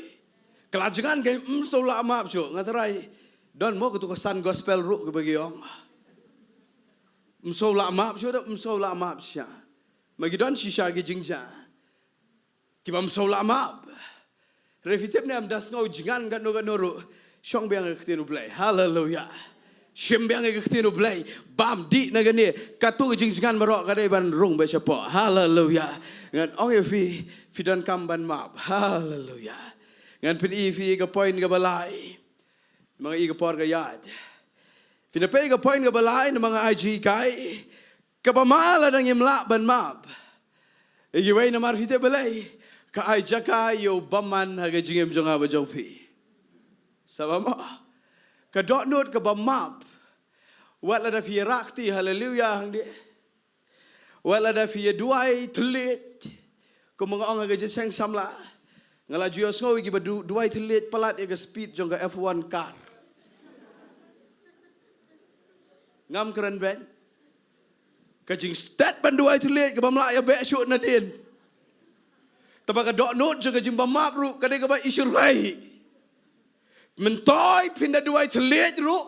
Ka la jngan, ka ym shu lah map shuh. Nga tharai don mo kato ka san gospel ruh kaba ki ong, ym shu lah map shuh, da ym shu lah map shisha. Ma ki don shisha ki jingjia kiba ym shu lah map. Hynrei phi tip ne em, da sngew jngan katno katno ruh, shong biang ïa ka ktien U Blei. Haleluya. Shim biang ïa ka ktien U Blei. Bam, dih na kane. Kato ka jingjngan baroh ka dei ban rung beit shapoh. Haleluya. Ngan ong ïa phi, phi donkam ban map. Haleluya. Ngan pyni ïa phi ka point kaba lai. Namar ïa ka por ka ïaid. Phin da peit ïa ka point kaba lai namar nga ai jinghikai. Kaba ma lada ngim lah ban map ïa kiwei, namar phi tip balei? Ka ai jaka ïa u bymman ha ka jingim jong nga bad jong phi. Sngewbha mo? Ka dohnud kaba map. Wat lada phi ïa rah kti, haleluya, hangne. Wat lada phi ïa duwai thylliej, kum nga ong ha ka jingïaseng samla. Nga la ju ïohsngew ïa kiba du-, duwai thylliej palat ïa ka speed jong ka F one car. Ngam kren beiñ. Ka jingstet ban duwai thylliej kaba ym lah ïa beh shuh nadien. Tangba ka dohnud jong ka jingbymap ruh ka dei kaba i syrwei. Myntoi phin da duwai thylliej ruh,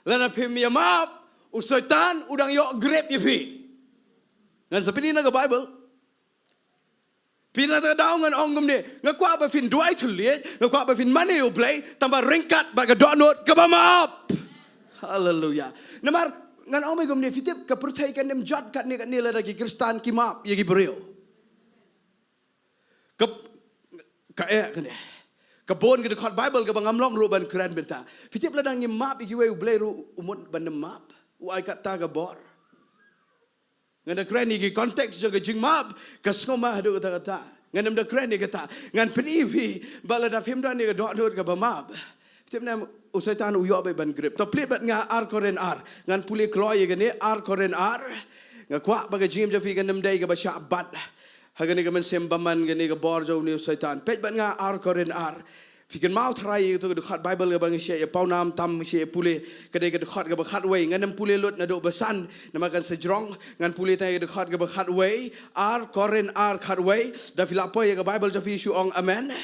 lada phim ïa map, u Soitan u dang ïoh grip ïa phi. Ngan sa pyni na ka Bible. Phi, na kata ka daw ngan ong kumne, nga kwah ba phin duwai thylliej, nga kwah ba phin mane ïa U Blei, tangba ryngkat bad ka dohnud kaba map. Haleluya. Namar ngan ong kumne, phi tip ka pyrthei kan ym jot katne katne lada ki Khristan ki map ïa ki briew. Ka, ka, eh, kane. Ka bun ka dkhot Bible kaba ngam long ruh ban kren bynta. Phi tip lada ngim map ïa kiwei, U Blei ruh u mut ban ym map. U ai kata ka bor. Ngan da kren ïa ki context jong ka jingmap, ka sngewma haduh katta katta. Ngan ym da kren ïa kata. Ngan pyni ïa phi ba lada phim don ïa ka dohnud kaba map, tip ne em, u Soitan u ïoh beit ban grip. To plie bad nga Ar Korinth ar. Ngan pule kloi ïa kane, Ar Korinth ar. Nga kwah ba ka jingim jong phi kan ym dei kaba shah bat ha kane ka mynsiem bymman, kane ka bor jong une u Soitan. Peit bad nga Ar Korinth ar. Phi kynmaw tharai ïa kato ka dkhot Bible kaba ngi shah ïa pawnam tam, ngi shah ïa pule. Ka dei ka dkhot kaba khatwei. Ngan ym pule lut naduh ba san, namar kan sa jrong. Ngan pule tang ïa ka dkhot kaba khatwei. Ar Korinth ar khatwei. Da phi lah poi ïa ka Bible jong phi shu ong amen.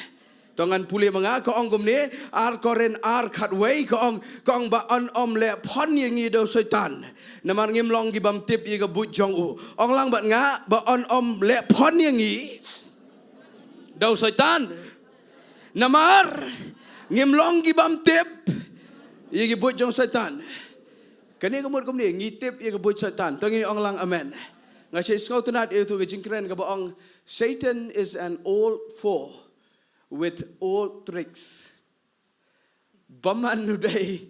To ngan pule ma nga, ka ong kumne, Ar Korinth ar khatwei, ka ong, ka ong ba yn ym leh phon ïa ngi da u Soitan. Namar ngim long ki bym tip ïa ka buit jong u. Ong lang bad nga, ba yn ym leh phon ïa ngi da u Soitan. Namar ngim long ki bym tip ïa ki buit jong u Soitan. Kane ka mut kumne, ngi tip ïa ka buit Soitan. To ngin ong lang amen. Nga shait sngewtynnat ïa kato ka jingkren kaba ong, Satan is an old foe with old tricks. Bymman u dei,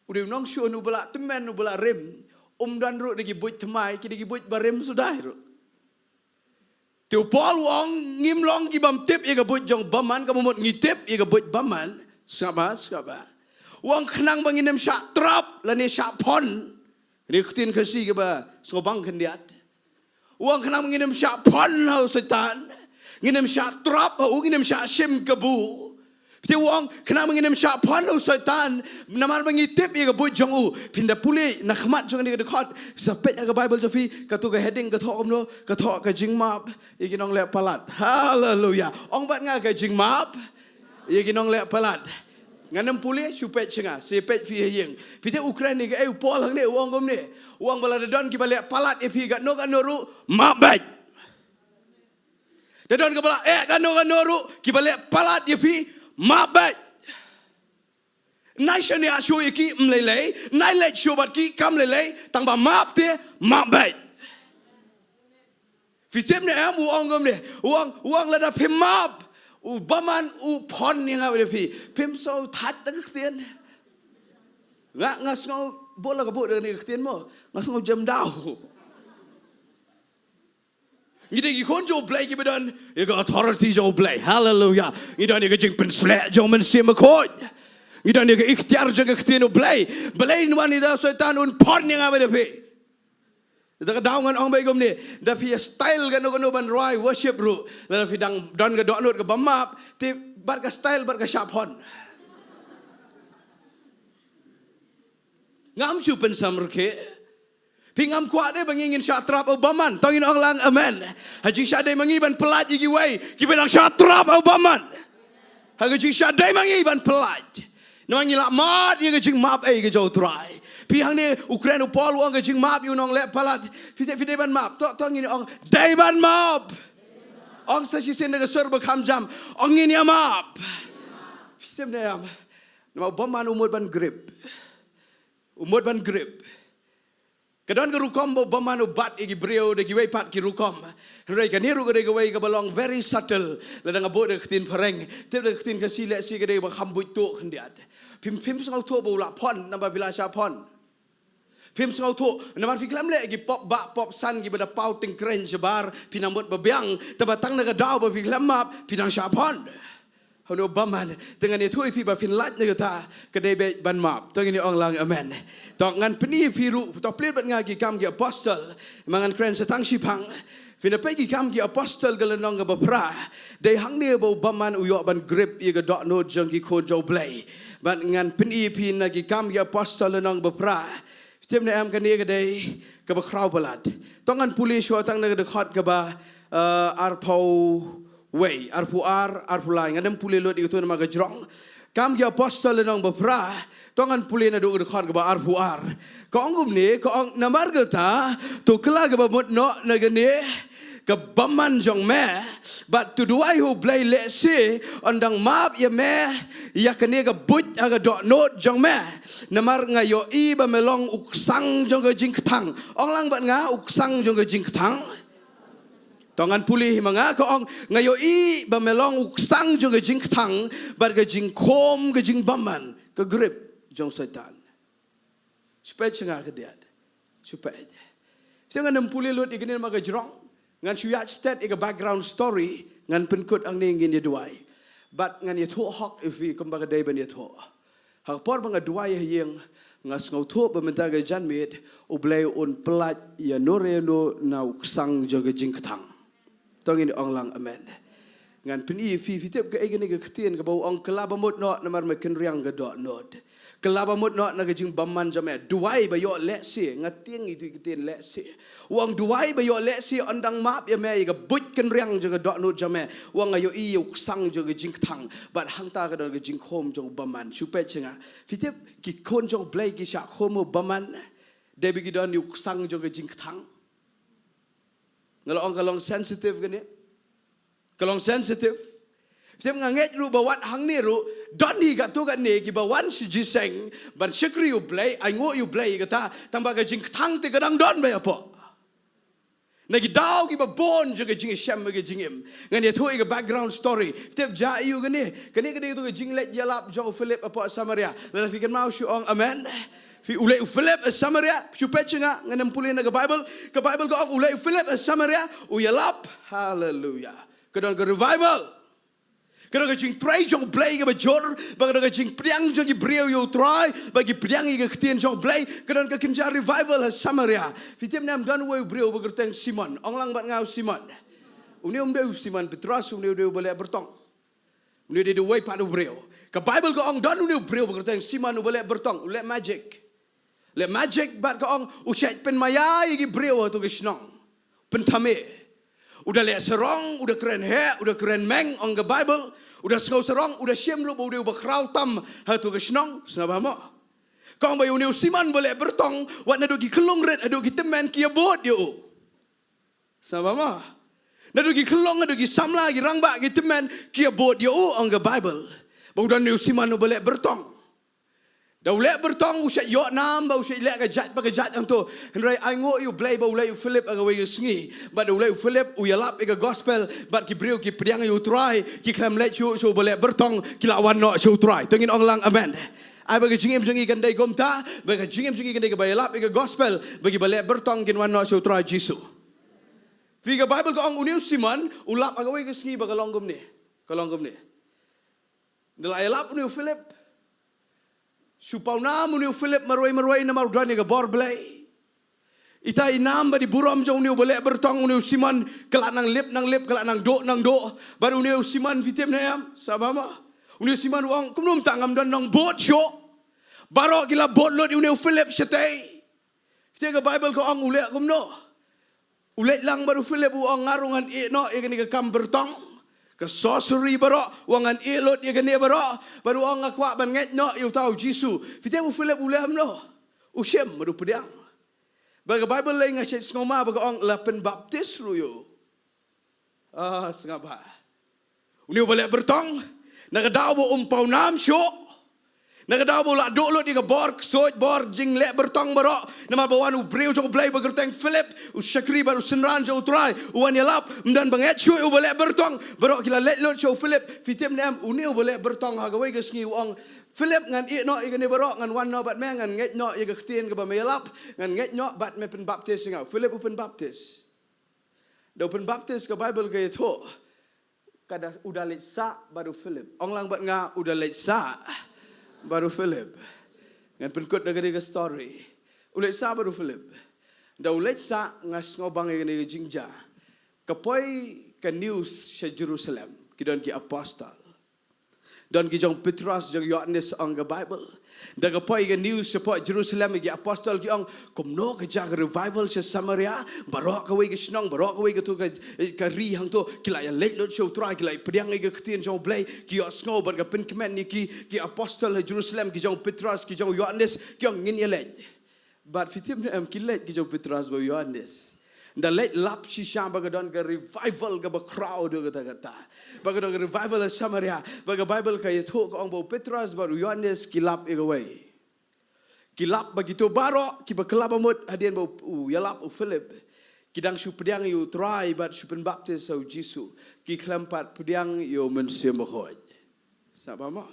u dei u nongshun uba la tymmen, uba la rim. Um don ruh da ki buit thymmai, ki dei ki buit ba rim suda ruh. Te u Paul u ong ngim long ki bym tip ïa ka buit jong u bymman, kaba mut ngi tip ïa ka buit bymman. Sngap bha, sngap bha. U ong khnang ba ngin ym shah trap lane shah phon. Kane ka ktien Khasi kaba sngewbang khyndiat. U ong khnang ba ngin ym shah phon ha u Soitan. Ngin ym shah trap ha u, ngin ym shah shim kabu. Te u ong khnang ba ngin ym shah phon ha u Soitan, namar ba ngi tip ïa ka buit jong u. Phin da pule na khmat jong kane ka dkhot, sa peit ha ka Bible jong phi, kato ka heading ka thoh kumno, ka thoh ka jingmap ïa ki nongleh palat. Haleluya. Ong bad nga, ka jingmap ïa ki nongleh palat. Ngan ym pule, shu peit sha nga, sa peit phi ha ïing. Phi tip u kren ïa kaei u Paul hangne, u ong kumne. U ong ba lada don kiba leh palat ïa phi katno katno ruh, map beit. Da don kiba la eh katno katno ruh, kiba leh palat ïa phi, map beit. Nai shaniah shuh ïa ki, ym lei lei, nai leit shuh bad ki, kam lei lei, tangba map te, map beit. Phi tip ne em, u ong kumne, u ong, u ong lada phim map, u bymman u phon ïa nga bad ïa phi. Phim sngewthait da ka ktien. Nga, nga sngew, bun la ka bun da kane ka ktien mo, nga sngew jem daw. Ngi dei ki khun jong u Blei kiba don ïa ka authority jong u Blei. Haleluya. Ngi don ïa ka jingpynsleh jong u Mynsiem Bakhuid. Ngi don ïa ka iktiar jong ka ktien u Blei. Balei un wan ïa u Soitan un phon ïa nga bad ïa phi? Da ka daw ngan ong beit kumne, da phi ïa style kano kano ban rwai worship ruh, lada phi dang don ka dohnud kaba map, te bad ka style bad ka shah phon. Ngam shu pynsamrkhie. Phi, ngam kwah de ba ngi ngin shah trap ha u bymman. To ngin ong lang amen. Ha jingshah dei ma ngi ban pyllait ïa kiwei kiba dang shah trap ha u bymman. Ha ka jingshah dei ma ngi ban pyllait. Namar ngi la mad ïa ka jingmap ei ka jong u Trai. Phi, hangne u kren u Paul u ong ka jingmap ïa u nongleh palat. Phi tip, phi dei ban map. To, to ngin ong dei ban map. Ong sa shisien da ka sur ba kham jam. Ong ngin ïa map. Phi tip ne em. Namar u bymman u mut ban grip. U mut ban grip. Ka don ka rukom ba u bymman u bat ïa ki briew da kiwei pat ki rukom. Hynrei kane ruh ka dei kawei kaba long very subtle. Lada nga buh da ka ktien phareng, tip da ka ktien Khasi lehse ka dei ba kham buit tuh khyndiat. Phim, phim sngewthuh ba u la phone, namar phi la shah phone. Phim sngewthuh, namar phi khlem leh ki pop bah pop san kiba da paw tyngkrein shabar, phi nang mut ba biang, tangba tang na ka daw ba phi khlem map, phi nang shah phone. Ha une u bymman, te ngan ïathuh ïa phi ba phin lait na kata, ka dei beit ban map. To ngin ong lang amen. To ngan pyni ïa phi ruh, to plie bad nga ki Kam ki Apostol, ma ngan kren sa tang shiphang. Phin ïa peit ki Kam ki Apostol ka lynnong kaba phra. Dei hangne ba u bymman u ïoh ban grip ïa ka dohnud jong ki khun jong U Blei. Bad ngan pyni ïa phi na ki Kam ki Apostol lynnong kaba phra. Tip ne em kane ka dei kaba khraw palat. To ngan pule shuwa tang na ka dkhot kaba, eh, arphew wei, arphew ar, arphew lai. Ngan ym pule lut ïa kato namar ka jrong. Kam ki Apostol lynnong ba phra. To ngan pule naduh ka dkhot kaba arphew ar. Ka ong kumne, ka ong namar kata, to kylla kaba mut noh na kane ka bymman jong me, bad to duwai ha U Blei lehse un dang map ïa me ïa kane ka buit ha ka dohnud jong me. Namar nga ïohi ba me long u ksang jong ka jingkthang. Ong lang bad nga, u ksang jong ka jingkthang. To ngan pule hi ma nga, ka ong, nga ïohi ba me long u ksang jong ka jingkthang bad ka jingkhum ka jingbymman, ka grip jong Soitan. Shu peit sha nga khyndiat. Shu peit. Te ngan ym pule lut ïa kane namar ka jrong. Ngan shu ïaid stet ïa ka background story. Ngan pynkut hangne ngin ïa duwai. Bad ngan ïathuh hok ïa phi kumba ka dei ban ïathuh. Ha ka por ba nga duwai ha ïing, nga sngewthuh ba mynta ka janmiet U Blei un pyllait ïano re ïano na u ksang jong ka jingkthang. To ngin ong lang amen. Ngan pyni ïa phi, phi tip kaei kane ka ktien kaba u ong kylla ba mut noh namar me kynriang ka dohnud. Kylla ba mut noh na ka jingbymman jong me. Duwai ba ïoh lehse, nga tieng ïa tu ka ktien lehse. U ong duwai ba ïoh lehse un dang map ïa me ïa ka buit kynriang jong ka dohnud jong me. U ong nga ïohi ïa u ksang jong ka jingkthang. Bad hangta ka don ka jingkhum jong u bymman. Shu peit sha nga. Phi tip ki khun jong U Blei ki shah khum u bymman. Dei ba ki don ïa u ksang jong ka jingkthang. Nga la ong ka long sensitive kane. Ka long sensitive. Phi tip nga ngeit ruh ba wat hangne ruh, don hi katto katne kiba wan sha jingïaseng ban shakri U Blei, ainguh ïa U Blei kata, tangba ka jingkthang te ka dang don ba ïa pok. Na ki daw kiba bun jong ka jingïashem ka jingim. Ngan ïathuh ïa ka background story. Phi tip jia ïa u kane. Kane ka dei kato ka jingleit ïalap jong u Philip hapoh Samaria. Lada phi kynmaw shu ong amen. Phi u leit u Philip ha Samaria, shu peit sha nga, ngan ym pule na ka Bible. Ka Bible ka ong u leit u Philip ha Samaria, u ïalap. Haleluya. Ka don ka revival. Ka don ka jingtrei jong U Blei kaba jur, bad ka don ka jingpdiang jong ki briew ïa U Trai, bad ki pdiang ïa ka ktien jong U Blei, ka don ka kynja revival ha Samaria. Phi tip ne em don uwei u briew ba kyrteng Simon, ong lang bad nga u Simon. Une um dei u Simon Petros, une u dei uba leh byrtong. Une u dei uwei pat u briew. Ka Bible ka ong don une u briew ba kyrteng Simon uba leh byrtong, u leh magic. Leh magic bad ka ong u shait pynmaïa ïa ki briew hato ka shnong. Pynthame. U da leh sarong, u da kren heh, u da kren meng, ong ka Bible. U da sngew sarong, u da shim ruh ba u dei uba khraw tam hato ka shnong. Sngewbha mo. Ka ong ba ïa une u Simon ba leh byrtong, wat naduh ki khyllung rit haduh ki tymmen ki ïabud ïa u. Sngewbha mo. Naduh ki khyllung, naduh ki samla, ki rangbah, ki tymmen ki ïabud ïa u, ong ka Bible. Ba u don une u Simon uba leh byrtong. Da u leh byrtong u shait ïoh nam, ba u shait leh ka jait pa ka jait hangto. Hynrei ainguh ïa U Blei ba u leit u Philip ha kawei ka sngi. Bad da u leit u Philip u ïalap ïa ka gospel. Bad ki briew ki pdiang ïa U Trai. Ki khlem leit shuh sha uba leh byrtong. Ki la wan noh sha U Trai. To ngin ong lang amen. Ai ba ka jingim jong ngi kan dei kumta. Ba ka jingim jong ngi kan dei kaba ïalap ïa ka gospel. Ba kiba leh byrtong kin wan noh sha U Trai Jisu. Phi ka Bible ka ong une u Simon u lap ha kawei ka sngi ba ka long kumne. Ka long kumne. Da la ïalap une u Philip. Shu paw nam une u Philip marwei marwei namar u don ïa ka bor Blei. Ita i nam bad i burom jong une uba leh byrtong une u Simon ka la nang lip nang lip ka la nang duh nang duh. Bad une u Simon phi tip ne em. Sngewbha mo. Une u Simon u ong kumno mynta ngam don nongbud shuh. Baroh ki la bud lut ïa une u Philip shatei. Phi tip ka Bible ka ong u leh kumno. U leit lang bad u Philip u ong nga ruh ngan ïeh noh ïa kane ka kam byrtong. Ka sorcery baroh, u ong ngan ïeh lut ïa kane baroh. Bad u ong nga kwah ban ngeit noh ïa uta u Jisu. Phi tip u Philip u leh kumno. U shim bad u pdiang. Bad ka Bible lei nga shait sngew ma ba ka ong la pynbaptis ruh ïa u. Ah, sngewbha. Une uba leh byrtong, na ka daw ba um paw nam shuh. Na ka daw ba u la duh lut ïa ka bor ksuid, bor jingleh byrtong baroh. Namar ba wan u briew jong U Blei ba kyrteng Philip, u shakri bad u synran jong U Trai, u wan ïalap, ym don ba ngeit shuh ïa u ba leh byrtong. Baroh ki la leit lut sha u Philip. Phi tip ne em, une u ba leh byrtong ha kawei ka sngi u ong, Philip, ngan ïeh noh ïa kane baroh, ngan wan noh bad me, ngan ngeit noh ïa ka ktien kaba me ïalap, ngan ngeit noh bad me pynbaptis ïa nga. U Philip u pynbaptis. Da u pynbaptis, ka Baibl ka ïathuh, ka da, u da leit sah bad u Philip. Ong lang bad nga, u da leit sah bad u Philip. Ngan pynkut da kane ka story. U leit sah bad u Philip. Da u leit sah, nga sngewbang ïa kane ka jingjia. Ka poi ka news sha Jerusalem. Ki don ki apostol. Don ki jong Petros, jong Ïoannis, ong ka Baibl. Da ka poi ka news shapoh Jerusalem, ki apostol ki ong, kumno ka jia ka revival sha Samaria, baroh kawei ka shnong, baroh kawei katu ka, ka ri hangto, ki la ïa leit lut sha U Trai, ki la ïa pdiang ïa ka ktien jong U Blei, ki ïohsngew bad ka pynkmen ïa ki, ki apostol ha Jerusalem, ki jong Petros, ki jong Ïoannis, ki ong ngin ïa leit. Bad phi tip ne em, ki leit ki jong Petros bad u Ïoannis. Da leit lap shisha ba ka don ka revival kaba khraw haduh katta katta. Ba ka don ka revival ha Samaria. Ba ka Baibl ka ïathuh ka ong ba u Petros bad u Ïoannis ki lap ïa kawei. Ki lap ba kito baroh kiba kylla bamut hadien ba u, u ïalap u Philip. Ki dang shu pdiang ïa U Trai bad shu pynbaptis ha u Jisu. Ki khlem pat pdiang ïa U Mynsiem Bakhuid. Sngap bha mo?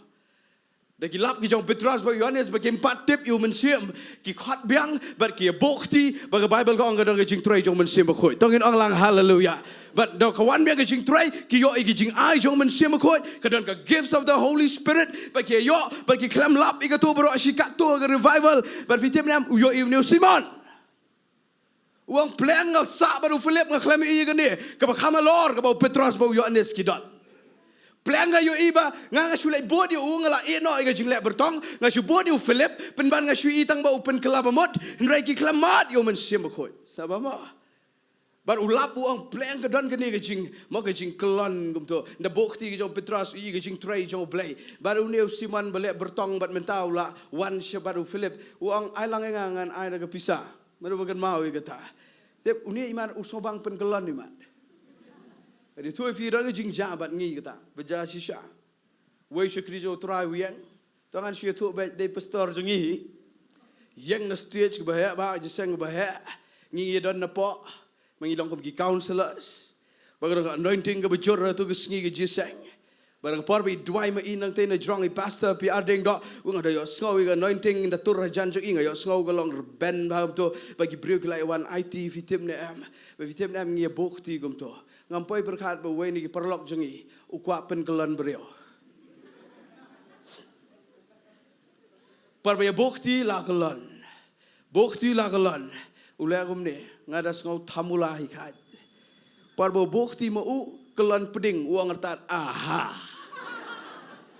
Da ki lap ki jong Petros bad Ïoannis ba kim pat tip ïa u Mynsiem, ki khot biang bad ki ïa buh kti, ba ka Baibl ka ong ka don ka jingtrei jong U Mynsiem Bakhuid. To ngin ong lang haleluya. Bad da ka wan biang ka jingtrei, ki ïoh ïa ki jingai jong U Mynsiem Bakhuid, ka don ka gifts of the Holy Spirit, bad ki ïoh, bad ki khlem lap ïa kato baroh shi katto ka revival, bad phi tip ne em, u ïoh ïa une u Simon. U ong, pleng nga sah bad u Philip, nga khlem ïohi ïa kane kaba kham halor kaba u Petros bad u Ïoannis ki don. Pleng nga ïohi ba nga, nga shu leit bud ïa u, nga la ïeh noh ïa ka jingleh byrtong, nga shu bud ïa u Philip, pynban nga shu ïohi tang ba u pynkylla bamut, hynrei ki khlem mad ïa U Mynsiem Bakhuid. Sngap bha mo? Bad u lap u ong, pleng ka don kane ka jing, mo, ka jingkyllon kumto. Da buh kti ka jong u Petros, ïa ka jingtrei jong U Blei. Bad une u Simon ba leh byrtong bad mynta u la wan sha bad u Philip. U ong, ai lang ïa nga, ngan ai da ka pisa. Mano ba kynmaw ïa kata. Tip, une imat u sngewbang pynkyllon imat. Hynrei to, phi don ka jingjia bad ngi kata. Ba jia shisha. Wei shakri jong U Trai u ïeng. To ngan shu ïathuh beit, dei pastor jong ngi. Ïeng na stage kaba heh, ba jingïaseng kaba heh. Ngi ïa don na poh. Ma ngi long kum ki counselors. Ba ka dang ka anointing kaba jur ha tu ka sngi ka jingïaseng. Ba dang ka por ba i duwai ma i nangtei na jrong i pastor P R Ding Doh. U nga da ïohsngew ïa ka anointing da tur hajan jong i, nga ïohsngew ka long rben bha kumto. Ba ki briew ki la ïa wan aiti, phi tip ne em. Ba phi tip ne em, ngi ïa buh kti kumto. Ngam poi pyrkhat ba uwei na ki paralok jong ngi u kwah pynkyllon briew. Par ba ïa buh kti la kyllon. Buh kti la kyllon. U leh kumne, nga da sngew thamula hi khat. Par ba buh kti ma u, kyllon pdeng, u ong artat, aha.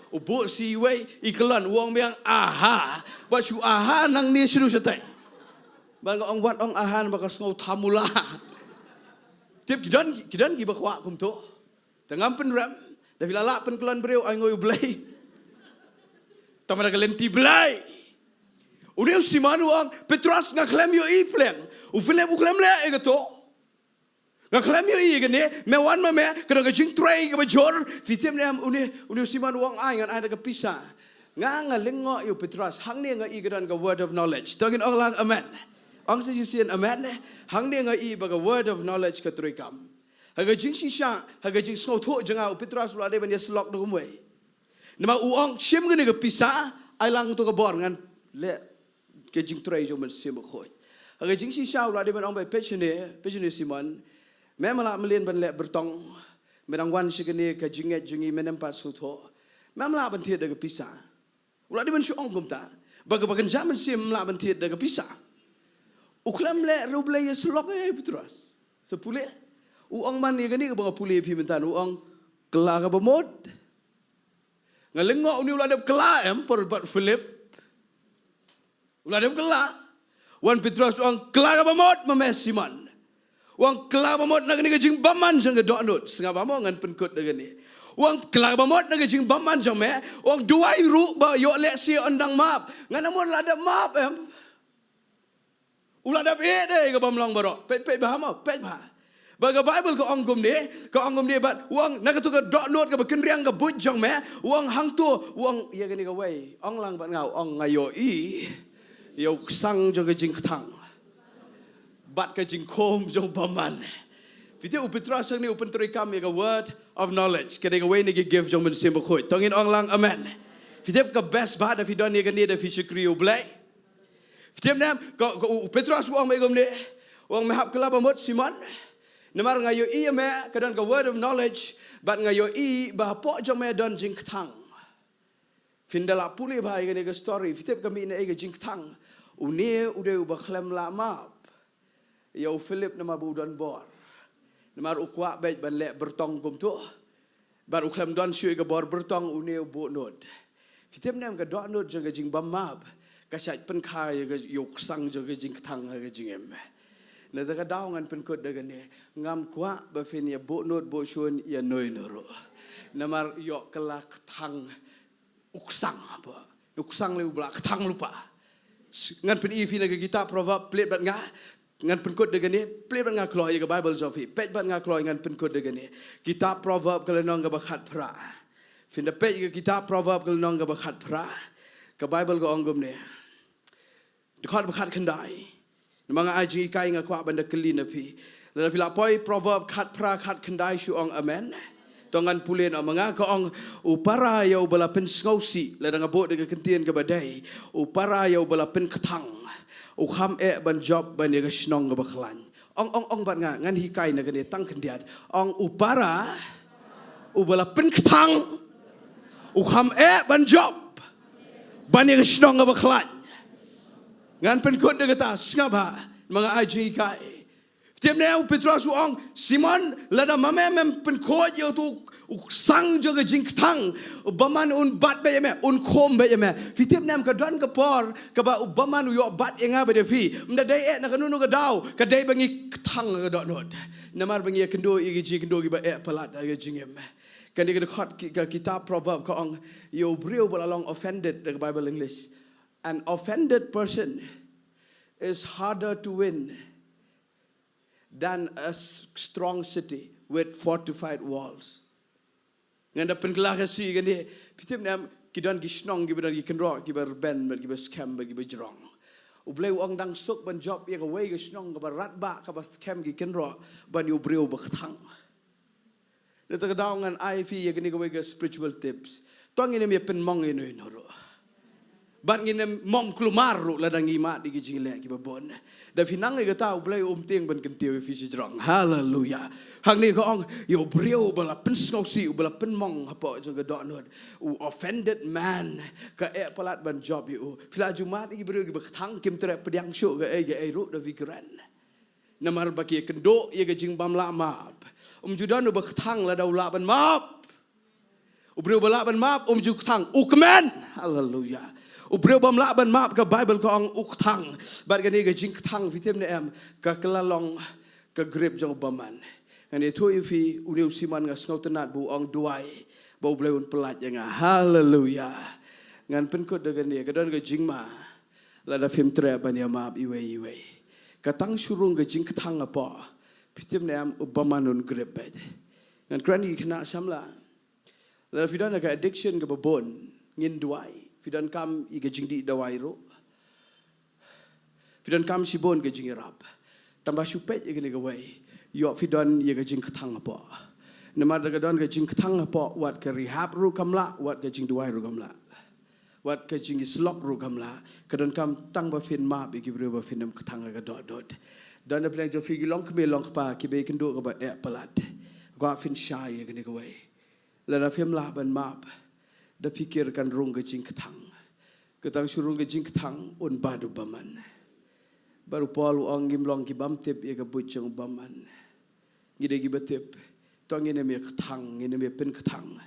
U buh shi wei, i kyllon, u ong biang, aha. Ba shu aha nangne shu shatei. Ba nga ong wat ong aha, ba ka sngew thamula. Tip, ki don, ki don kiba kwah kumto. Te ngam pynrem, da phi la lah pynkyllon briew, ai ngoi U Blei. Tang ma da ka lynti Blei. Une u Simon u ong, Petros, nga khlem ïohi pleng. U Philip u khlem leh ïa kato. Nga khlem ïohi ïa kane, me wan ma me, ka don ka jingtrei kaba jur. Phi tip ne em, une, une u Simon u ong, ai, ngan ai da ka pisa. Nga, nga lyngngoh ïa u Petros, hangne nga i ka don ka word of knowledge. To ngin ong lang amen. Ong sa shisien amen. Hangne nga i ba ka word of knowledge ka treikam. Ha ka jingshisha, ha ka jingsngewthuh jong nga, u Petros u la dei ban ïasyllok da kumwei. Namar u ong, shim kane ka pisa, ai lang to ka bor, ngan leh ka jingtrei jong U Mynsiem Bakhuid. Ha ka jingshisha u la dei ban ong ba, peit shane, peit shane Simon, mem lah mlien ban leh byrtong, me dang wan sha kane ka jingngeit jong ngi, me nym pat sngewthuh. Mem lah ban thied da ka pisa. U la dei ban shu ong kumta. Ba ka, ba kynja mynsiem mem lah ban thied da ka pisa. U khlem leh ruh, U Blei ïasyllok ïa u Petros. Sa pule. U ong man ïa kane kaba nga pule ïa phi mynta, u ong, kylla kaba mut. Nga lyngngoh une u la dep kylla em, por bad Philip. U la dep kylla. Wan Petros u ong, kylla kaba mut ma me Simon. U ong, kylla kaba mut na kane ka jingbymman jong ka dohnud. Sngap bha mo, ngan pynkut da kane. U ong, kylla kaba mut na ka jingbymman jong me. U ong, duwai ruh ba ïoh lehse yn dang map. Ngan ong mo, la dep map em. U la dep ïeh dei kaba ym long baroh. Peit, peit bha mo, peit bha. Ba ka Bible ka ong kumne, ka ong kumne bad u ong na katu ka dohnud kaba kynriang ka buit jong me, u ong hangtu, u ong ïa kane kawei, ong lang bad nga, u ong nga ïohi ïa u ksang jong ka jingkthang bad ka jingkhum jong bymman. Phi tip u Petros hangne u pyntreikam ïa ka word of knowledge, ka dei kawei na ki gift jong u Mynsiem Bakhuid. To ngin ong lang amen. Phi tip ka best bha da phi don ïa kane da phi shakri ïa u Blei. Phi tip ne em, ka, ka, u Petros u ong bad kumne, u ong me hap kylla ba mut Simon. Namar nga ïohi ïa me ka don ka word of knowledge, bad nga ïohi ba hapoh jong me don jingkthang. Phin da lah pule bha ïa kane ka story, phi tip ka mih na ei ka jingkthang. Une u dei uba khlem lah map ïa u Philip namar ba u don bor. Namar u kwah beit ban leh byrtong kumtu. Bad u khlem don shuh ïa ka bor byrtong, une u buh nud. Phi tip ne em, ka dohnud jong ka jingbym map ka shait pynkha ïa ka, ïa u ksang jong ka jingkthang ha ka jingim. Na kata ka daw ngan pynkut da kane, ngam kwah ba phin ïa buh nud buh shun ïa no no ruh. Namar ïoh kylla kthang u ksang haba u ksang lei u ba la kthang lypa. Ngan pyni ïa phi na ka kitab Proverb, peit bad nga. Ngan pynkut da kane, peit bad nga kloi ïa ka Bible jong phi. Peit bad nga kloi, ngan pynkut da kane. Kitab Proverb ka lynnong kaba khatphra. Phin da peit ïa ka kitab Proverb ka lynnong kaba khatphra. Ka Bible ka ong kumne. Dkhot ba khatkhyndai. Namar nga ai jinghikai, nga kwah ban da kylli na phi. Lada phi lah poi Proverb khatphra khatkhyndai shu ong amen. To ngan pule noh, ma nga ka ong, u para ïa uba la pynsngewsih, lada nga buh da ka kyntien kaba dei, u para ïa uba la pynkthang u kham eh ban jop ban ïa ka shnong kaba khlaiñ. Ong, ong, ong bad nga, ngan hikai na kane tang khyndiat. Ong, u para uba la pynkthang u kham eh ban jop ban ïa ka shnong kaba khlaiñ. Ngan pynkut da kata, sngap bha, ma nga ai jinghikai. Tip ne u Petros u ong, Simon, lada ma me mem pynkhuid ïa utu u ksang jong ka jingkthang, u bymman un bat beit ïa me, un khum beit ïa me. Phi tip ne em, ka don ka por kaba u bymman u ïoh bat ïa nga bad ïa phi. Ym da dei eh na kano kano ka daw, ka dei ba ngi kthang ka dohnud. Namar ba ngi ïakynduh ïa ki jingkynduh kiba eh palat ha ka jingim. Kane ka dkhot ki, ka kitab Proverb ka ong, ïa u briew ba la long offended, da ka Bible English. An offended person is harder to win than a s-, strong city with fortified walls. Ngan da pynkylla ka shi kane, phi tip ne em, ki don ki shnong kiba don ki kynroh kiba rben bad kiba skhem bad kiba jrong. U Blei u ong dang suk ban jop ïa kawei ka shnong kaba radbah kaba skhem ki kynroh ban ïa u briew ba kthang. Na kata ka daw ngan ai phi ïa kane kawei ka spiritual tips. To ngin ym ïa pynmong ïa no ïa no ruh. Bad ngin ym mong kulmar ruh lada ngi mad ïa ki jingleh kiba bun. Da phi nang ïa kata u Blei um tieng ban kyntiew ïa phi shajrong. Haleluya. Hangne ka ong ïa u briew uba la pynsngewsih, uba la pynmong hapoh jong ka dohnud. U offended man ka eh palat ban jop ïa u. Phi la ju mad ïa ki briew kiba kthang, kim treh pdiang shuh kaei kaei ruh da phi kren. Namar ba ki ïakynduh ïa ka jingbym lah map. Um ju don uba kthang lada u lah ban map. U briew ba lah ban map um ju kthang, u kmen. Haleluya. U briew bym lah ban map, ka Bible ka ong u kthang. Bad kane ka jingkthang, phi tip ne em, ka kylla long ka grip jong u bymman. Ngan ïathuh ïa phi, une u Simon nga sngewtynnat ba u ong duwai ba u Blei un pyllait ïa nga. Haleluya. Ngan pynkut da kane, ka don ka jingma lada phim treh ban ïa map iwei iwei. Ka tang shu rung ka jingkthang hapoh, phi tip ne em, u bymman un grip beit. Ngan kren ïa ki khynnah samla. Lada phi don ka addiction kaba bun, ngin duwai. Phi donkam ïa ka jingdih dawai ruh. Phi donkam shibun ka jingïarap. Tangba shu peit ïa kane kawei, ïoh phi don ïa ka jingkthang hapoh. Namar da ka don ka jingkthang hapoh, wat ka rehab ruh kam lah, wat ka jingduwai ruh kam lah. Wat ka jingïasyllok ruh kam lah. Ka donkam tang ba phin map ïa ki briew ba phin ym kthang ha ka dohnud. Don na pdeng jong phi ki longkmie longkpa kiba ïakynduh kaba eh palat. Kwah phin shai ïa kane kawei. Lada phim lah ban map, da phi kyrpad kan rung ka jingkthang. Ka tang shu rung ka jingkthang un bat u bymman. Bad u Paul u ong ngim long ki bym tip ïa ka buit jong u bymman. Ngi dei kiba tip. To ngin ym ïa kthang, ngin ym ïa pynkthang.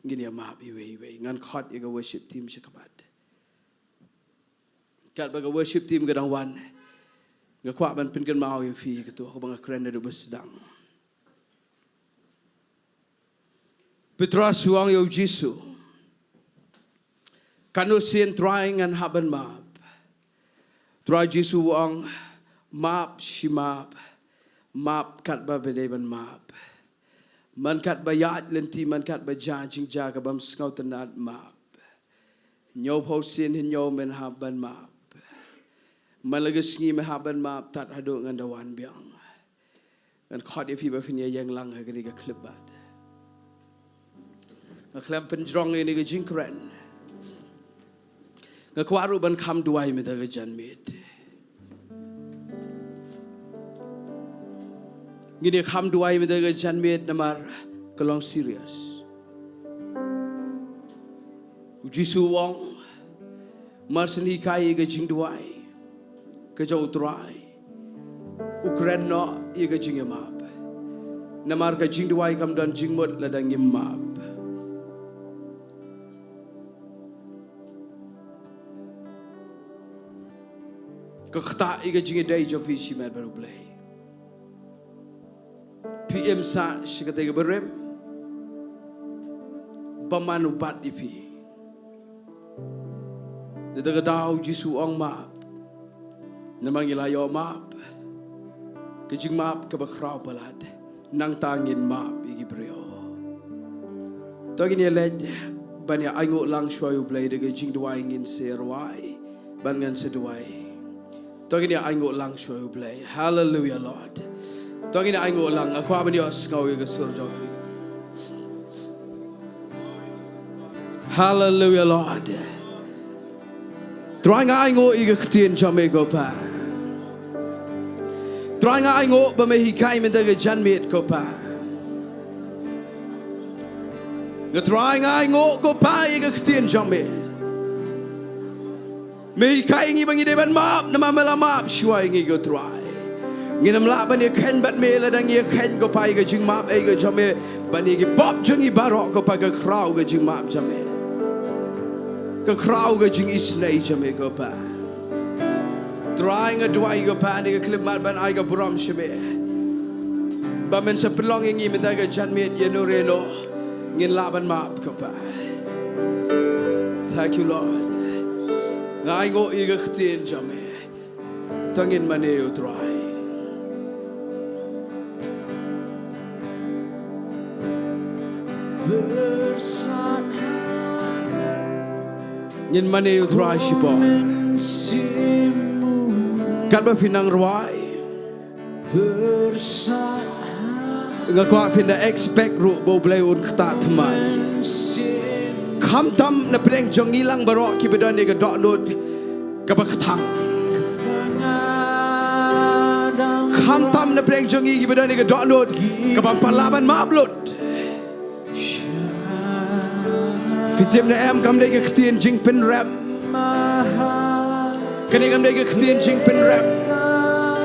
Ngin ïa map iwei iwei. Ngan khot ïa ka worship team sha khmat. Katba ka worship team ka dang wan, nga kwah ban pynkynmaw ïa phi kato kaba nga kren naduh ba sdang. Petros u ong ïa u Jisu, katno sien Trai ngan hap ban map? Trai Jisu u ong, map shi map, Map katba ba dei ban map. Man katba ïaid lynti, man katba jia jingjia ka bym sngewtynnad, map. Hynñiew phew sien hynñiew men hap ban map. Man la ka sngi men hap ban map tad haduh ngan da wan biang. Ngan khot ïa phi ba phin ïa ïeng lang ha kane ka khyllipmat. Nga khlem pynjrong ïa kane ka jingkren. Nga kwah ruh ban kham duwai mynta ka janmiet. Ngin ïa kham duwai mynta ka janmiet namar ka long serious. U Jisu u ong, mar shen hikai ïa ka jingduwai ka jong U Trai, u kren noh ïa ka jingïamap. Namar ka jingduwai kam don jingmut lada ngim map. Ka ktah ïa ka jingïadei jong phi shimet bad U Blei. Phi im sah sha katei ka barim ba man u bat ïa phi. Nangta ka daw Jisu u ong map. Namar ngi la ïoh map, ka jingmap kaba khraw palat. Nangta ngin map ïa ki briew. To ngin ïa leit ban ïa ainguh lang shuwa ïa U Blei da ka jingduwai, ngin sa rwai bad ngan sa duwai. To ngin ïa ainguh lang shuwa ïa U Blei. Hallelujah, Lord. To ngin ïa ainguh lang, nga kwah ban ïohsngew ïa ka sur jong phi. Hallelujah, Lord. Trai, nga ainguh ïa ka ktien jong me, ko Pa. Trai, nga ainguh ba me hikai mynta ka janmiet, ko Pa. Nga Trai, nga ainguh, ko Pa, ïa ka ktien jong me. Me hikai ïa ngi ba ngi dei ban map, namar me la map shuwa ïa ngi, ko Trai. Ngin ym lah ban ïakheiñ bad me lada ngi ïakheiñ, ko Pa, ïa ka jingmap ei ka jong me bad ïa ki pop jong ngi baroh, ko Pa, ka khraw ka jingmap jong me. Ka khraw ka jingisynei jong me, ko Pa. Trai, nga duwai, ko Pa, ha kane ka khyllipmat ban ai ka burom sha me, ba men sa pynlong ïa ngi mynta ka janmiet, ïano re noh ngin lah ban map, ko Pa. Thank you, Lord. Nga ainguh ïa ka ktien jong me. To ngin mane, ko Trai. Ngin mane, ko Trai, shipor. Katba phi nang rwai, nga kwah phin da expect ruh ba U Blei un ktah thymmai. Khamtam na pdeng jong ngi lang baroh kiba don ïa ka dohnud kaba kthang. Khamtam na pdeng jong ngi kiba don ïa ka dohnud kaba ym pat lah ban map lut. Phi tip ne em, kam dei ka ktien jingpynrem. Kane kam dei ka ktien jingpynrem.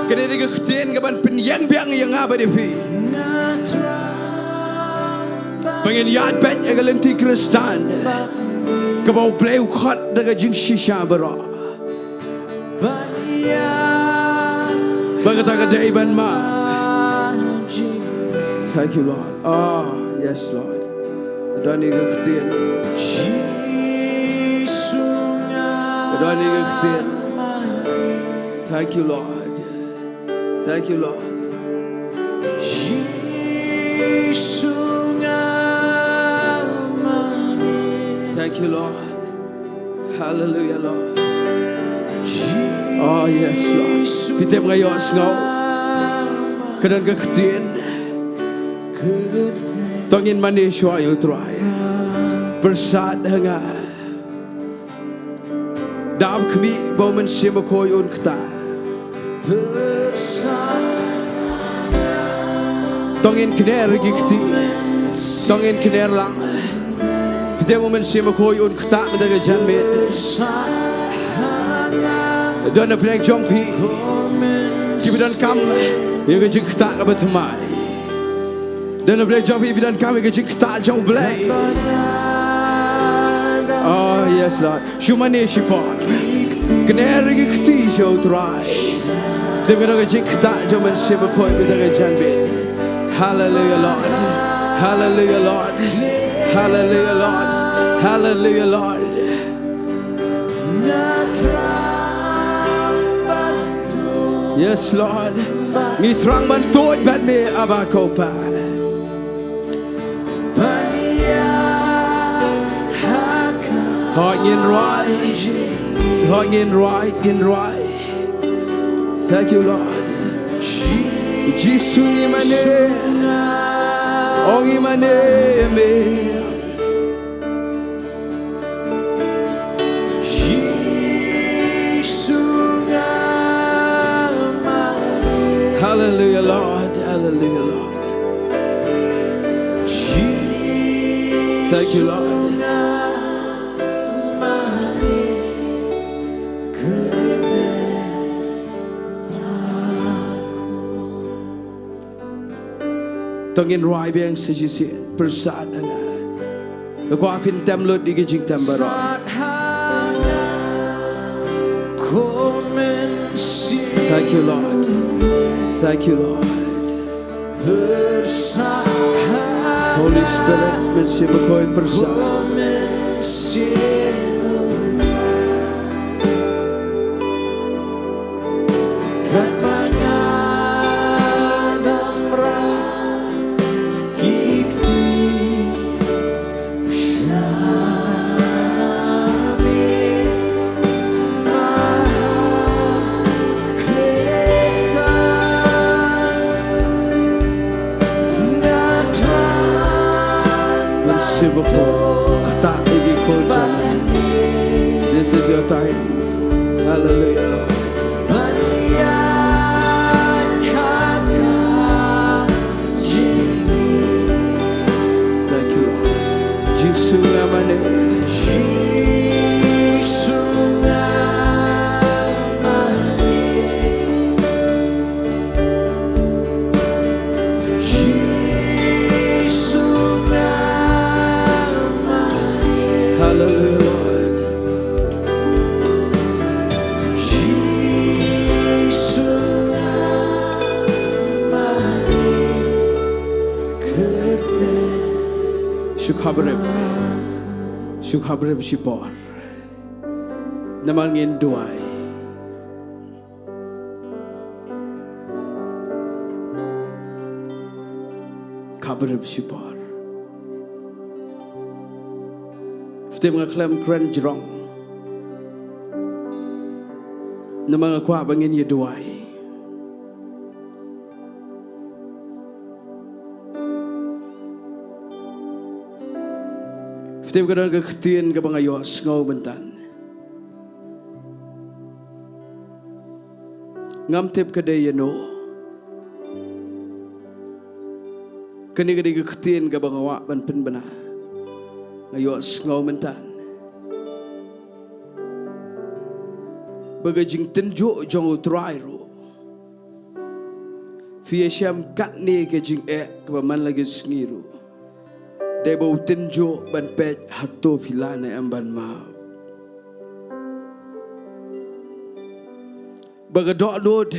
Kane dei ka ktien kaban pynïeng biang ïa nga bad ïa phi, ba ngin ïaid beit ïa ka lynti Khristan kaba U Blei u khot da ka jingshisha baroh. Ba kata ka dei ban map. Thank you, Lord. Ah, yes, Lord. Don ïa ka ktien. Don ïa ka ktien. Thank you, Lord. Thank you, Lord. Thank you, Lord. Hallelujah, Lord. Oh, yes, Lord. Phi tip, nga ïohsngew ka don ka ktien. To ngin mane shuwa ïa U Trai. Pyrsad ha nga. Da khmih ba U Mynsiem Bakhuid un ktah. To ngin kner ki kti. To ngin kner lang. Phi tip, U Mynsiem Bakhuid un ktah mynta ka janmiet. Don na pdeng jong phi kiba donkam ïa ka jingktah kaba thymmai. Don na pdeng jong phi ba donkam ïa ka jingktah jong U Blei. Oh, yes, Lord. Shu mane shipor. Kner ki kti sha U Trai. Tip, ka don ka jingktah jong U Mynsiem Bakhuid mynta ka janmiet. Hallelujah, Lord. Hallelujah, Lord. Hallelujah, Lord. Hallelujah, Lord. Yes, Lord. Ngi thrang ban tuid bad me, Aba ko Pa. Hoi ngin rwai. Hoi ngin rwai, ngin rwai. Thank you, Lord. Jisu ngi mane. O ngi mane me. Hallelujah, Lord. Hallelujah, Lord. Thank you, Lord. To ngin rwai biang sa shisien, pyrsad ha nga. Nga kwah phin tem lut ïa ki jingtem baroh. Thank you, Lord. Thank you, Lord. Holy Spirit, Mynsiem Bakhuid, pyrsad. Mynsiem Bakhuid, ktah ïa ki khun jong me. This is your time. Hallelujah, Lord. Thank you, Lord. Jisu nga mane. Jisu nga mane. Jisu nga mane. Hallelujah, Lord. Jisu nga mane. Shu khabrip. Shu khabrip shipor. Namar ngin duwai. Khabrip shipor. Phi tip nga khlem kren jrong. Namar nga kwah ba ngin ïa duwai. Phi tip ka don ka ktien kaba nga ïohsngew mynta. Ngam tip ka dei ïano. Kane ka dei ka ktien kaba nga kwah ban pynbna. Nga ïohsngew mynta ba ka jingtynjuh jong U Trai ruh, phi ïashem katne ka jingeh kaba man la ka sngi ruh, dei ba u tynjuh ban peit hato phi lah ne em ban map. Ba ka dohnud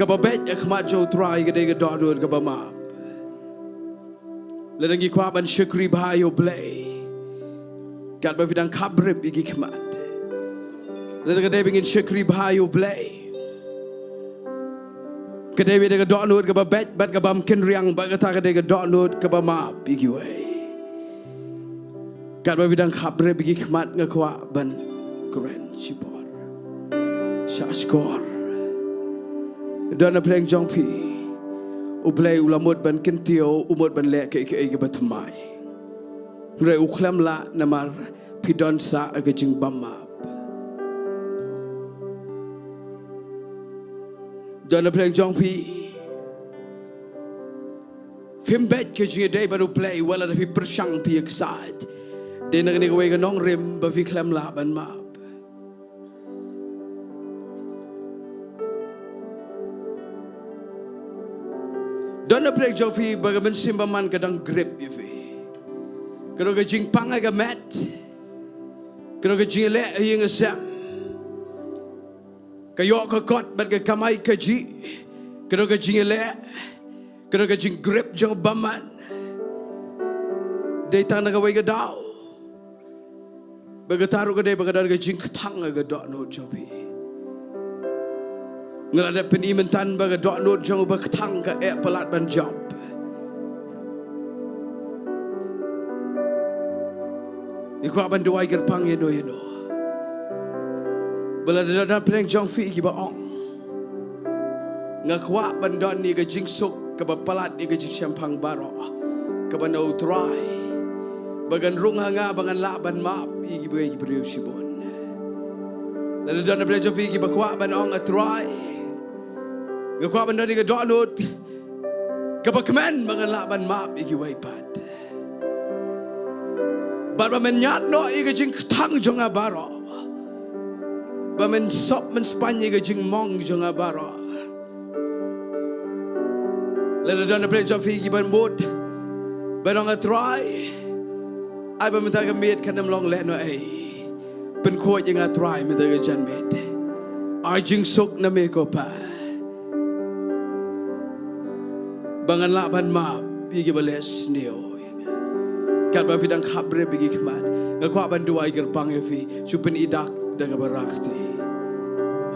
kaba beit ha khmat jong U Trai ka dei ka dohnud kaba map. Lada ngi kwah ban shakri bha ïa U Blei, katba phi dang khabrip ïa ki khmat, lada ka dei ba ngin shakri bha ïa U Blei, ka dei ba ka dohnud kaba beit bad kaba ym kynriang, bad kata ka dei ka dohnud kaba map ïa kiwei. Katba phi dang khabrip ïa ki khmat, nga kwah ban kren shipor. Sha shkor. Don na pdeng jong phi, U Blei u la mut ban kyntiew, u mut ban leh kaei kaei kaba thymmai. Hynrei u khlem lah namar phi don sa ha ka jingbym map. Don na pdeng jong phi, phim beit ka jingïadei bad U Blei, wat la da phi pyrshang, phi exercise. Dei na kane kawei ka nongrim ba phi khlem lah ban map. Don na pdeng jong phi ba ka mynsiem bymman ka dang grip ïa phi. Ka don ka jingpang ha ka met. Ka don ka jingïaleh ha ïing ha sem. Ka ïoh ka kot bad ka kamai kajih. Ka don ka jingïaleh. Ka don ka jinggrip jong u bymman. Dei tang na kawei ka daw. Ba kata ruh ka dei ba ka don ka jingkthang ha ka dohnud jong phi. Nga la dep pyni mynta ba ka dohnud jong uba kthang ka eh palat ban jop. Ngi kwah ban duwai kyrpang ïano ïano. Ba lada don napdeng jong phi kiba ong, nga kwah ban don ïa ka jingsuk kaba palat ïa ka jingshemphang baroh kaba na u Trai, ba kan rung ha nga ba ngan lah ban map ïa kiwei ki briew shibun. Lada don napdeng jong phi kiba kwah ban ong, A Trai, nga kwah ban don ïa ka dohnud kaba kmen ba ngan lah ban map ïa kiwei pat, bad ba men ñiad noh ïa ka jingkthang jong nga baroh, ba men sop men spaiñ ïa ka jingmong jong nga baroh. Lada don napdeng jong phi kiba mut ban ong, A Trai, ai ba mynta ka miet kan ym long lehnohei. Pynkhuid ïa nga Trai mynta ka janmiet. Ai jingsuk na me ko Pa, ba ngan lah ban map ïa kiba leh sniew ïa nga. Katba phi dang khapbrip ïa ki khmat, nga kwah ban duwai kyrpang ïa phi. Shu pyni dak da kaba rah kti.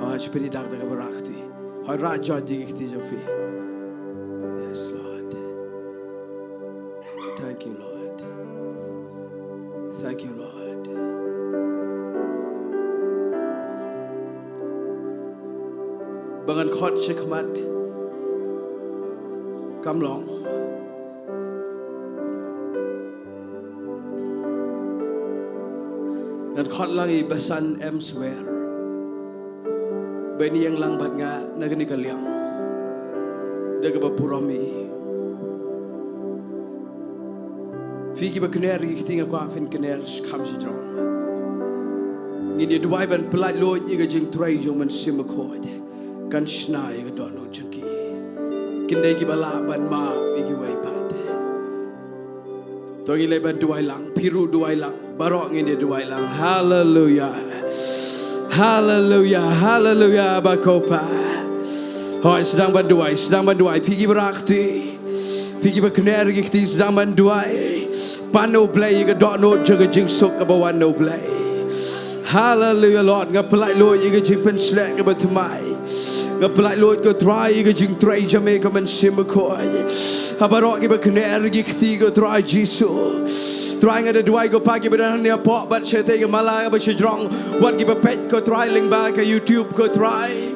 Ha, shu pyni dak da kaba rah kti. Hoi, rah jot ïa ki kti jong phi. Yes, Lord. Thank you, Lord. Thank you, Lord. Ba ngan khot shakhmat kam long. Ngan khot lang ïa i Basan M Swer ba in ïeng lang bad nga na kane ka liang da kaba burom ïa i. Phi kiba kner ïa ki kti, nga kwah phin kner kham shajrong. Ngin ïa duwai ban pyllait luid ïa ka jingtrei jong u Mynsiem Bakhuid. Kan shna ïa ka dohnud jong ki. Kin dei kiba lah ban map ïa kiwei pat. To ngin leit ban duwai lang, phi ruh duwai lang, baroh ngin ïa duwai lang. Haleluya. Haleluya, haleluya, ba ko Pa. Hoi, sdang ban duwai, sdang ban duwai. Phi kiba rah kti, phi kiba kner ïa ki kti, sdang ban duwai. Pan na U Blei ïa ka dohnud jong ka jingsuk kaba wan na U Blei. Haleluya, Lord. Nga pyllait luid ïa ka jingpynsleh kaba thymmai. Nga pyllait luid ko Trai ïa ka jingtrei jong me ko Mynsiem Bakhuid. Ha baroh kiba kner ïa ki kti ko Trai Jisu. Trai, nga da duwai ko Pa, kiba don hangne hapoh bad shatei ka mala kaba shajrong, wat kiba peit ko Trai lyngba ka YouTube ko Trai.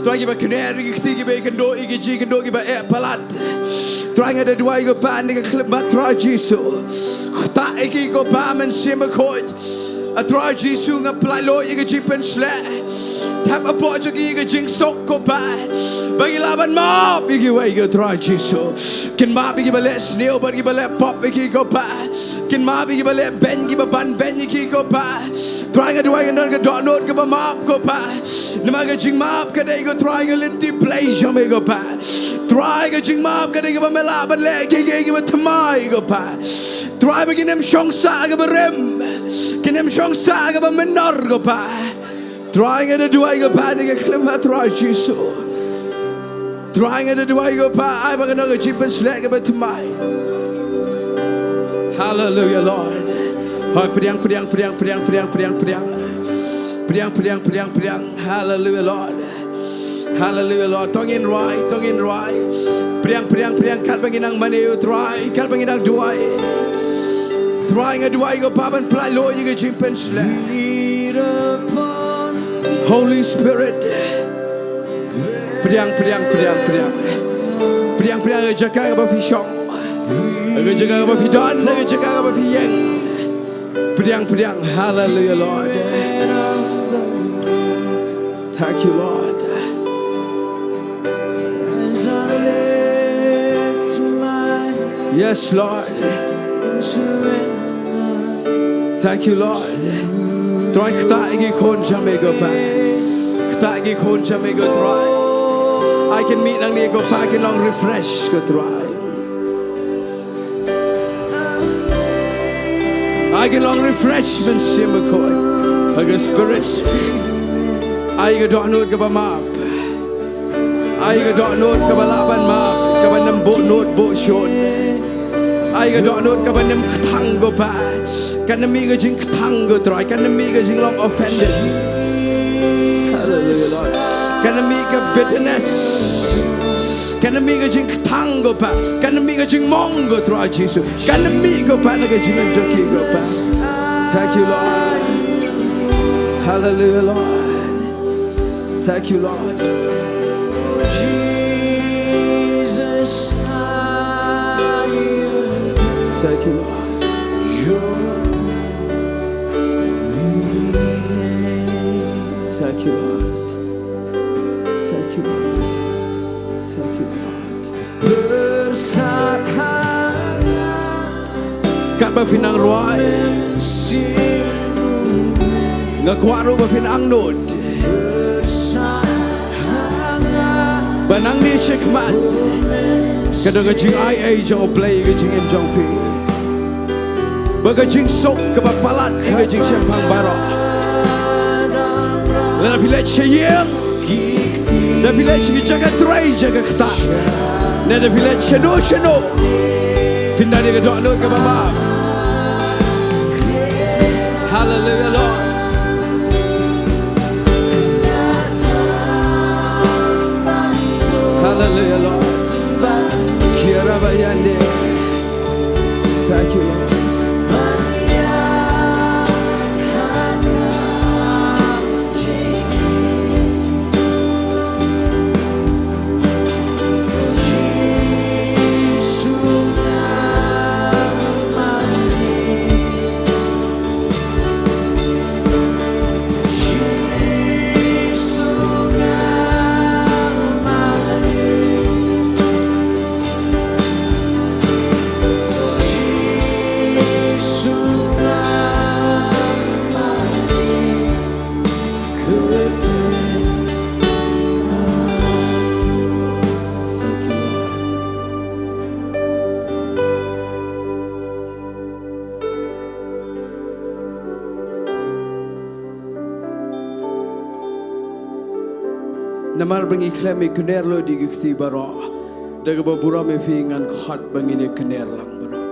Trai, kiba kner ïa ki kti, kiba ïakynduh ïa ki jingkynduh kiba eh palat. Trai, nga da duwai ko Pa, ha kane ka khyllipmat Trai Jisu. Ktah ïa ki ko Pa Mynsiem Bakhuid. A Trai Jisu, nga pyllait luid ïa ka jingpynsleh. Thep hapoh jong ki ïa ka jingsuk ko Pa, ba ki lah ban map ïa kiwei ko Trai Jisu. Kin map ïa kiba leh sniew bad kiba leh pop ïa ki ko Pa. Kin map ïa kiba leh beiñ, kiba ban beiñ ïa ki ko Pa. Trai, nga duwai kan don ka dohnud kaba map ko Pa. Namar ka jingmap ka dei ko Trai ka lynti Blei jong me ko Pa. Trai, ka jingmap ka dei kaba me lah ban leh kiei kiei kiba thymmai ko Pa. Trai, ba kin ym shong sah ha kaba rim, kin ym shong sah ha kaba mynnor ko Pa. Trai, nga da duwai ko Pa, ha kane ka khyllipmat Trai Jisu. Trai, nga da duwai ko Pa, ai ba kan don ka jingpynsleh kaba thymmai. Haleluya, Lord. Hoi, pdiang, pdiang, pdiang. Pdiang, pdiang, pdiang, pdiang. Haleluya, Lord. Haleluya, Lord. To ngin rwai, to ngin rwai. Pdiang, pdiang, pdiang, katba ngin nang mane ïa u Trai, katba ngin nang duwai. Trai, nga duwai ko Pa ban pyllait luid ïa ka jingpynsleh. Holy Spirit. Pdiang, pdiang, pdiang, pdiang. Pdiang, pdiang, ha ka jaka kaba phi shong, ha ka jaka kaba phi don, ha ka jaka kaba phi ïeng. Pdiang, pdiang. Hallelujah, Lord. Thank you, Lord. Yes, Lord. Thank you, Lord. Trai, ktah ïa ki khun jong me ko Pa. Ktah ïa ki khun jong me ko Trai. Ai kin mih nangne ko Pa, kin long refresh ko Trai. Ai kin long refreshment, Mynsiem Bakhuid. Ha ka Spirit. Ai ka dohnud kaba map. Ai ka dohnud kaba lah ban map, kaban ym buh nud buh shun. Ai ka dohnud kaban ym kthang ko Pa. Kan ym mih ka jingkthang ko Trai, kan ym mih ka jinglong offended. Hallelujah, Lord. Kan mih ka bitterness. Kan mih ka jingkthang, ko Pa. Kan mih ka jingmong, ko Trai Jisu. Kan mih, ko Pa, na ka jingim jong ki, ko Pa. Thank you, Lord. Hallelujah, Lord. Thank you, Lord. Jesus, I adore. Thank you, Lord. Your name. Thank you, Lord. Thank you, Lord. Thank you, Lord. Katba phin nang rwai, nga kwah ruh ba phin angnud. Ba nangne shakhmat ka don ka jingai ei jong U Blei ïa ka jingim jong phi. Ba ka jingsuk kaba palat ïa ka jingshemphang baroh. Lada phi leit sha ïing, da phi leit sha ki jaka trei, jaka ktah, ne da phi leit shano shano, phin da ïa ka dohnud kaba map. Hallelujah, Lord. Hallelujah, Lord. Kiara bayande. Thank you, Lord. Namar ba ngi khlem ïakner lut ïa ki kti baroh, da kaba burom ïa phi ngan khot ba ngin ïakner lang baroh.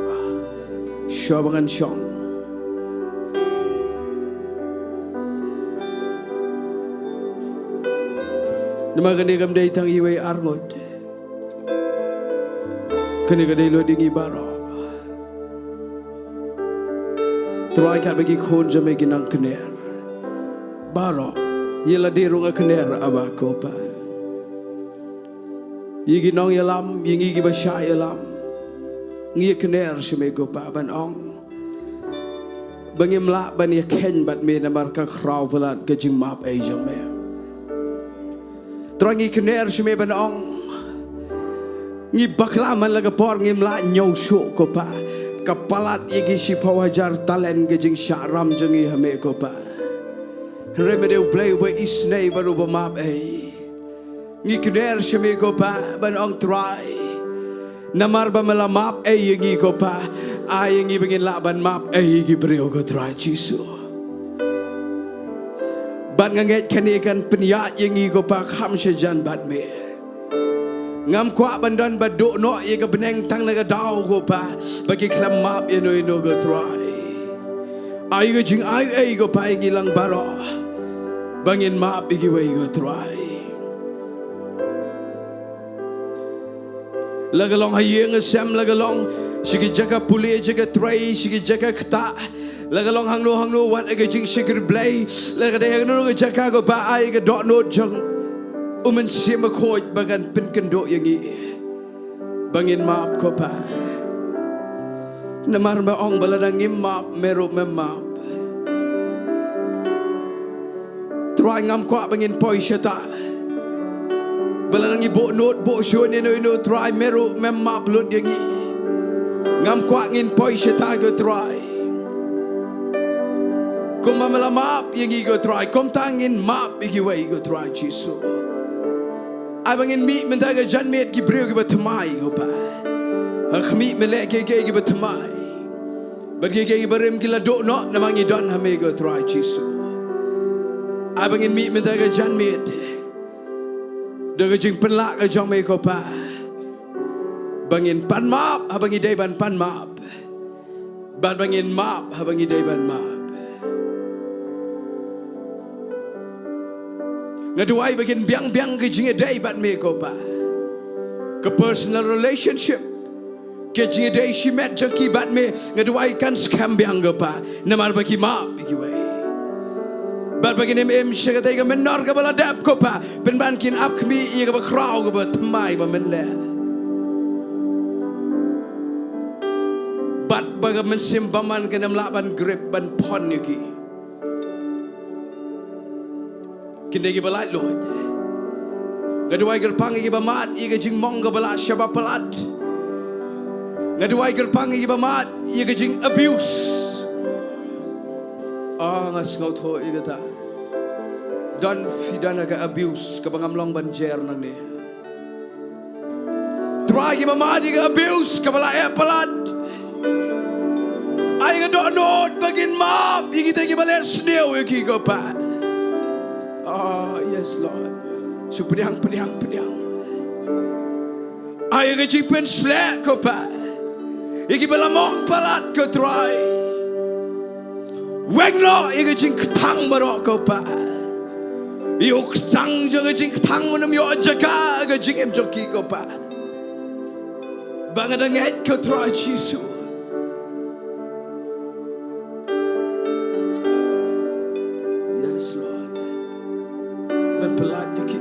Shuwa ba ngan shong, namar kane kam dei tang iwei arngut. Kane ka dei lut ïa ngi baroh. Trai, katba ki khun jong me ki nang kner baroh, ïa lade ruh nga kner, Aba, ko Pa. Ïa ki nongïalam, ïa ngi kiba shah ïalam, ngi ïakner sha me, ko Pa, ban ong ba ngim lah ban ïakheiñ bad me namar ka khraw palat ka jingmap ei jong me. Trai, ngi kner sha me ban ong, ngi bakla man la ka por ngim lah ñiew shuh, ko Pa. Ka palat ïa ki shiphew hajar talent ka jingshah ram jong ngi ha me, ko Pa. Hynrei me dei U Blei uba isynei bad uba map ei. Ngi kner sha me, ko Pa, ban ong, Trai, namar ba me la map ei ïa ngi, ko Pa, ai ïa ngi ba ngin lah ban map ei ïa ki briew, ko Trai Jisu. Bad nga ngeit kane kan pynïaid ïa ngi, ko Pa, kham shajan bad me. Ngam kwah ban don ba duh noh ïa ka bneng tang na ka daw, ko Pa, ba ki khlem map ïano ïano, ko Trai. Ai ka jingai ei, ko Pa, ïa ngi lang baroh, ba ngin map ïa kiwei, ko Trai. La ka long ha ïing ha sem, la ka long sha ki jaka pule, jaka trei, sha ki jaka ktah, la ka long hangno hangno, wat ha ka jingshakri Blei, la ka dei hangno ka jaka, ko Pa, ai ka dohnud jong U Mynsiem Bakhuid ba kan pynkynduh ïa ngi ba ngin map, ko Pa. Namar me ong ba lada ngim map, me ruh mem map. Trai, ngam kwah ba ngin poi shata. Ba lada ngi buh nud buh shun ïano ïano, Trai, me ruh mem map lut ïa ngi. Ngam kwah ngin poi shata, ko Trai. Kumba me la map ïa ngi, ko Trai, kumta ngin map ïa kiwei, ko Trai Jisu. Ai ba ngin mih mynta ka janmiet ki briew kiba thymmai, ko Pa. Ha khmih me leh kiei kiei kiba thymmai. Bad kiei kiei kiba rim ki la duh noh namar ngi don ha me, ko Trai Jisu. Ai ba ngin mih mynta ka janmiet da ka jingpynlah ka jong me, ko Pa, ba ngin pan map haba ngi dei ban pan map, bad ba ngin map haba ngi dei ban map. Nga duwai ba kin biang biang ka jingïadei bad me ko Pa. Ka personal relationship, ka jingïadei shimet jong ki bad me, nga duwai kan skhem biang ko Pa. Namar ba ki map ïa kiwei. Bad ba kin im im sha katei ka mynnor kaba la dep ko Pa, pynban kin ap khmih ïa kaba khraw kaba thymmai ba men leh. Bad ba ka mynsiem bymman kan ym lah ban grip ban pon ïa ki. Kin dei kiba laitluid. Nga duwai kyrpang ïa kiba mad ïa ka jingmong kaba la shaba palat. Nga duwai kyrpang ïa kiba mad ïa ka jing abuse. Ah, nga sngewthuh ïa kata. Don phi don ha ka abuse kaba ngam long ban jer nangne. Trai, kiba mad ïa ka abuse kaba la eh palat, ai ka dohnud ba kin map ïa kita kiba leh sniew ïa ki ko Pa. Oh yes Lord. Shu pdiang, pdiang, pdiang. Ai ka jingpynsleh ko Pa ïa kiba la mong palat ko Trai. Weng noh ïa ka jingkthang baroh ko Pa. Ïa u kthang jong ka jingkthang un ym ïoh jaka ha ka jingim jong ki ko Pa. Ba nga da ngeit ko Trai Jisu. Yes Lord. Ban palat ïa ki.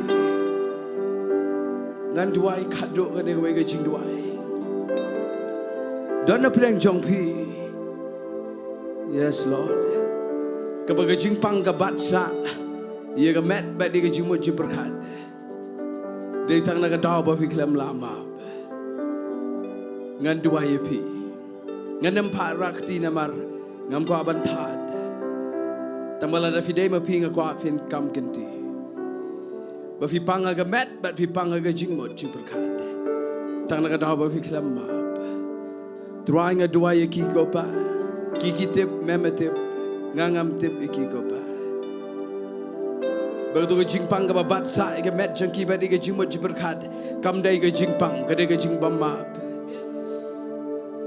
Ngan duwai khadduh kane kawei ka jingduwai. Don na pdeng jong phi. Yes Lord. Kaba ka jingpang ka bat sah ïa ka met bad ïa ka jingmut jingpyrkhat. Dei tang na ka daw ba phi khlem lah map. Ngan duwai ïa phi. Ngan ym phah rah kti namar ngam kwah ban thad. Tang ba lada phi dei ma phi nga kwah phin kam kynti. Ba phi pang ha ka met bad phi pang ha ka jingmut jingpyrkhat. Tang na ka daw ba phi khlem map. Trai nga duwai ïa ki ko Pa. Ki ki tip, me me tip. Nga ngam tip ïa ki ko Pa. Ba kato ka jingpang kaba bat sah ïa ka met jong ki bad ïa ka jingmut jingpyrkhat kam dei ka jingpang, ka dei ka jingbym map.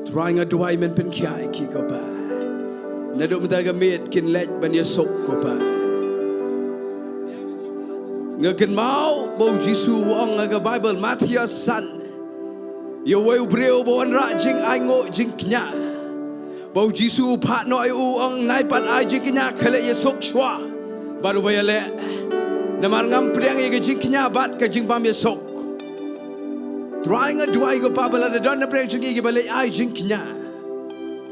Trai nga duwai men pynkhiah ïa ki ko Pa. Naduh mynta ka miet kin leit ban ïasuk ko Pa. Nga kynmaw ba u Jisu u ong ha ka Baibl Mathaios san. Ïa uwei u briew ba wanrah jingainguh jingkñia. Ba u Jisu u phah noh ïa u, u ong nai pat ai jingkñia, khie leit ïasuk shuwa. Bad uba ïaleh. Namar ngam pdiang ïa ka jingkñia bad ka jingbym ïasuk. Trai nga duwai ko Pa ba lada don na pdeng jong ngi kiba leit ai jingkñia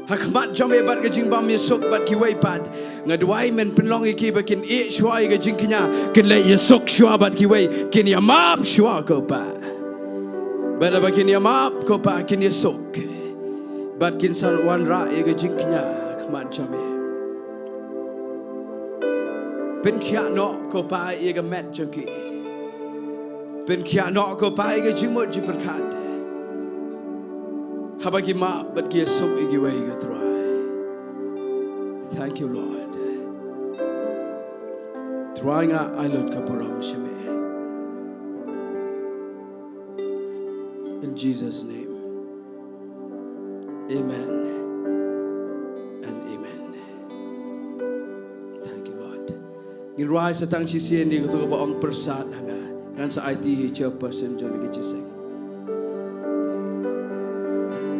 ha khmat jong me bad ka jingbym ïasuk bad kiwei pat, nga duwai men pynlong ïa ki ba kin ïeh shuwa ïa ka jingkñia, kin leit ïasuk shuwa bad kiwei, kin ïamap shuwa ko Pa. Bad haba kin ïamap ko Pa kin ïasuk. Bad kin sa wanrah ïa ka jingkñia ha khmat jong me. Pynkhiah noh ko Pa ïa ka met jong ki. Pynkhiah noh ko Pa ïa ka jingmut jingpyrkhat. Haba ki map bad ki ïasuk ïa kiwei ko Trai. Thank you Lord. Trai nga ai lut ka burom sha me. In Jesus' name. Amen and amen. Thank you Lord. Ngin rwai sa tang shisien ïa kato kaba ong pyrsad ha nga. Ngan sa aiti ïa i chairperson jong ka jingïaseng.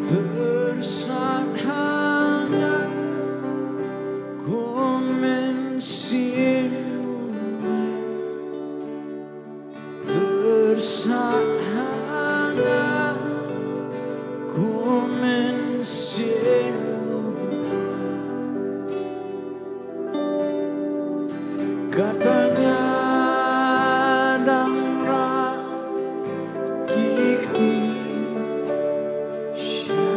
Pyrsad ha nga, ko Mynsiem. Pyrsad ha nga, ko Mynsiem. Kata nga dang rah ki kti sha me.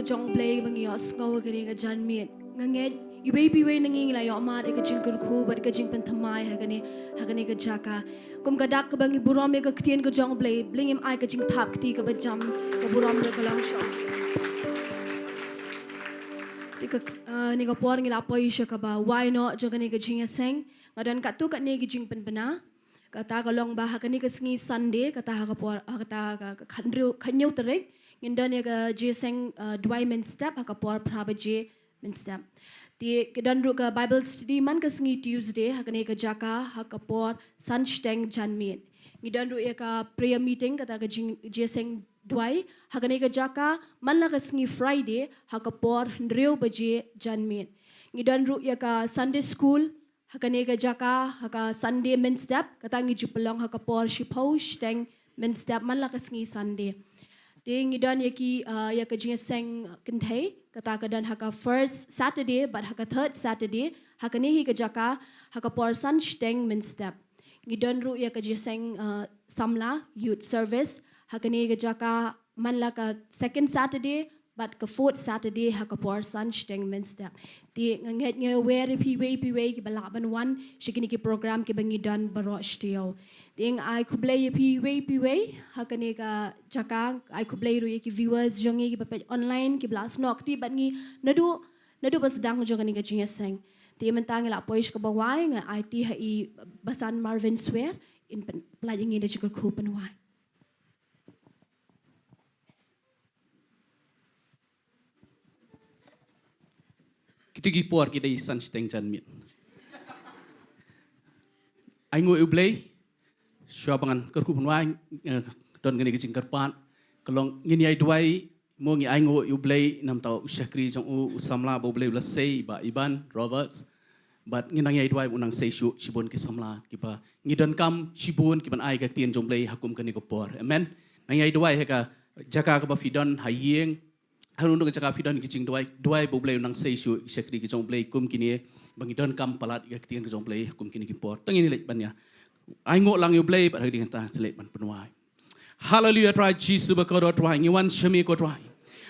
jong U Blei ba ngi ïohsngew ha kane ka janmiet. Nga ngeit iwei pa iwei na ngi ngi la ïoh mad ïa ka jingkyrkhu bad ka jingpynthymmai ha kane, ha kane ka jaka. Kum ka dak kaba ngi burom ïa ka ktien ka jong U Blei, U Blei ngim ai ka jingthap kti kaba jam, ka burom ka long shuh. Te ka, eh, kane ka por ngi la poi sha kaba wai noh jong kane ka jingïaseng. Nga don katto katne ki jingpynbna. Kata ka long ba ha kane ka sngi Sunday, kata ha ka por, ha kata ka, ka khathynriew, khathynñiew tarik, ngin don ïa ka jingïaseng, eh, duwai mynstep ha ka por phra baje mynstep. Te ki don ruh ka Bible study man ka sngi Tuesday ha kane ka jaka ha ka por san shiteng janmiet. Ngi don ruh ïa ka prayer meeting, kata ka jing, jingïaseng duwai ha kane ka jaka man la ka sngi Friday ha ka por hynriew baje janmiet. Ngi don ruh ïa ka Sunday school ha kane ka jaka ha ka Sunday mynstep, kata ngi ju pynlong ha ka por shiphew shiteng mynstep man la ka sngi Sunday. Te ngi don ïa ki, ah, ïa ka jingïaseng kynthei, kata ka don ha ka first Saturday bad ha ka third Saturday ha kane hi ka jaka ha ka por san shiteng mynstep. Ngi don ruh ïa ka jingïaseng, ah, samla, youth service, ha kane ka jaka man la ka second Saturday bad ka fourth Saturday ha ka por san shiteng mynstep. Te nga ngeit nga wer ïa phi iwei pa iwei kiba lah ban wan sha kine ki program kiba ngi don baroh shi taïew. Te nga ai khublei ïa phi iwei pa iwei ha kane ka jaka, ai khublei ruh ïa ki viewers jong ngi kiba peit online kiba la snoh kti bad ngi naduh, naduh ba sdang jong kane ka jingïaseng. Te mynta ngi la poi sha kaba wai, nga aiti ha i Basan Marvin Swer in pyn, pyllait ïa ngi da jingkyrkhu pynwai. Kito ki por ki dei san shiteng janmiet. Ainguh ïa U Blei, shuwa ba ngan kyrkhu pynwai, eh, don kane ka jingkyrpad, ka long ngin ïai duwai, mo ngi ainguh ïa U Blei namar u shakri jong u, u samla ba U Blei u la sei, Bah Iban Roberts, bad ngin nang ïai duwai ba un nang sei shuh shibun ki samla kiba ngi donkam shibun kiban ai ka ktien jong U Blei ha kum kane ka por. Amen. Nang ïai duwai ha ka jaka kaba phi don ha ïing, ha kano kano ka jaka phi don ki jingduwai, duwai ba U Blei un nang sei shuh ki shakri ki jong U Blei kum kine ba ngi donkam palat ïa ka ktien ka jong U Blei ha kum kine ki por. To ngin leit ban ïa ainguh lang ïa U Blei bad ha kane ka jingïaseng leit ban pynwai. Haleluya, Trai Jisu ba kordor Trai, ngi wan sha me ko Trai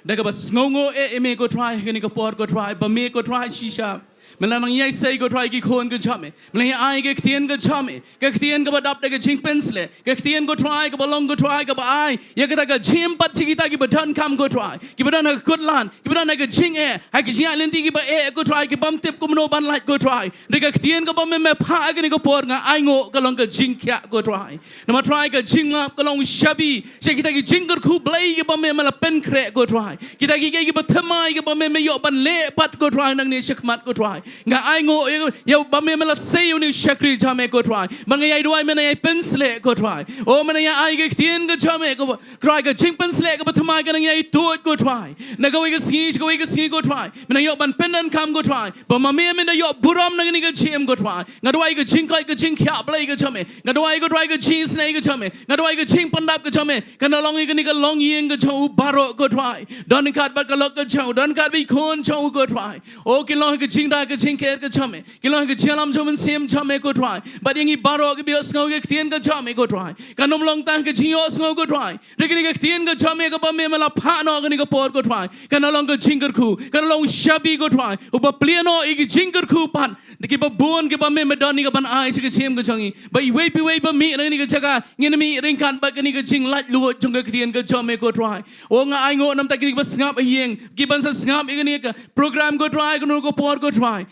da kaba sngewnguh eh ïa me ko Trai, ha kane ka por ko Trai, ba me ko Trai shisha me la nang ïai sei ko Trai ki khun ka jong me, me la ïai ai ka ktien ka jong me, ka ktien kaba dap da ka jingpynshlur, ka ktien ko Trai kaba long ko Trai kaba ai ïa kata ka jingim pat sha kita kiba donkam ko Trai, kiba don ha ka kut lad, kiba don ha ka jingeh, ha ka jingïaid lynti kiba eh ko Trai, kibym tip kumno ban lait ko Trai. Dei ka ktien kaba me me phah ha kane ka por nga ainguh ka long ka jingkhiah ko Trai. Namar Trai ka jingmap ka long shabi sha kita ki jingkyrkhu Blei kiba me me la pynkhreh ko Trai. Kita ki, ki, kiba thymmai kiba me me ïoh ban leh pat ko Trai nangne shakhmat ko Trai. Nga ainguh ïa, ïa ba me me la sei ïa une u shakri jong me ko Trai. Ba nga ïai duwai me nang ïai pynshlur ko Trai. O me nang ïai ai ka ktien ka jong me ko Trai, ka jingpynshlur kaba thymmai ka nang ïai tuid ko Trai. Na kawei ka sngi sha kawei ka sngi ko Trai, me nang ïoh ban pyndonkam ko Trai, ba ma me me da ïoh burom na kane ka jingim ko Trai. Nga duwai ka jingkoit ka jingkhiah Blei ka jong me, nga duwai ko Trai ka jingisynei ka jong me, nga duwai ka jingpyndap ka jong me kan long ïa kane ka longïing ka jong u baroh ko Trai. Don ryngkat bad ka lok ka jong u, don ryngkat bad ki khun jong u ko Trai. O ki long ka jingda ka jingker ka jong me, ki long ka jingïalam jong u Mynsiem jong me ko Trai. Bad ïa ngi baroh kiba ïohsngew ïa ka ktien ka jong me ko Trai, kan ym long tang ka jingïohsngew ko Trai. Dei kane ka ktien ka jong me kaba me me la phah noh kane ka por ko Trai, kan long ka jingkyrkhu, kan long shabi ko Trai, uba plie noh ïa ki jingkyrkhu pat da kiba bun kiba me me don ïa kaban ai sha ka jingim ka jong ngi. Ba iwei pa iwei ba mih na kane ka jaka ngin mih ryngkat bad kane ka jinglaitluid jong ka ktien ka jong me ko Trai. O nga ainguh namar kine kiba sngap ha ïing, kiban sa sngap ïa kane ka program ko Trai, kano ka por ko Trai.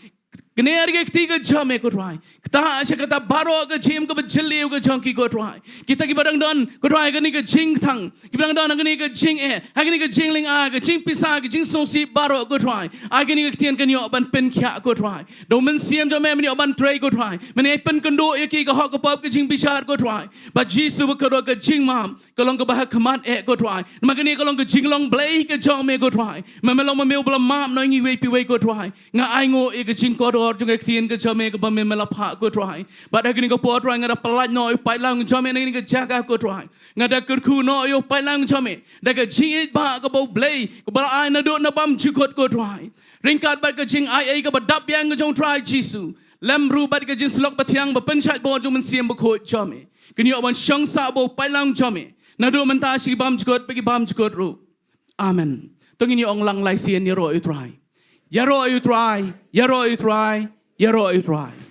Kane ka kti ka jong me ko Trai, kata sha kata baroh ka jingim kaba jylliew ka jong ki ko Trai. Kita kiba dang don ko Trai kane ka jingthang, kiba dang don kane ka jingeh, ha kane ka jinglynga, ka jingpisa, ka jingsngewsih baroh ko Trai, ai kane ka ktien kan ïoh ban pynkhiah ko Trai. Da u Mynsiem jong me men ïoh ban trei ko Trai, men ïai pynkynduh ïa ki ka hok ka pop ka jingbishar ko Trai. Bad Jisu ba kordor ka jingmap ka long kaba ha khmat eh ko Trai. Namar kane ka long ka jinglong Blei ka jong me ko Trai. Me me long ma me uba la map noh ïa ngi iwei pa iwei ko Trai. Nga ainguh ïa ka jingkordor jong ka ktien ka jong me kaba me me la phah ko Trai. Bad ha kane ka por Trai nga da pyllait noh ïa u paidlang jong me na kane ka jaka ko Trai. Nga da kyrkhu noh ïa u paidlang jong me da ka jingïeit ba kaba u Blei kaba la ai naduh na bymjukut ko Trai. Ryngkat bad ka jingai ei kaba dap biang ka jong u Trai Jisu, lem ruh bad ka jingsyllok bathiang ba pynshait bor jong u Mynsiem Bakhuid jong me, kin ïoh ban shong sah bad u paidlang jong me naduh mynta sha ki bymjukut bad ki bymjukut ruh. Amen. To ngin ïa ong lang lai sien, ïaroh ïa u Trai. Ïaroh ïa u Trai, ïaroh ïa u Trai, ïaroh ïa u Trai.